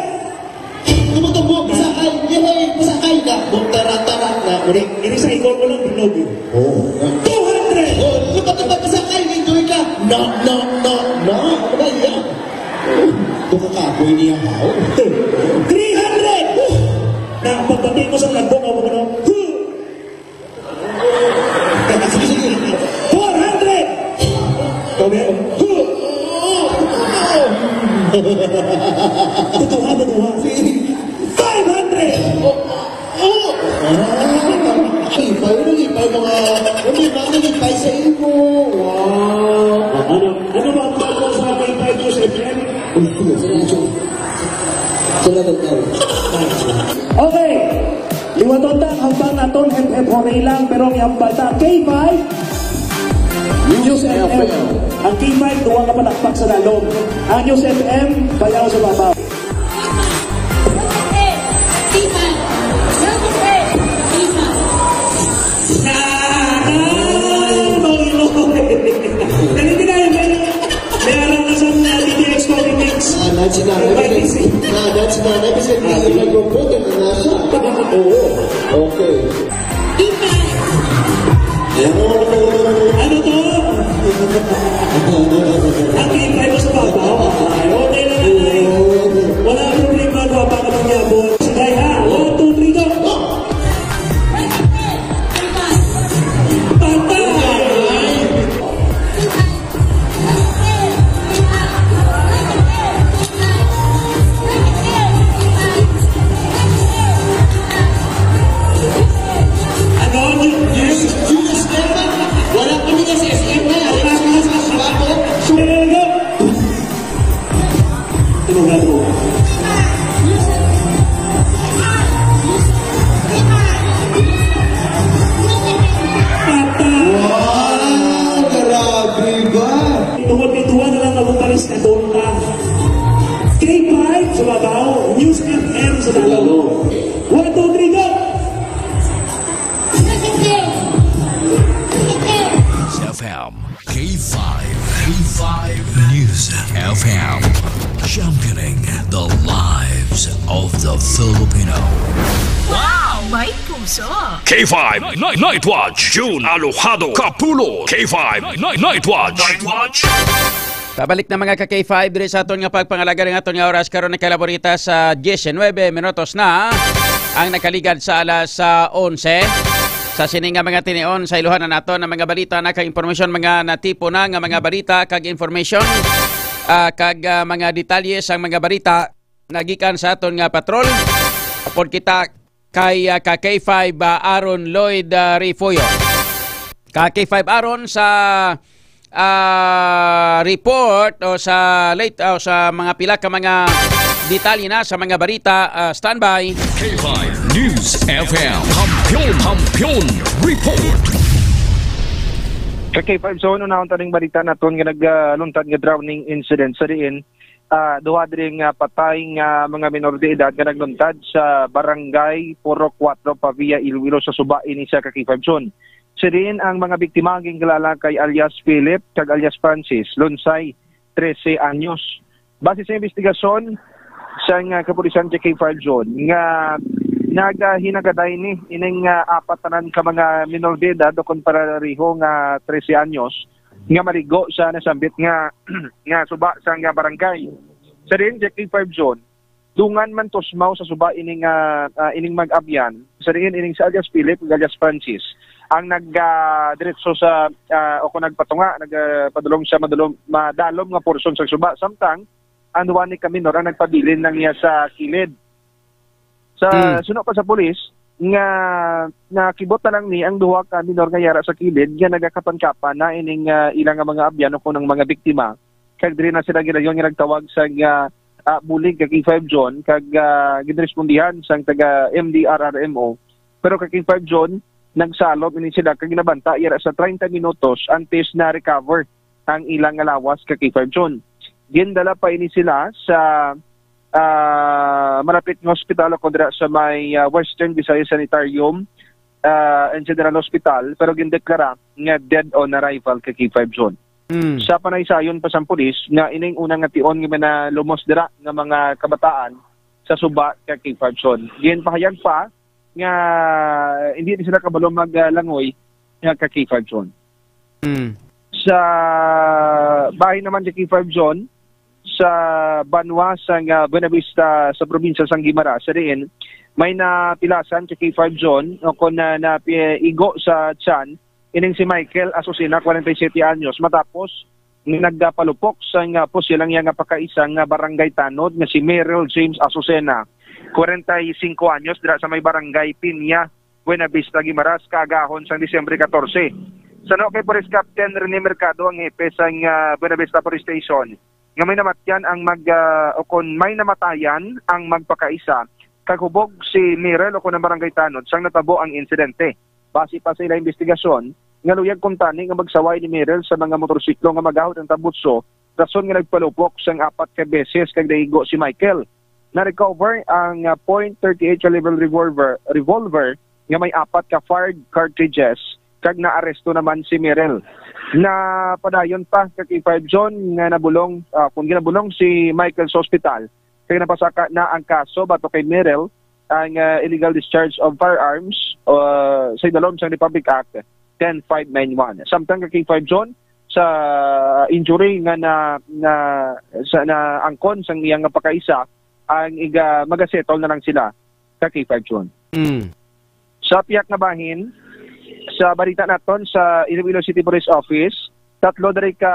Tumutubog, pasakay. Yay! Pasakay na. Bong tara-tara na. Uri, iri sa ikon ko lang bilog, eh. Oh. Two hundred! Oh, lupa-lupa ka sa kain, enjoy ka. No, no, no, no. Ano ba yan? Baka kapoy niya, ha? Three hundred! Na, pagbati mo sa lagbong, ako mo, no? Four hundred! Kami? Tutuha, tutuha. Five hundred! Oh! Ah! Lipay, ano, lipay, mga, ano, mga lipay sa imo. Wow! Ano, ano ba ang bago sa K five News F M? Salamat, Gary. Okay. Liwaton ta ang hambal naton, hep, hep, hooray lang, pero ang hambal ta, K five News F M. Ang K five, duwa ka palakpak sa lalom. Ang News F M, bayaw sa babaw. K five. K five. Kasi kasi nagpuputin na siya. Oo. Okay. Ano to? Ang K five sa babaw. Ay, okay lang, ay. Wala ang problema, gwapa ka mangyabon. Sige, ha? One, two, three, go! Patay! Ano? Yung, yung, yung S M? Wala kami na sa S M na. Wala kami sa S M. Talaga? Tulog na tulog. Patay! Wow! Grabe ba? Tungod ni Tuan na lang ako palis na tonta. K five sa babaw, News F M sa Tagalog. One, two, three, go! F M, K five, K five News F M, championing the lives of the Filipino. Wow! May puso! K five Night, Night Watch, June Alojado Kapulot. K five Night, Night Watch. Night Watch. Pabalik na, mga ka K five, diri sa aton nga pagpangalaga ng aton nga oras karon. Nagkalaborita sa diecinuebe minutos na ang nakaligad sa alas, ah, onse. Sa sini nga mga tinion, sa iluhan na nato ang mga balita na kag impormasyon, mga natipo na nga mga balita kag information, ah, kag, ah, mga detalye sang mga balita nagikan sa aton nga patrol. Upod kita kay, ah, ka K five, ah, Aaron Lloyd, ah, Refollo. Ka K five Aaron, sa, ah, report o sa late, o sa mga pila ka mga detalye na sa mga balita, ah, standby. K five News F M, Kampiyon, Kampiyon Report. Sa K five Zone, unahon taning balita naton nga nagluntad nga drowning incident sa diin, ah, duha diri nga patay nga mga minor de edad nga nagluntad sa Barangay Purok Kuwatro, Pavia, Iloilo, sa suba ini sa ka K five Zone. Sirin ang mga biktima ang ginkilala kay alias Philip kag alias Francis, lunsay, trese anyos. Base sa investigasyon sang, ah, kapulisan sa K five Zone nga nagahinagaday ni ining, ah, apat tanan ka mga minor de edad o kon pareho nga trese anyos nga maligo sa nasambit nga, nga suba sang, ah, barangay. Sa diin sa K five Zone, dungan man tusmaw sa suba ining, ah, ah, ining mag-abyan. Sa diin ining si alias Philip ug alias Francis ang nag, ah, diretso sa, ah, o kung nagpatunga, nag, ah, padulong sa madulom, madalom nga portion sa suba. Samtang ang duha ni ka minor ang nagpabilin lang niya sa kilid. Sa Hmm. suno pa sa pulis, nga nakibot na lang ni ang duha ka minor nga yara sa kilid nga nagakapan-kapan na ining, ah, ilang nga mga abyan o kunang mga biktima. Kag diri na sila gidayon nga nagtawag sa, ah, ah, bulig kag K five Zone kag, ah, ginrespondihan sang taga M D R R M O. Pero kag K five Zone, nagsalop ini sila kag ginabanta yara sa treinta minutos antes na recover ang ilang nga lawas kag K five Zone. Gindala pa ini sila sa, ah, malapit nga hospital o kon dira sa may, ah, Western Visayas Sanitarium, ah, and General Hospital, pero gindeklara nga dead on arrival kag K five Zone. Mm. Sa panaysayon pa sang pulis nga ining una nga tion nga may nalumos dira nga mga kabataan sa suba kag K five Zone. Ginpahayag pa nga hindi ni sila kabalo maglangoy nga ka K five Zone. Mm. Sa bahin naman sa K five Zone, sa banwa sang, ah, Buenavista sa probinsya sang Guimaras, sa diin may napilasan sa K five Zone o kon na napiigo sa tiyan ining si Michael Azucena, kwarenta y siyete anyos, matapos nga nagpalupok sang, ah, posilang iya nga pakaisa nga barangay tanod nga si Meryl James Azucena, kwarenta y singko anyos, dira sa may barangay Piña, Buenavista, Guimaras, kaagahon sang Disyembre katorse. Suno kay Police Captain Rene Mercado, ang hepe sang, ah, Buenavista Police Station, nga may namatyan ang mag, ah, o kon may namatayan ang magpakaisa, kag hubog si Meryl o kon ang barangay tanod sang natabo ang insidente. Base pa sa ila investigasyon, nga luyag kuntani nga magsaway ni Meryl sa mga motorsiklo nga magahod ang tambutso, rason nga nagpalupok sang apat ka beses kag naigo si Michael. Na-recover ang, ah, point thirty-eight caliber revolver, revolver nga may apat ka fired cartridges, kag naaresto naman si Meryl. Napadayon pa ka K five Zone nga nabulong, ah, kung ginabulong si Michael sa ospital, Kag napasaka na ang kaso batok kay Merrill ang, ah, illegal discharge of firearms, ah, sa idalom sang Republic Act ten five nine one. Samtang ka K five John, sa injury nga na, na, sa naangkon sang iyang pagkaisa, ang iga, magasettle na lang sila ka K five John. Mm. Sa pihak nga bahin, sa balita naton sa Iloilo City Police Office, tatlo diri ka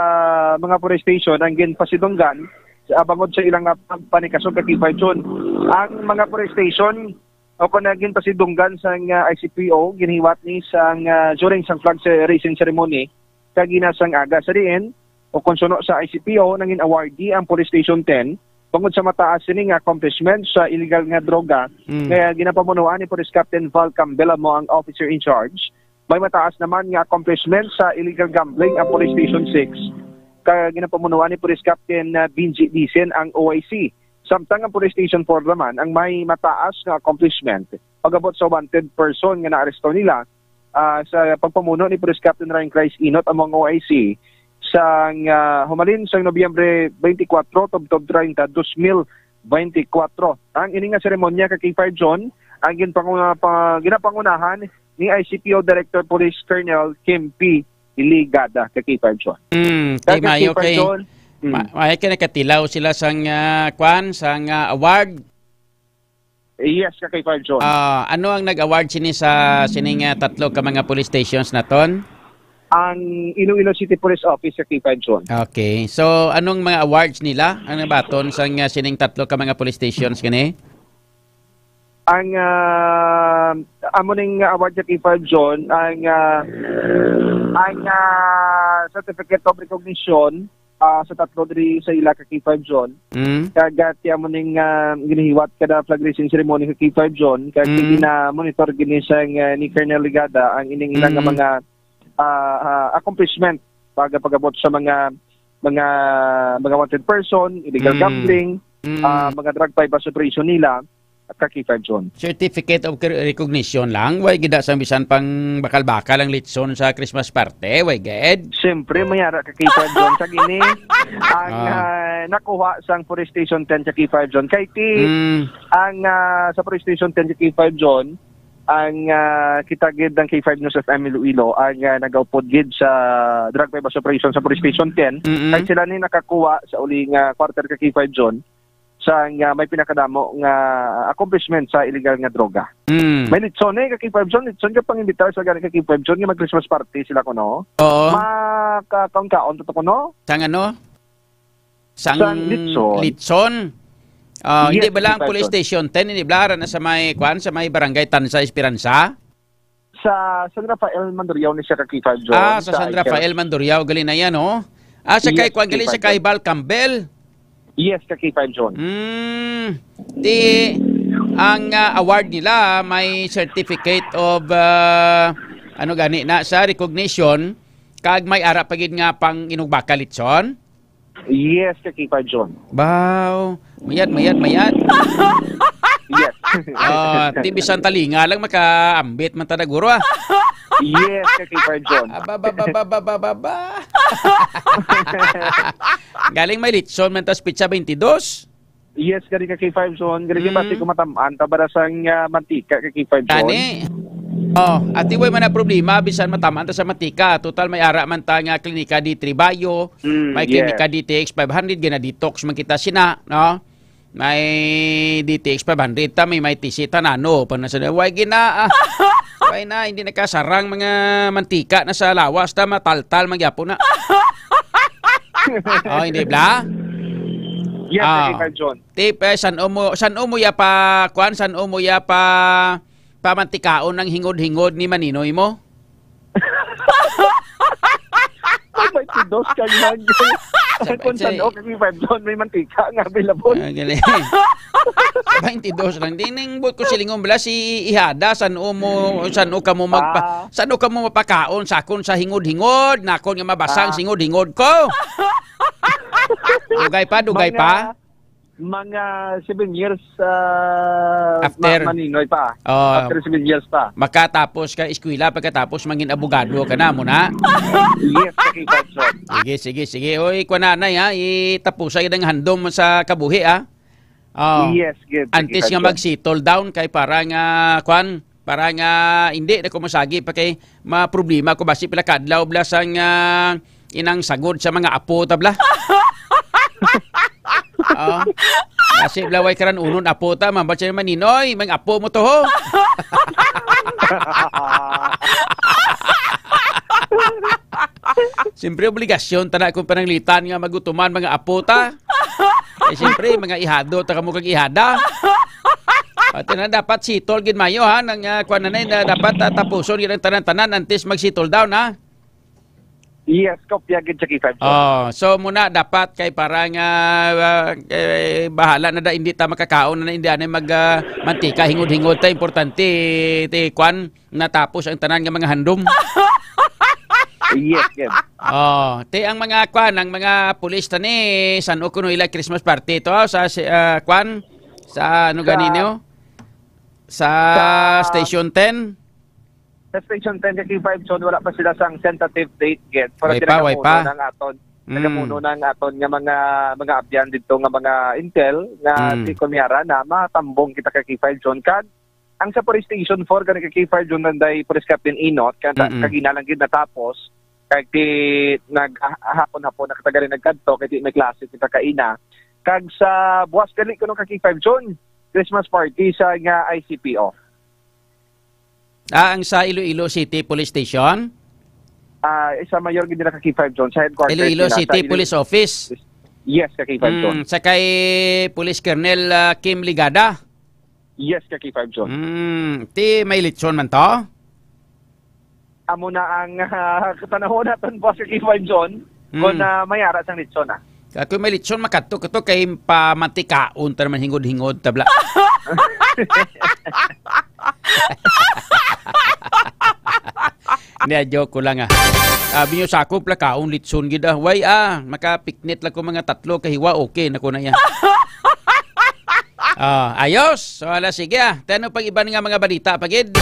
mga police station ang ginpasidunggan sa bangod sa ilang, ah, pagpanikaso ka K five John. Ang mga police station o kon ginpasidunggan sang, ah, I C P O, ginhiwat ni sang, ah, during sang flag ce-, raising ceremony kagina sang aga. Sa diin, o kon suno sa I C P O, nangin awardee ang Police Station ten tungod sa mataas sini nga accomplishment sa illegal nga droga. Mm. Kaya ginapamunuan ni Police Captain Val Campbell amo ang officer in charge. May mataas naman nga accomplishment sa illegal gambling ang Police Station six. Kaya ginapamunuan ni Police Captain, ah, Benji Dicen ang O I C. Samtang ang Police Station four naman ang may mataas nga accomplishment pag-abot sa wanted person nga naaresto nila, ah, sa pagpamuno ni Police Captain Ryan Christ Inot among O I C sang, ah, humalin sang Nobyembre twenty-four tubtob treinta, dos mil bente kuwatro. Ang ini nga seremonya ka K five John ang ginpanguna-, pa-, ginapangunahan ni I C P O Director Police Colonel Kim P. Ligada ka K five John. Mm, Kag kay ka mayo K five kay John, mm. ma-, mayo kay nakatilaw sila sang, ah, kwan, sang, ah, award. Yes, ka K five John. Ah, ano ang nag-award sini sa sining, ah, tatlo ka mga police stations naton? Ang Iloilo City Police Office ka K five John. Okay. So, anong mga awards nila? Ano baton sang, ah, sining tatlo ka mga police stations gani? Ang, ah, amo ning award sa K five John, ang, ah, ang, ah, certificate of recognition, ah, sa tatlo diri sa ila ka K five John. Mm. Kag, ah, ti amo ning, ah, ginahiwat kada flag raising ceremony sa K five John, kag Mm. gina-monitor gini sang, ah, ni Colonel Ligada ang ining ilang nga Mm. mga, ah, ah, accomplishment pag, pag-abot sa mga, mga, mga wanted person, illegal Mm. gambling, Mm. ah, mga drug buy-bust operation nila, ka K five John. Certificate of cre-, recognition lang, way gid sang bisan pang bakal-bakal ang litson sa Christmas party, way gid. Siyempre, may ara ka K five John. Sa gini, ang, Ah. ah, nakuha sang Police Station ten sa K five John. Kay ti, Mm. ang, ah, sa Police Station ten sa K five John, ang, ah, kita gid ang K five News F M Iloilo, ang, ah, nagaupod gid sa drug buy-bust operation sa Police Station ten. Mm-mm. Kay sila ni nakakuha sa uli nga quarter ka K five John. Sa nga may pinakadamo nga accomplishment sa illegal nga droga. Mm. May litson eh, ka K five John, litson ka pangimbitar sa gani ka K five John, nga mag-Christmas party sila kuno. Oo. Makakaon-kaon to kuno? Sang ano? Sang Sang litson. litson? Ah, Yes, hindi ba lang K five Police John. Station ten, hindi ba lang na sa may, kwan, sa may Barangay Tansa, Esperanza? Sa San Rafael Mandurriao ni siya ka K five John. Ah, sa Sa San Rafael Mandurriao, gali na yan, oh. Ah, sa Yes, kay, kwan, gali sa K five kay John. Val Campbell. Yes, ka K five John. Hmm. Di, ang, ah, award nila may certificate of, ah, ano gani na, sa recognition, kag may ara pa gid nga pang inugbaka litson? Yes, ka K five John. Baw, mayad, mayad, mayad. Yes. Ah, ti bisan talinga lang makaambit man ta na guro, ah. Yes, ka K five John. Aba, ba, ba, ba, ba, ba, ba, ba. Galing may litson man tas pitsa twenty-dos. Yes, gani ka K five John. Gani Mm. basi ko matamaan ta para sang, ah, mantika ka K five John. Tani. Oh, ati way man na problema bisan matamaan ta sa mantika. Total may ara man ta nga klinika D three Bayo, Mm, may yes. klinika D T X five hundred, gina-detox man kita sina, no? May D T X five hundred ta, may, may T C ta, nano pa na sa way gina, ah. Way na, hindi nakasarang mga mantika na sa lawas ta, mataltal man gyapon na. Oh, hindi bla? Yes, Ah. Ka K five John. Tip, eh, san-o mo, san-o mo ya pa, kwan, san-o mo ya pa, pamantikaon ang hingod-hingod ni Maninoy mo? May twenty-dos ka lang. Sa Kung saan, eh. Okay, may five doon, may mantika nga available. Ah, galing. Sa twenty-dos lang. Di ning buot ko silingon bala si Ihada, san-o mo, san-o ka mo magpa-, Ah. san-o ka mo mapakaon sa akon sa hingod-hingod, nakon nga mabasang Ah. hingod-hingod ko. Dugay pa, dugay Mga pa? Mga seven years, ah, After. ma-, maninoy pa. Oh. After seven years pa. Makatapos ka eskwela, pagkatapos mangin abogado ka na mo na. Yes, okay, Godson. Sige, sige, sige. Oy, kwa nanay, ha, itapusay ang handom sa kabuhi, ha. Oh. Yes, gid. Sige, Antes nga Franco. Mag-settle down kay para nga, kwan, para nga hindi na ko masagi pa kay maproblema ko basi pila ka adlaw bla sang, ah, inang sagod sa mga apo ta bla. Oh. Kasi bla way karan unon apo ta, mambat siya maninoy, may apo mo to ho. Siyempre, obligasyon ta na akong pananglitan nga magutuman mga apo ta. Eh, siyempre, mga ihado ta kamo kag ihada. Ate na, dapat settle gid mayo, ha, nang, ah, kuwan na, na, dapat, ah, tapuson gid ang tanan-tanan antes mag-settle down, ha. Yes, kopya gid sa K five. Oh, so muna dapat kay para nga, ah, eh, bahala na da, hindi ta makakaon na, hindi anay mag, ah, mantika, hingod-hingod ta, importante ti kwan natapos ang tanan nga mga handom. Yes, Kev. Oh, ti ang mga kwan, ang mga pulis tani, san-o kuno ila Christmas party to sa si, ah, kwan sa ano Sa gani niyo? Sa sa Station ten? Sa Station ten kay K five Zone, wala pa sila sang tentative date yet. Pero Way pa, way nagamuno pa. Na ang aton, Mm. nagamuno na ang aton nga mga, mga abyan dito nga mga intel nga Mm. si Kunyara na matambong kita kay K five Zone. Kag ang sa Police Station four, gani kay K five Zone, nanday Police Captain Inot, kag Mm-mm. kagina lang gid natapos, kag di nag-, ah, hapon-hapon na kita gali nagkadto, kay di may klase kita kaina. Kag sa buwas gali kuno ka K five Zone, Christmas party sa nga I C P O. Ah, ang sa Iloilo City Police Station? Ah, isa mayor gid nila ka K five Zone sa headquarters Iloilo nila sa City Iloilo. Police Office. Yes, ka K five Zone. Mm, sa kay Police Colonel, ah, Kim Ligada. Yes, ka K five Zone. Mm, ti may lechon man to? Amo na ang, ah, katanahon naton, boss, ka K five Zone. Kung, Mm. ah, may ara sang lechon, ah. Kung may lechon, makadto ko to kay pamantikaon ta naman hingod-hingod, tabla. Hindi, ah, joke ko lang, ah. Sabi niyo, sakop la kaon, lechon gid, ah. Way, ah, makapiknit lang ko mga tatlo, kahiwa, okay na ko na yan. Ah, ayos. So, ala, sige, ah. Tano pag iban nga mga balita, pagid.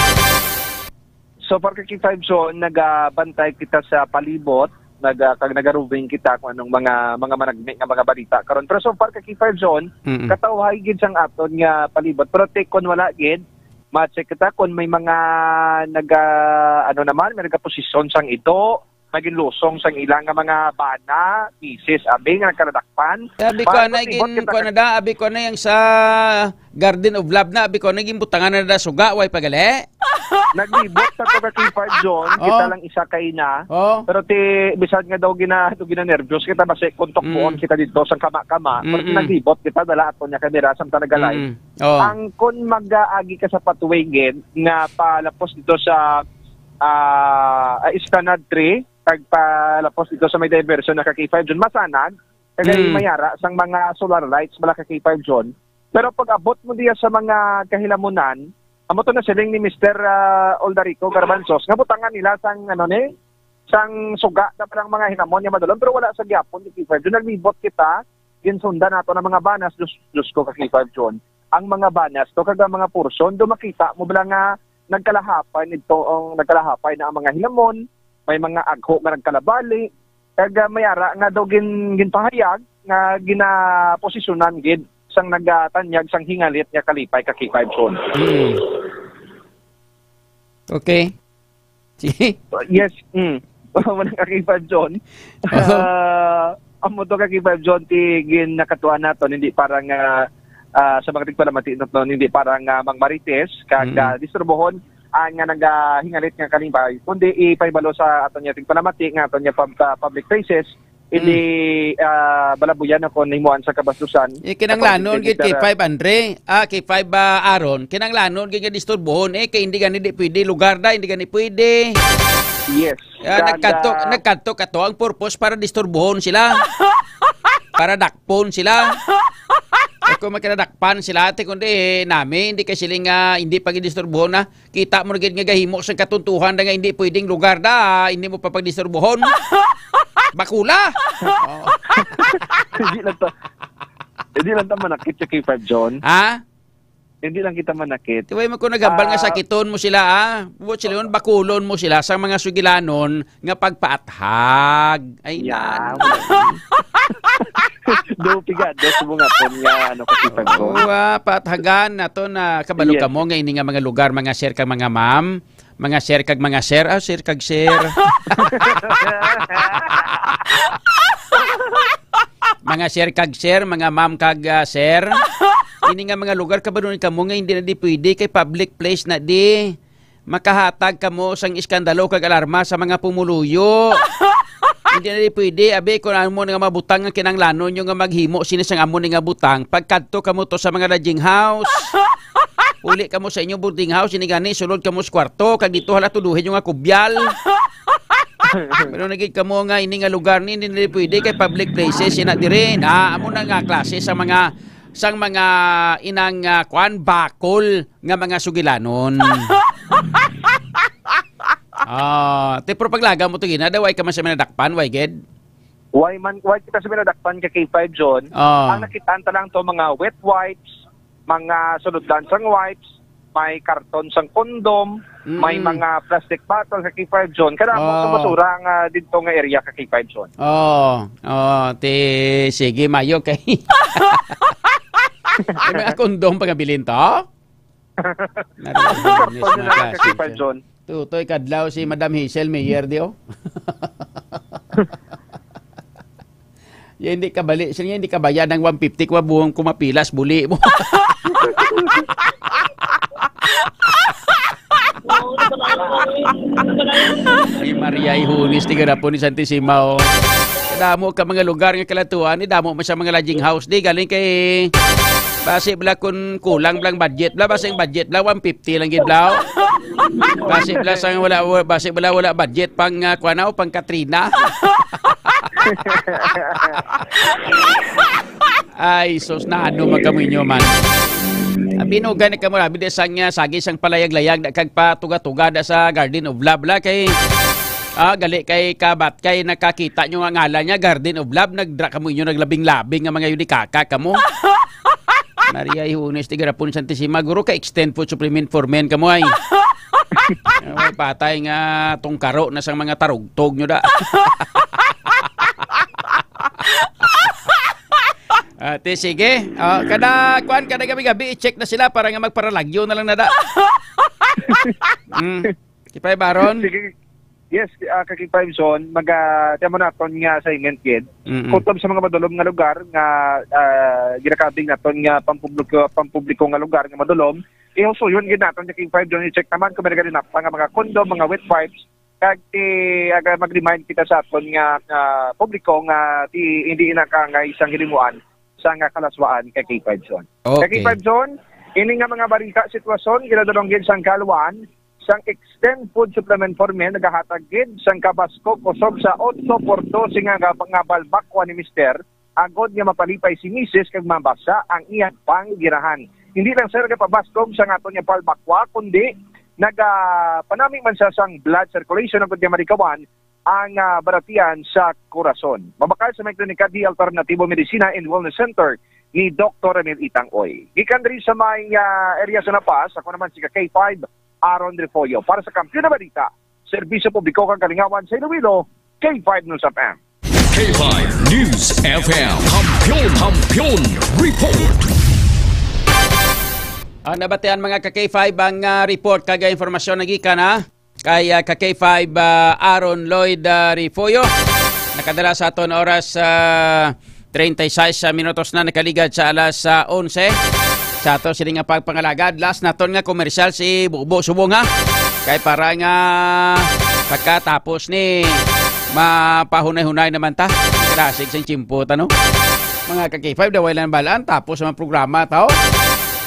So far, ka K five Zone, nagabantay kita sa palibot, naga-, kag nagaroving kita kung anong mga, mga managmi nga mga balita karon. Pero so far, ka K five Zone, Mm-mm. katawhay gid sang aton nga palibot. Pero ti-, kung wala gid, ma-check kita kung may mga naga-, ano naman, may nagaposisyon sang ito, may ginlusong sang ila nga mga bana, misis, abi nga nagkaladakpan. Abi ko Para anay palibot gin-, kita kuwan ka na da, abi ko anay ang sa Garden of Love na, abi ko anay ginbutangan na da suga, way pagali? Naglibot sa to ka K five Zone, kita Oh. lang isa kay na. Oh. Pero ti, bisan nga daw gina-, daw gina-nervyos kita, basi kung tukbuon Mm. kita dito sa kama-kama. Pero Mm-mm. naglibot kita, dala ato niya kamera, samtang nag-live. Mm-mm. Oh. Ang kung mag-aagi ka sa pathway gid, nga palapos dito sa, ah, ah, Esplanade three, kag palapos dito sa may diversion na ka K five Zone, masanag, kagay Mm. mayara sang mga solar lights, bala ka K five Zone. Pero pag abot mo diya sa mga kahilamunan, amo to na siling ni Mister, ah, Oldarico Garbanzos, nga butangan nila sang, ano ni, sang suga na palang mga hinamon nga madulom, pero wala sa gyapon ni K five. Doon naglibot kita, ginsundan nato ng mga banas, Diyos, Diyos ko, ka K five John. Ang mga banas to, kag ang mga portion, do makita mo bala nga nagkalahapay nito, ang nagkalahapay na ang mga hinamon, may mga agho nga nagkalabali, kag, ah, may ara nga daw gin-, ginpahayag nga ginaposisyonan gid sang nagatanyag sang hingalit nga kalipay ka K five John. Mm. Okay. Sige. Yes, mm. Wala ka K five John. Oho. Ah, amo to ka K five John, ti gin nakatuan naton, hindi para nga, ah, sa mga tigpalamati naton, hindi para nga mangmarites, kag, Mm. ah, disturbohon ang nga nagahingalit nga kalipay, kundi ipahibalo sa aton nga tigpalamati nga aton nga pub-, ah, public places, hindi, Mm. ah, balabuyan ako nimuan sa kabastusan. Eh, kinanglanon Kapag gid, K five Andre, ah, K five, ah, Aaron, kinanglanon gid nga disturbohon, eh, kay hindi gani di pwede, lugar da, hindi gani pwede. Yes. Ah, Kag, nagkadto, ah, nagkadto ka to, ang purpose para disturbohon sila. Para dakpon sila. Eh, kung magkinadakpan sila, ate, kundi, eh, nami, hindi kay siling, ah, hindi pag-disturbohon na. Kita mo na gid nga gahimo sang katuntuhan na nga hindi pwedeng lugar da, hindi mo papagdisturbohon. Bakula! Oh. Hindi lang ta, hindi lang ta manakit sa K five John. Ha? Hindi lang kita manakit. Tiway mo ko nagambal nga Ah. sakiton mo sila, ah. Buot sila yun, bakulon mo sila sa mga sugilanon nga pagpaathag. Ay, Yeah. na. Do piga, do subong nga pon nga, ano, ka K five Zone. Oo, ah, pathagan nato na kabalo Yes. kamo nga ini nga mga lugar, mga sir kag mga ma'am, mga sir kag mga sir, ah, sir kag sir. Mga sir kag sir, mga ma'am kag, ah, sir. Ini nga mga lugar, kabalo ni kamo nga hindi na di pwede kay public place na di. Makahatag kamo sang iskandalo kag alarma sa mga pumuluyo. Hindi na di pwede, abi, kung amo nga mabutang nga kinahanglanon nyo nga maghimo sini sang amo ni nga butang, pagkadto kamo to sa mga lodging house. Uli kamo sa inyong boarding house, ini gani, sulod kamo sa kwarto, kag dito hala tuduhin nyo nga kubyal. Pero nagid kamo nga ini nga lugar ni, hindi na di pwede kay public places, ina diri. Na, amo na nga klase sa mga, sang mga inang, ah, kwan, bakol nga mga sugilanon. Ah, ti, pero paglaga mo to gina, daw ay ka man sa minadakpan, way gid? Why man, why kita sa minadakpan ka K five Zone? Ah. Ang nakitaan ta lang to, mga wet wipes, mga sulodlan sang wipes, may karton sang kondom, may Mm-mm. mga plastic bottle sa K five Zone. Kada mo sa Ah. basura nga dito nga area ka K five Zone. Oh, oh, ti, sige, mayo kay. Ay, may kondom pagabilin to? Narinig, Pwede na lang mga kasi, Papa John. Tutoy kadlaw si Madam Hazel Mayer di, oh. Ya, hindi ka bali, siya hindi ka bayad ng one fifty, kuha buhong kumapilas, buli mo. Ay, Maria, ihunis, tiga na po ni Santisimaw. Damo ka mga lugar nga kalatuan, ni damo mo sa mga lodging house, di galing kay Basi bala kun kulang bala ang budget bala, basi ang budget bala one fifty lang gid bala. Basi bala sang wala, wa-, basi bala wala budget pang, ah, kuwan, o, pang Katrina. Ay, sus, na ano man kamo inyo man. Ah, binugan na kamo, abi, da sang, ah, sagi sang palayag-layag, da kag patuga-tuga da sa Garden of Love bala kay, ah, gali kay kabat kay nakakita nyo nga ngalan niya, Garden of Love, nagdra kamo inyo, naglabing-labing nga mga yun, kaka kamo. Maria Ihunes, tigarapon Santissima, guro ka extend food supplement for men kamo ay. Ay, patay nga tungkaro na sang mga tarugtog nyo da. Ate, sige. Ah, kada, kuan, kada gabi-gabi, i-check na sila para nga magparalagyo na lang na da. Mm. Kipay Baron? Sige. Yes, ah, Kaki Five Zone, maga-, tiyamo naton nga assignment gid. Mm-mm. Kutob sa mga madulom nga lugar nga, ah, ginakabig naton nga pampubliko, pampubliko nga lugar nga madulom, ihusuyon gid naton, Kaki Five Zone, i-check naman kung may nagalinapang nga mga kondom, mga wet wipes, kag ti-, aga, mag-remind kita sa aton nga, ah, publiko nga ti-, hindi na ka nga isang hilimuan sa nga kalaswaan, Kaki Five Zone. Okay. Kaki Five Zone, ini nga mga balita, sitwasyon, ginadulong gid sang kaluan, sang Extend Food Supplement for Men nagahatag gid sang kabaskog kusog sa otso por dose nga, nga, nga balbakwa ni Mister, agod nga mapalipay si Misis kag mabasa ang iyang panggirahan. Hindi lang, sir, nagapabaskog sa aton nga balbakwa, kundi nagapanami man siya sang blood circulation agod nga malikawan ang, ah, baratian sa korason. Mabakal sa may klinika di Alternatibo Medicina and Wellness Center ni Doktor Ramil Itang Oy. Gikan diri sa may, ah, area sa La Paz, ako naman si K five, Aaron Refollo. Para sa Kampiyon na Balita, Serbisyo Publiko kag Kalingawan sa Iloilo, K five News F M. K five News F M. Kampiyon, Kampiyon Report. Ah, nabatian, mga ka K five, ang, ah, report kag, ah, informasyon na gikan, ha? Kay, ah, ka K five, ah, Aaron Lloyd, ah, Refollo. Nakadala sa aton oras, ah, treinta y seis minutos na nakaligad sa alas, ah, onse. Sa ato sini nga pagpangalagad, last naton nga komersyal si Bubo Subong, ha. Kay para nga pagkatapos ni mapahunay-hunay naman ta. Klasik sing tiyempo ta, no? Mga ka K five, daway lang balaan, tapos ang programa ta, oh.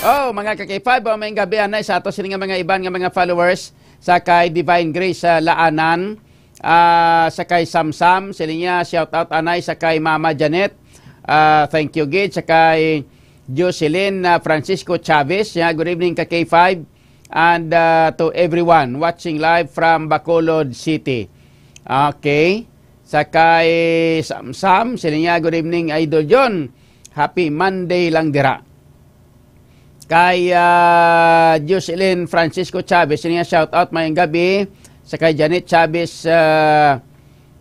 Oh, mga ka K five, oh, may gabi anay sa ato sini nga mga iban nga mga followers. Sa kay Divine Grace, ah, Laanan, ah, sa kay Samsam, sila niya, shout out anay sa kay Mama Janet. Ah, thank you gid sa kay Jocelyn, ah, Francisco Chavez. Yeah, good evening ka K five and, ah, to everyone watching live from Bacolod City. Okay. Sa kay Samsam, sila niya, good evening, Idol John. Happy Monday lang dira. Kay, ah, Jocelyn Francisco Chavez, niya shout out, mayong gabi. Sa kay Janet Chavez, ah,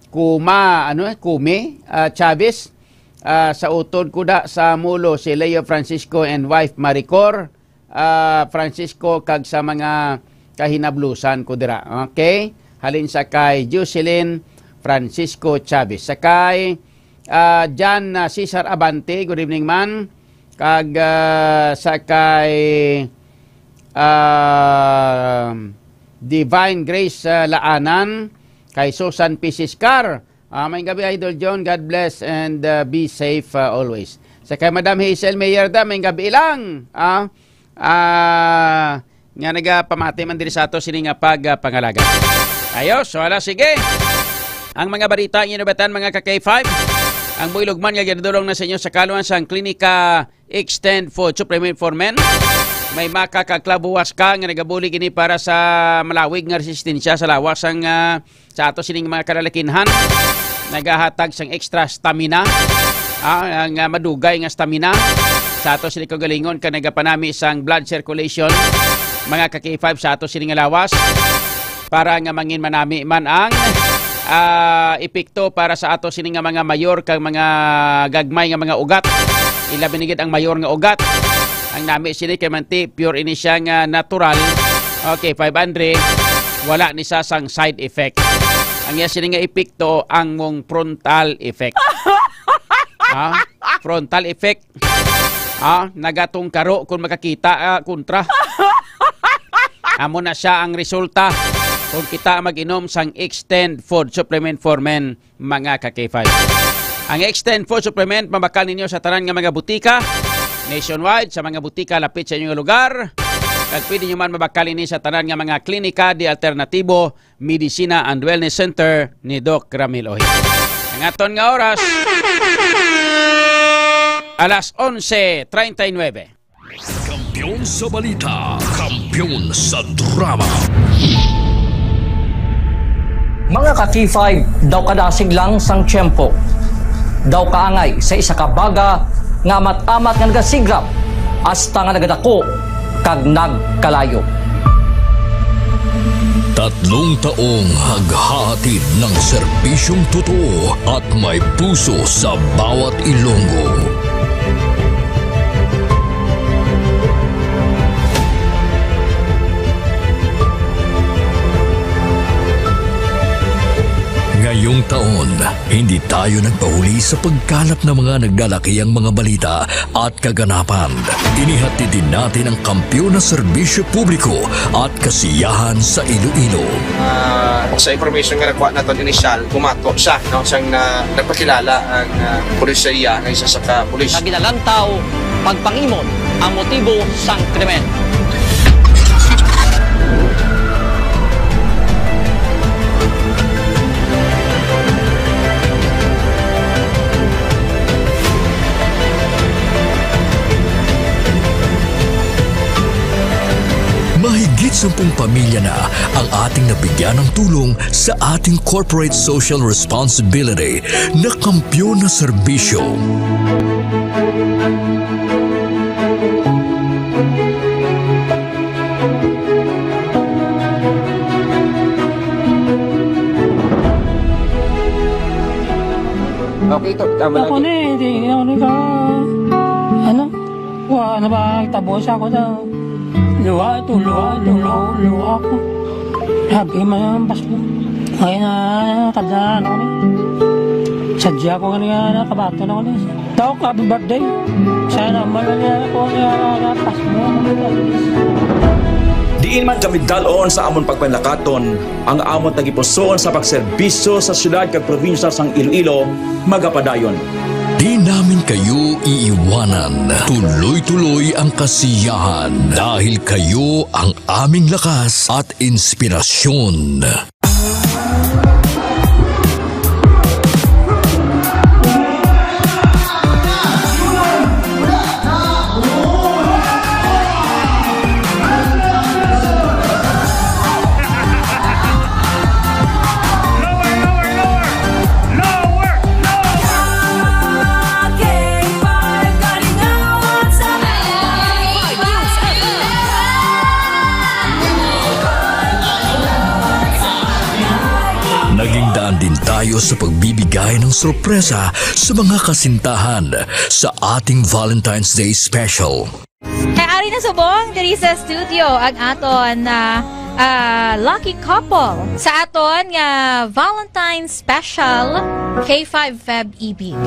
Kuma, ano, eh, Kumi, ah, Chavez. ah, sa utod ko da sa Mulo, si Leo Francisco and wife Maricor, ah, Francisco, kag sa mga kahinablusan ko dira. Okay? Halin sa kay Jocelyn Francisco Chavez. Sa kay, ah, Jan, ah, Cesar Abante, good evening, man. Kag, ah, sa kay, ah, Divine Grace, ah, Laanan, kay Susan P. Siscar. Ah, maayong gabi, Idol John. God bless and, ah, be safe, ah, always. Sa kay Madam Hazel Mayerda, maayong gabi lang. Ah, ah, nga nagapamati man diri sa ato sini nga pag, ah, pangalaga. Ayo, so ala, sige. Ang mga balita ang inubatan, mga ka K five. Ang builog man nga ginadulong na sa inyo sa kaluan sang Klinika Extend Food Supplement for Men. May maka kag klabuwas ka nga nagabulig ini para sa malawig nga resistensya sa lawas sang, ah, sa ato sining mga kalalakinhan. Nagahatag sang extra stamina, ah, ang, ah, madugay nga stamina sa ato sining kaugalingon kag nagapanami sang blood circulation, mga ka K five, sa ato sining nga lawas. Para nga mangin manami man ang, ah, epekto para sa ato sini nga mga mayor kag mga gagmay nga mga ugat. Ilabi na gid ang mayor nga ugat. Ang nami sini kay manti, pure ini siya nga natural. Okay, five hundred. Wala ni sa sang side effect. Ang iya sini nga epekto, ang mong frontal effect. Ha? Frontal effect. Ah, nagatungkaro kung makakita, ah, kontra. Amo na siya ang resulta kung kita mag-inom sang Extend Food Supplement for Men, mga ka K five. Ang Extend Food Supplement mabakal ninyo sa tanan nga mga butika nationwide, sa mga butika lapit sa inyong lugar. Kag pwede nyo man mabakal ini sa tanan nga mga klinika di alternatibo, Medicina and Wellness Center ni Doc Ramil Ohi. Ang aton nga oras, alas onse treinta y nueve. Kampiyon sa balita, kampiyon sa drama. Mga ka K five, daw kadasig lang sang tiyempo. Daw kaangay sa isa ka baga nga amat-amat nga nagasigrap hasta nga nagadako kag nagkalayo. Tatlong taong naghahatid ng serbisyong totoo at may puso sa bawat Ilonggo. Ngayong taon, hindi tayo nagpahuli sa pagkalap ng mga naglalakihang mga balita at kaganapan. Inihatid din natin ang kampiyon na serbisyo publiko at kasiyahan sa Iloilo. Ah, sa information nga nakuha naton inisyal, bumato siya, no, sang na, nagpakilala ang, ah, pulis sa iya nga isa sa ka pulis. Nga ginalantaw pagpangimot ang motibo sang krimen. Mahigit sampung pamilya na ang ating nabigyan ng tulong sa ating corporate social responsibility na kampiyon na serbisyo. Okay, to. Tama lang. Ako ni, di ako ni ka, ano? Wa na ba, tabo siya ko daw. Luha, ito, luha, ito, luha, luha ako. Happy man ang Pasko. Ngayon na, tanda na ako ni. Sadya ko nga niya, nakabato na ako ni. Tawag, happy birthday. Sana man na niya ako niya, Pasko. Diin man kami dalon sa amon pagpanlakaton, ang amon tagipusoon sa pagserbisyo sa siyudad kag probinsya sang Iloilo, magapadayon. Di namin kayo iiwanan. Tuloy-tuloy ang kasiyahan dahil kayo ang aming lakas at inspirasyon. Din tayo sa pagbibigay ng sorpresa sa mga kasintahan sa ating Valentine's Day special. Kay ari na subong diri sa studio ang aton na, ah, lucky couple sa aton nga Valentine's Special K five Feb Ibig.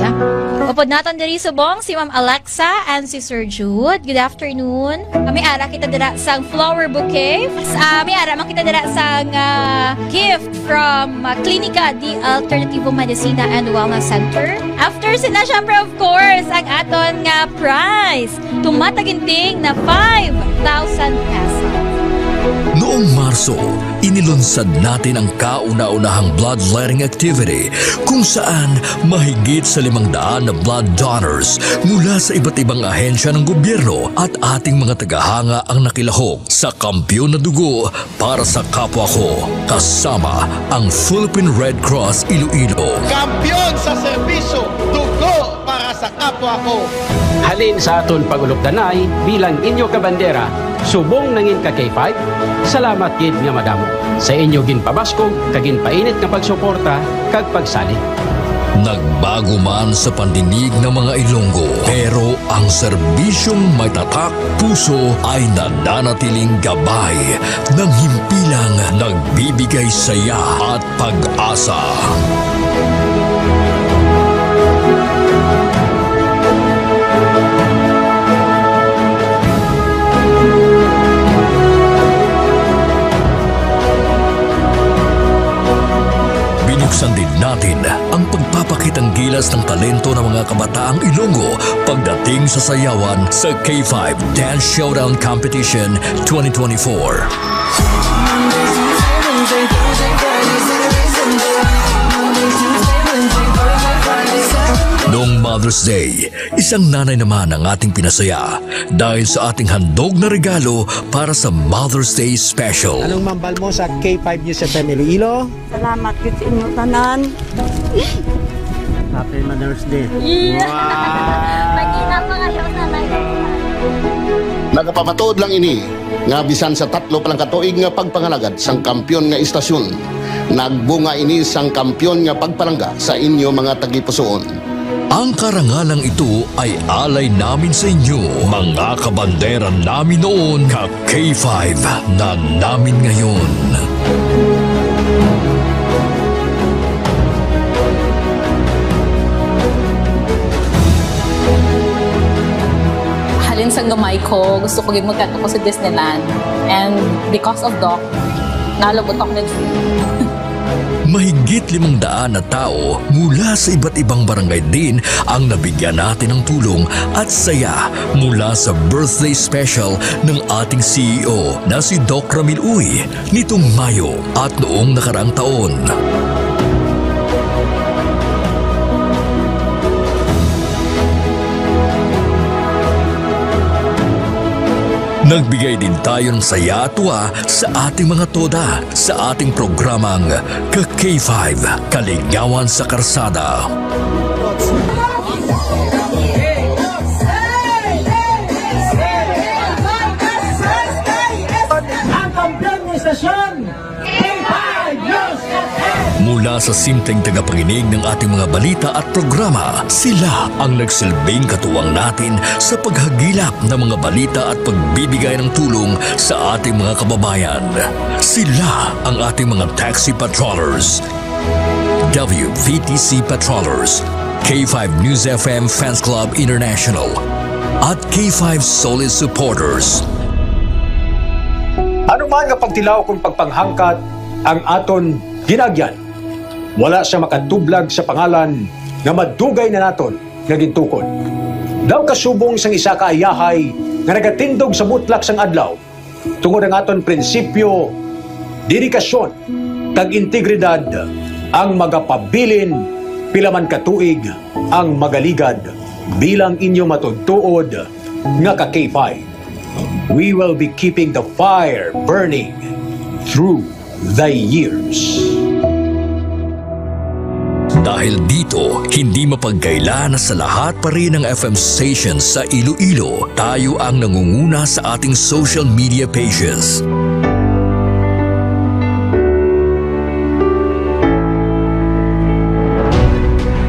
Upod naton diri subong si Ma'am Alexa and si Sir Jude. Good afternoon. Kami ara kita dira sang flower bouquet. Ah, may ara man kita dira sang, ah, gift from, ah, Klinika di Alternativo Medicina and Wellness Center. After sina, syempre, of course, ang aton nga prize. Tumataginting na five thousand pesos. Noong Marso, inilunsad natin ang kauna-unahang bloodletting activity kung saan mahigit sa limang daan na blood donors mula sa iba't ibang ahensya ng gobyerno at ating mga tagahanga ang nakilahok sa Kampiyon na Dugo para sa Kapwa Ko, kasama ang Philippine Red Cross Iloilo. Kampiyon sa serbisyo, dugo para sa kapwa ko. Halin sa aton pag-ulupdanay bilang inyo kabandera, subong nangin ka K five, salamat gid nga madamo sa inyo ginpabaskog kag ginpainit nga pagsuporta kag pagsalig. Nagbago man sa pandinig ng mga Ilonggo, pero ang serbisyong may tatak puso ay nananatiling gabay ng himpilang nagbibigay saya at pag-asa. Binuksan din natin ang pagpapakitang gilas ng talento ng mga kabataang Ilonggo pagdating sa sayawan sa K five Dance Showdown Competition twenty twenty-four. Noong Mother's Day, isang nanay naman ang ating pinasaya dahil sa ating handog na regalo para sa Mother's Day Special. Anong mambal mo sa K five News F M Iloilo? Salamat gid sa inyo tanan. Happy Mother's Day. Yeah. Wow. Mag-ina pa kayo, Nanay. Nagapamatuod lang ini nga bisan sa tatlo pa lang ka tuig nga pagpangalagad sang kampiyon nga istasyon, nagbunga ini sang kampiyon nga pagpalangga sa inyo mga tagipusoon. Ang karangalang ito ay alay namin sa inyo, mga kabandera namin noon, ka K five na namin ngayon. Halin sa gamay ko, gusto ko gid magkadto ko sa Disneyland. And because of Doc, nalabot ako na dream. Mahigit limang daan na tao mula sa iba't ibang barangay din ang nabigyan natin ng tulong at saya mula sa birthday special ng ating C E O na si Doc Ramil Uy nitong Mayo at noong nakaraang taon. Nagbigay din tayo ng saya at tuwa sa ating mga toda sa ating programang Ka K five, Kaligawan sa Karsada. Ang kampiyon ng istasyon, K five News F M. Mula sa simpleng tagapakinig ng ating mga balita at programa, sila ang nagsilbing katuwang natin sa paghagilap ng mga balita at pagbibigay ng tulong sa ating mga kababayan. Sila ang ating mga taxi patrollers, W V T C patrollers, K five News F M Fans Club International, at K five Solid Supporters. Ano man nga pagtilaw kung pagpanghangkat ang aton ginagyan, wala siya makatublag sa pangalan nga madugay na naton nga gintukod. Daw kasubong sang isa ka ayahay nga nagatindog sa butlak sang adlaw, tungod ang aton prinsipyo, dedikasyon, kag integridad, ang magapabilin pila man ka tuig ang magaligad bilang inyo matuod-tuod nga ka K five. We will be keeping the fire burning through the years. Dahil dito, hindi mapagkaila na sa lahat pa rin ng F M stations sa Iloilo, tayo ang nangunguna sa ating social media pages.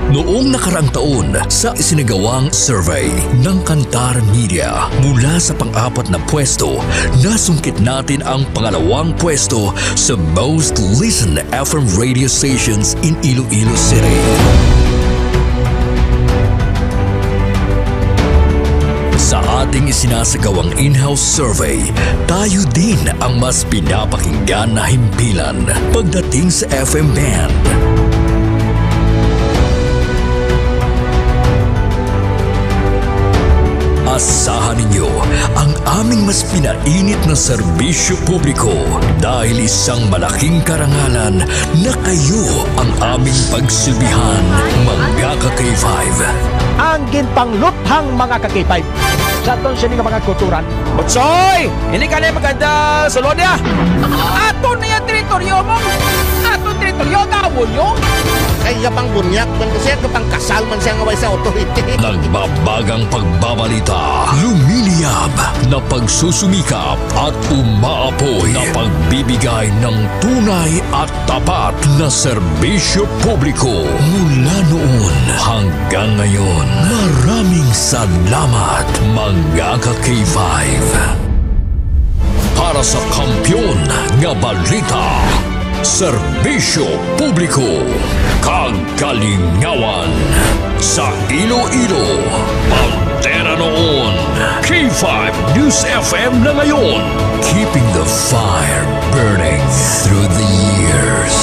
Noong nakaraang taon, sa isinagawang survey ng Kantar Media, mula sa pang-apat na pwesto, nasungkit natin ang pangalawang pwesto sa most listened F M radio stations in Iloilo City. Sa ating isinasagawang in-house survey, tayo din ang mas pinapakinggan na himpilan pagdating sa F M band. Asahan ninyo ang aming mas pinainit na serbisyo publiko dahil isang malaking karangalan na kayo ang aming pagsilbihan, mga ka-K five. Ang ginpangluthang, mga ka-K five. Sa aton sini nga mga kulturan. Butsoy! Hindi ka na maganda sulod niya. Ato na yung teritoryo mo. Ato teritoryo, gawon nyo. Ay, iya pang bunyak. Kung siya, kapang kasal man siya nga way sa authority. Nagbabagang pagbabalita, lumiliyab na pagsusumikap at umaapoy na pagbibigay ng tunay at tapat na serbisyo publiko mula noon hanggang ngayon. Maraming salamat, mga ka-K five. Para sa kampiyon nga balita, serbisyo publiko, kag kalingawan sa Iloilo, bandera noon, K five News F M na ngayon. Keeping the fire burning through the years.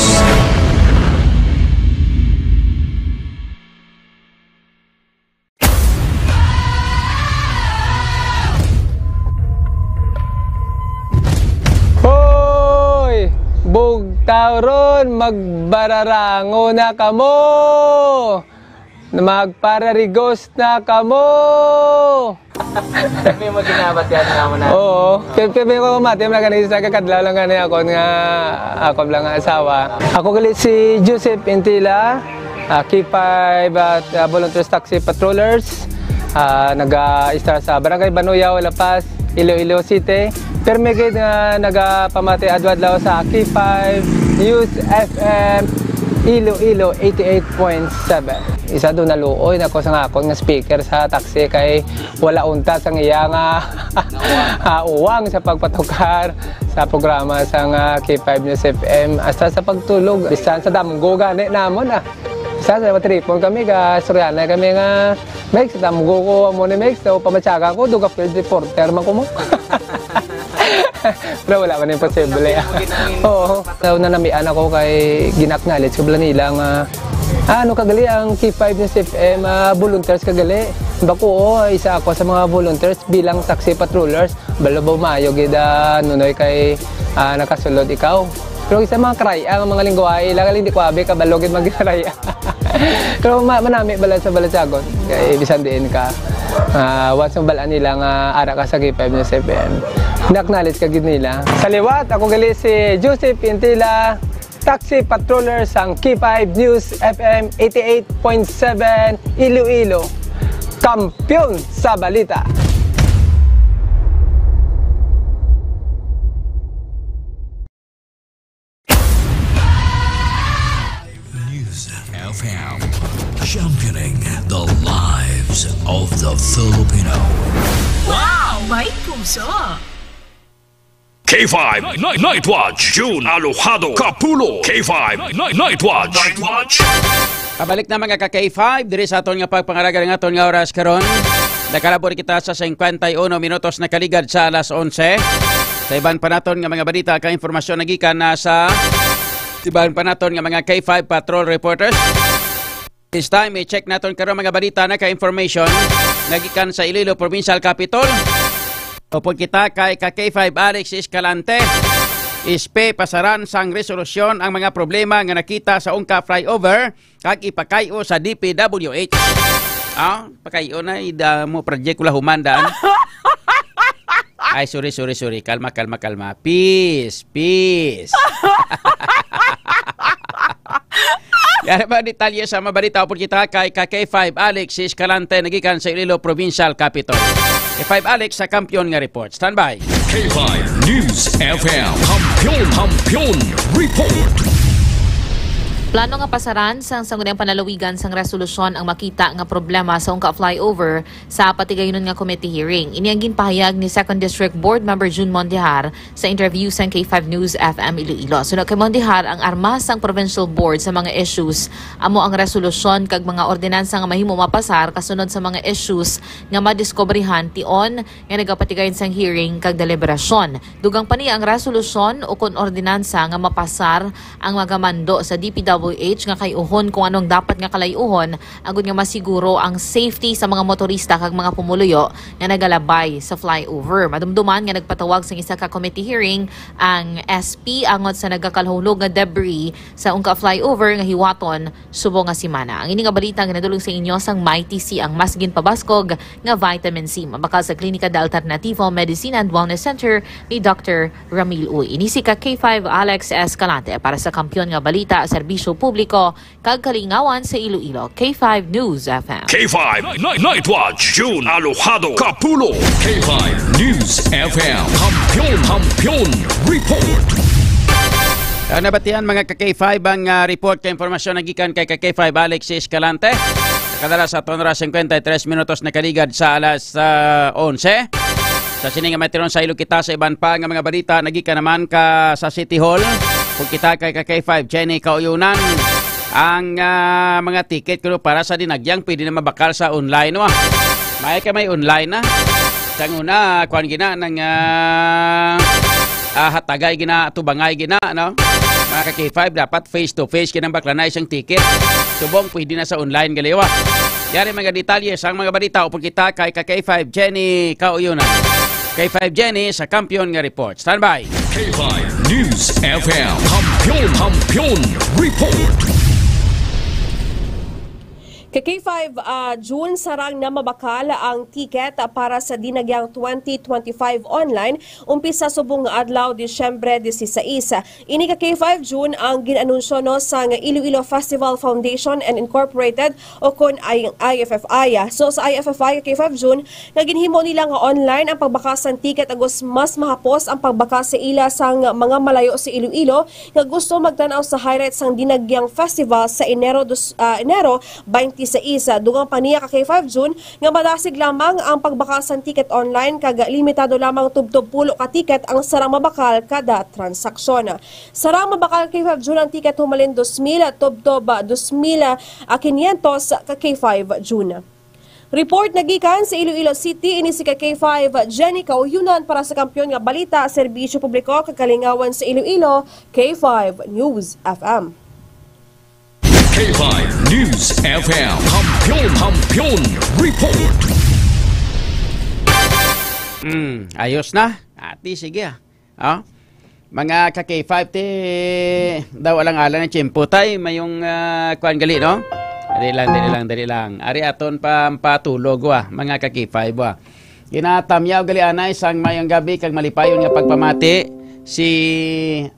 Hoy! Bugtaw ron, magbararango na kamo! Magpararigos na kamo! Kami mo ginabatian nga mo na. Oo. Kaya, kaya ko mati, mga kanisa, kakadlaw lang gani ako nga, ako lang nga asawa. Ako gali si Joseph Intila, ah, K five at, ah, Volunteers Taxi Patrollers. Ah, naga-istar sa Barangay Banuyaw, La Paz, Iloilo City. Permi gid nga nagapamati adlaw-adlaw sa K five News F M Iloilo eighty-eight point seven. Isa do naluoy na ko sa akon nga speaker sa taxi kay wala unta sang iya nga, ah, uwang sa pagpatukar sa programa sang, ah, K five News F M, hasta sa pagtulog, bisan sa damgo gani namon, ah. Bisan sa matripon kami, ga istoryahanay kami nga, "Mex, damgo ko amo ni Mex, so pamatyagan ko, duga field reporter man ko mo." Pero wala man imposible. Oo. Daw nanamian ako kay gin-acknowledge ko bala nila nga, ah, ano ka gali ang K five News F M, ah, volunteers ka gali? Bako, oo, isa ako sa mga volunteers bilang taxi patrollers. Balo ba maayo gid, ah, Nunoy, kay, ah, nakasulod ikaw? Pero isa mga karaya, ang mga lingwahe, ila galing di ko abi, kabalo gid magkaraya. Pero ma-, manami bala sa balatyagon. Kay bisan diin ka, ah, once mabal-an nila nga ara ka sa K five News F M, na-acknowledge ka gid nila. Sa liwat, ako gali si Joseph Intila, taxi patroller sang K five News F M eighty-eight point seven Iloilo, kampiyon sa balita. News F M, championing the lives of the Filipino. Wow! May puso! K five Night, Night Watch, June Alojado Kapulo. K five Night, Night Watch. Night Watch. Pabalik na, mga ka-K five, diri sa aton nga pagpangalaga ng aton nga oras karon. Nakalabor kita sa cincuenta y uno minutos na kaligad sa alas onse. Sa iban pa naton nga mga balita kag impormasyon nagikan na sa iban pa naton nga mga K five patrol reporters. This time, i-check naton karon mga balita na ka-information nagikan sa Iloilo Provincial Capitol. Upod kita kay ka K five Alex Escalante, S P, pasaran sang resolusyon ang mga problema nga nakita sa Ungka Flyover kag ipakay-o sa D P W H. Ah, pakay-o na, ida mo project wala human daan. Ay, sorry, sorry, sorry. Kalma, kalma, kalma. Peace, peace. Yan ang mga detalye sa mga balita. Upod kita kay ka K five Alex Escalante, nagikan sa Iloilo Provincial Capitol. K five Alex sa Kampiyon nga Report. Standby. K five News F M. Kampiyon, Kampiyon Report. Plano nga pasaran sang Sangguniang Panlalawigan sang resolusyon ang makita nga problema sa ungka flyover sa patigayunon nga committee hearing. Ini ang ginpahayag ni Second District Board Member June Mondihar sa interview sang K five News F M Iloilo. Suno kay Mondihar, ang armas sang Provincial Board sa mga issues amo ang resolusyon kag mga ordinansa nga mahimo mapasar kasunod sa mga issues nga madiskubrihan tion nga nagapatigayon sang hearing kag deliberasyon. Dugang pa niya, ang resolusyon o kon ordinansa nga mapasar ang magamando sa D P W H nga kay-uhon kung anong dapat nga kalay-uhon agud nga masiguro ang safety sa mga motorista kag mga pumuluyo nga nagalabay sa flyover. Madumduman nga nagpatawag sang isa ka committee hearing ang S P angot sa nagakahulo nga debris sa ungka flyover nga hiwaton subong nga semana. Ang ini nga balita nga nadulong sa inyo sang Mighty C, ang mas ginpabaskog nga vitamin C. Mabakal sa Klinika de Alternativo Medicine and Wellness Center ni Doctor Ramil Uy. Ini si ka K five Alex Escalante para sa Kampiyon nga Balita, Serbisyo Publiko, kag Kalingawan sa Iloilo, K five News F M. K five Night, Night Watch, June Alojado Kapulo. K five News F M, Kampiyon, Kampiyon Report. Ang nabatian, mga ka K five, ang, ah, report kay impormasyon nagikan kay ka K five Alexis Escalante. Nakadala sa aton oras, cincuenta y tres minutos nakaligad sa alas, ah, onse. Sa sini nga may tiron, saylo kita sa iban pa nga mga balita nagikan naman ka sa City Hall. Kung kita kay ka K five Jenny Kauyunan, ang, ah, mga ticket kuno para sa Dinagyang pwede na mabakal sa online, wa? May ka may online na. Sang una, kuan gina nang, ah, ah, hatagay gina, tubangay gina, no? Mga ka K five, dapat face to face kinang bakla na isang ticket. Subong pwede na sa online gali, wa? Yari mga detalye sang mga balita upod kita kay ka K five Jenny Kauyunan. K five Jenny sa Kampiyon nga Report. Standby. K five News F M, Kampiyon, Kampiyon Report. Ka K five, ah, June, sarang na mabakal ang ticket para sa Dinagyang twenty twenty-five online, umpisa subong nga adlaw, Disyembre dieciséis. Ini ka K five June ang gin-anunsyo, no, sang Iloilo Festival Foundation and Incorporated, o kon I-, I F F I. So, sa I F F I, ka K five June, nga ginhimo nila nga online ang pagbakal sang ticket, agos mas mahapos ang pagbakal sa ila sang mga malayo sa Iloilo nga gusto magtan-aw sa highlights sang Dinagyang Festival sa Enero dos, ah, Enero twenty-six. Dugang pa niya ka K five June nga madasig lamang ang pagbakal sang ticket online kag limitado lamang tubtob pulo ka ticket ang sarang mabakal kada transaksyon. Sarang mabakal ka K five June ang ticket humalin dos mil tubtob dos mil quinientos ka K five June. Report nagikan sa Iloilo City, ini si ka K five Jenny Kauyunan para sa Kampiyon nga Balita, Serbisyo Publiko kag Kalingawan sa Iloilo, K five News F M. K five News F M. Kampiyon, Kampiyon Report. Hmm, ayos na. Ati, sige, ah. Ah? Mga ka K five, ti daw alang-alang ang tiyempo, tay, mayong, ah, kuan gali, no? Dali lang, dali lang, dali lang. Ari aton pa, patulog, wa, mga ka K five, wa. Ginatamyaw gali anay sang mayong gabi kag malipayon nga pagpamati si,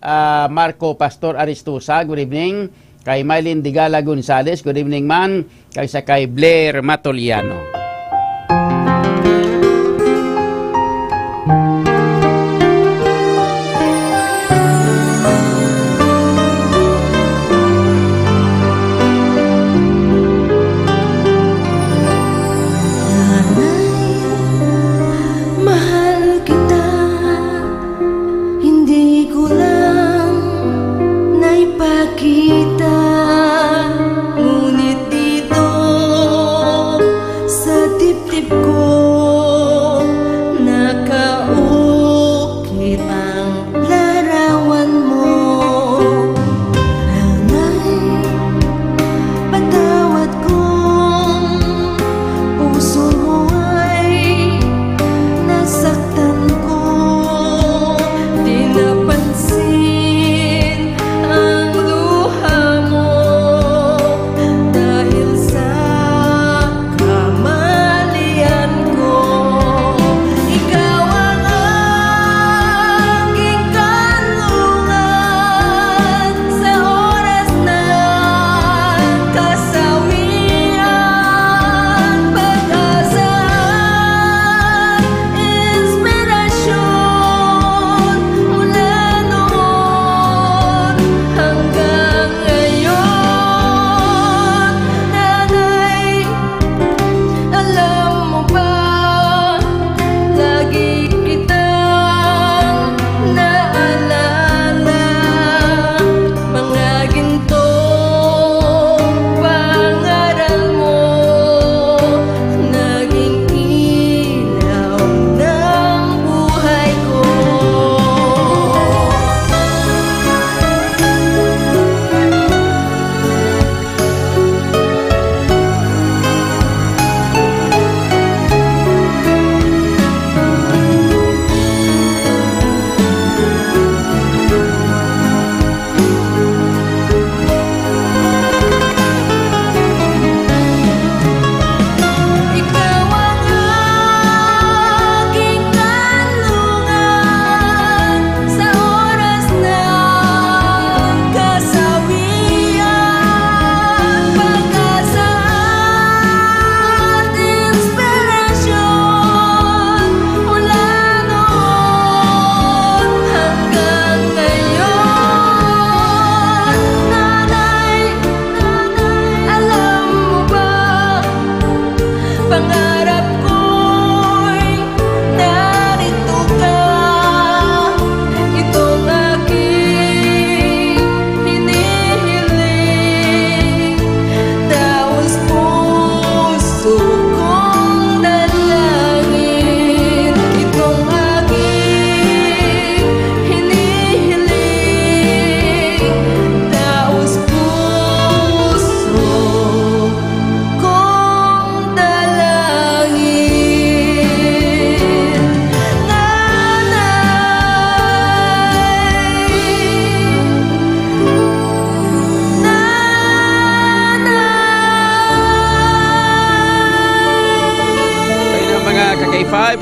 ah, Marco Pastor Aristosa. Good evening. Kay Mylene Digala Gonzalez, good evening man. Kag sa kay Blair Matoliano. Nanay, mahal kita. Hindi ko lang naipakita, ngunit dito sa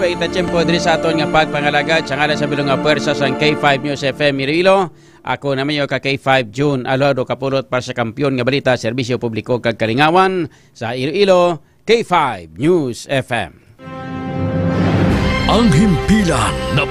Ita tiyempo diri sa aton nga pagpangalagad sa ngalan sa bilog nga pwersa sang K five News F M Iloilo. Ako na mayo ka K five June Alado Kapulot para sa Kampiyon nga Balita, Serbisyo Publiko kag Kalingawan sa Iloilo, K five News F M. Ang himpilan na